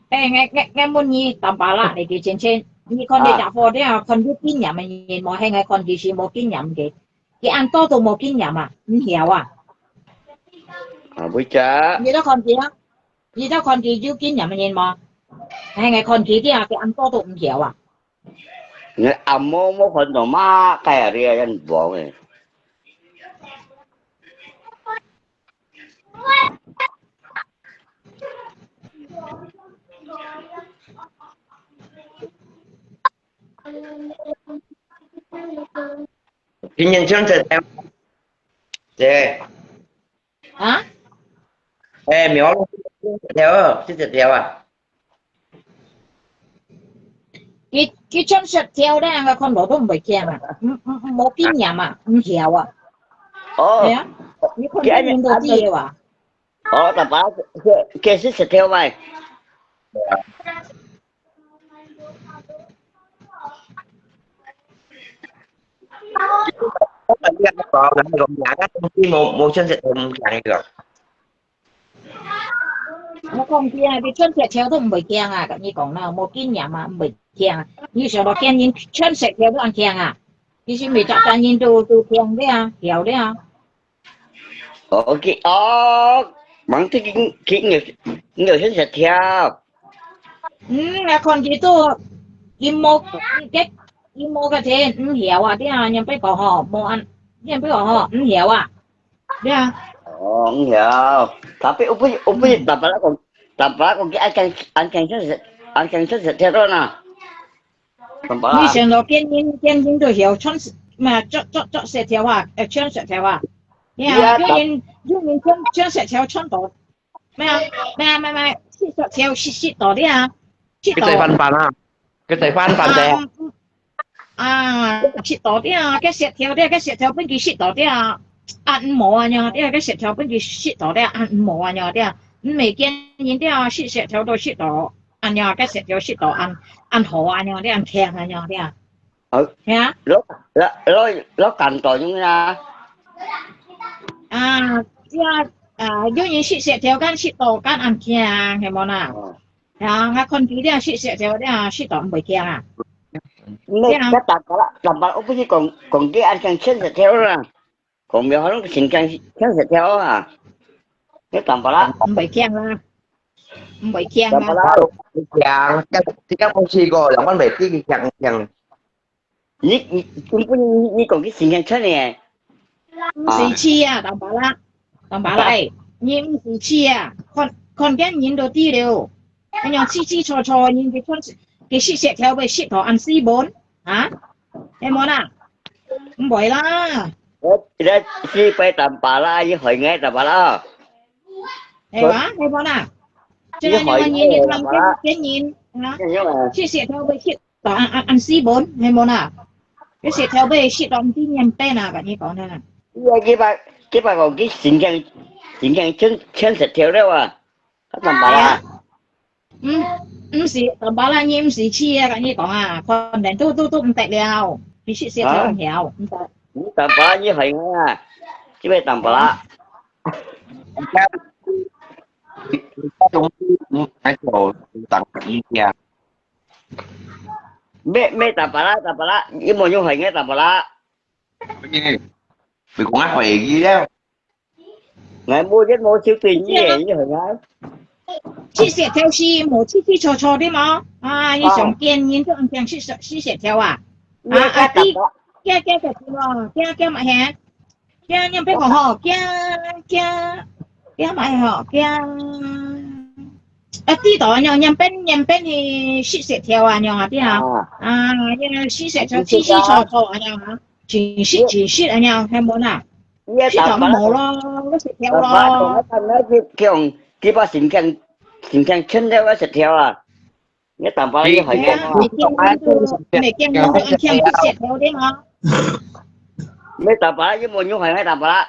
哎，𠊎，𠊎，𠊎問你，坦白啦，你个錢錢，你看你隻貨了，看有經驗个人無？係𠊎看佢係無經驗个，佢恁多都無經驗啊，毋曉啊。啊，會㗎。你都看佢啊，你都看佢有經驗个人無？係𠊎看佢了，佢恁多都毋曉啊。 你阿毛毛看到嘛，該啊，你啊，人黃誒。今年穿雪條，姐。 啊？誒，苗栗雪條，雪條啊。佢，佢穿雪條咧，𠊎看落都毋會驚啊，毋，毋，無經驗啊，毋曉啊。哦。係啊，你看佢面都知个哇。哦，大把，佢，佢係雪條咩？ 無，無穿雪條毋驚个。我講佢啊，佢穿雪條都毋會驚啊，同你講啦，無經驗啊，毋會驚啊。你想到驚人穿雪條都恁驚啊？其實每隻大人都，都驚个啊，曉个啊。 哦，佢，哦，吂知佢，佢有，佢有穿雪條。嗯，𠊎看佢都，佢無，佢，佢無个錢，毋曉啊，對啊，人別講吼，無恁，人別講吼，毋曉啊，對啊。哦，毋曉。Tapi有不，有不，嗯。Tapi講，tapi講佢愛驚，愛驚穿雪，愛驚穿雪條咯呢。 你想到見人，見人都曉穿，嘛，著，著，著雪條啊，呃，穿雪條啊。你啊，有人，有人穿，穿雪條穿到，咩啊，咩啊，咩啊，雪條，雪，雪到的啊，雪到。佢在翻版啊，佢在翻版的。啊，嗯，嗯，啊，雪到的啊，該雪條的，該雪條分佢雪到的啊，啊，毋好啊，你啊，該雪條分佢雪到的啊，啊，毋好啊，你啊，毋係見人的啊，雪，雪條都雪到。 恁樣，該雪條食到恁，恁好恁樣，恁甜恁樣，哦，係啊。老，老，老，老簡單樣啊。啊，這，啊，有人食舌頭，敢食到，敢恁驚啊，係無啦？哦。啊，𠊎看佢這食舌頭，這食到毋會驚啊。你，對啊。你淡薄啦，淡薄，我不是講，講佢恁驚牽舌頭啦。 講了好像心驚，驚死掉啊！你淡薄啦，毋會驚啦，毋會驚啦。淡薄啦，驚，這个，這个無試過，人講袂知佢驚，驚。你，你，你，你講佢心驚穿呢？毋使試啊，淡薄啦，淡薄啦，哎，你毋使試啊，看，看見人都知了。 恁樣試試錯錯，人佢看，佢食舌頭會食到恁斯文，啊？係無啦？毋會啦。我一日四擺淡薄啦，你害𠊎淡薄啦。係啊，係無啦？這樣你害𠊎淡薄啦。人人，啊？係啊。食舌頭會食到恁，恁，恁斯文，係無啦？佢舌頭會食到毋知黏邊啊，跟你講啦。你啊，佢把，佢把講佢心驚，心驚牽，牽舌頭了啊！ 啊，淡薄啦。係啊。嗯，毋使，淡薄啦，你毋使試啊，跟你講啊，可能都，都，都毋得了，你食舌頭毋曉，毋得。你淡薄啦，你害𠊎啊，這邊淡薄啦。你家，你家東西，嗯，還有，嗯，當一下。咩，咩淡薄啦，淡薄啦，你莫用害𠊎淡薄啦。你，你講啊，害佢了。 𠊎無眼無手對你个，你害𠊎。食舌頭係無清清楚楚个無？啊，你想見人都毋驚食舌，食舌頭啊？啊，啊，你，驚，驚，驚，驚，驚，驚麼个？驚，你別講吼，驚，驚，驚麼个吼？驚，啊，知道啊，你，你變，你變去食舌頭啊，你啊，對啊。啊。啊，你食舌頭清清楚楚啊，你啊，真實，真實啊，你啊，係無啦？ 你个食到無咯，你食條咯。佢，佢用，佢把神經，神經牽了个食條啊！你淡薄你害佢啊！你見到，你見到安全个食條對嗎？你淡薄你無用害佢淡薄啦。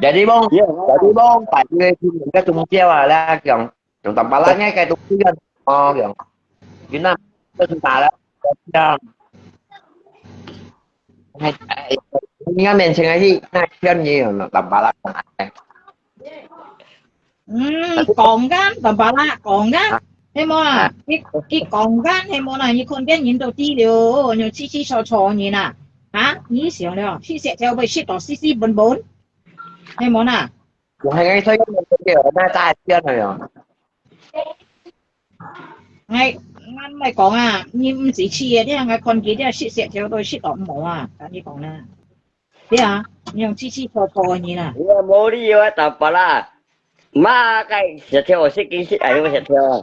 Jadi mong, jadi mong, pai ke sini ke tumsiau ah lah, kiong. Yang tampak lah nya kayak tu kan. Oh, kiong. Gina, kita sentara. Kiong. Hai, hai, ini kan menceng aja, nah, kiong ni, no, tampak lah. 嗯，講緊，淡薄啦，講緊，係無啊？佢，佢講緊，係無啦？你看見人都知了，你知知錯錯人啊？啊？你想了，食食條會食到死死本本，係無啦？我還愛再用那個，那大家了喲。哎，𠊎毋係講啊，你毋使試啊，你看佢這食食條都食到無啊，跟你講啦。 對啊，你用知知錯錯个人啊。你無理由啊，淡薄啦。媽个，食條我食幾食，哎，我食條啊。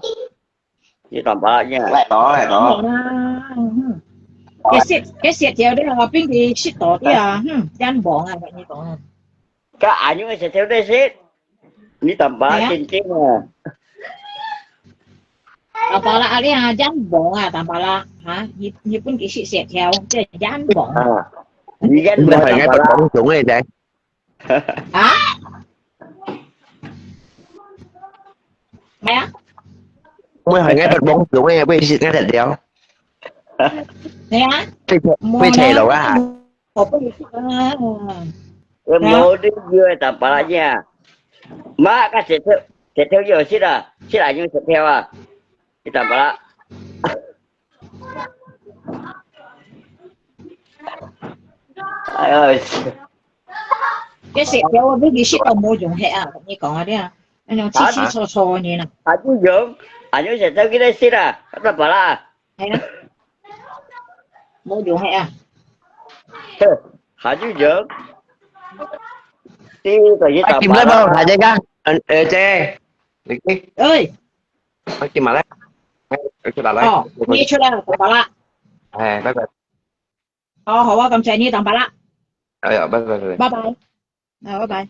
你淡薄啦，你啊。來咯，來咯。無啦，嗯。佢食，佢食條你啊，變佢食到啲啊，嗯，真忙啊，跟你講啊。該恁樣个食條你食，你淡薄啦，係啊。正經啊。淡薄啦，啊，你啊，真忙啊，淡薄啦，哈？你，你分佢食食條，這真忙啊。啊，你真忙，你係愛淡薄啦。講種个啫。 啊？咩啊？我還愛發夢，做咩會食該條？咩啊？被車，被車了啊！我不會食啊。我無理由个，淡薄啦呀。媽，該食條，食條有食啊，食啊有食條啊，你淡薄啦。 哎呀，該食條啊，你食到無用个啊，你講啊，你啊，恁樣清清楚楚个人啊。還有用，還有食條佢來食啊，淡薄啦。係啊，無用个啊。還有用，你就係淡薄啦。哎，今日無，大家講，嗯，呃，姐，你，哎。 我今日咧，我今日咧，哦，你出來了，拜拜啦。哎，拜拜。哦，好啊，感謝你，拜拜啦。哎呀，拜拜，拜拜。拜拜。啊，拜拜。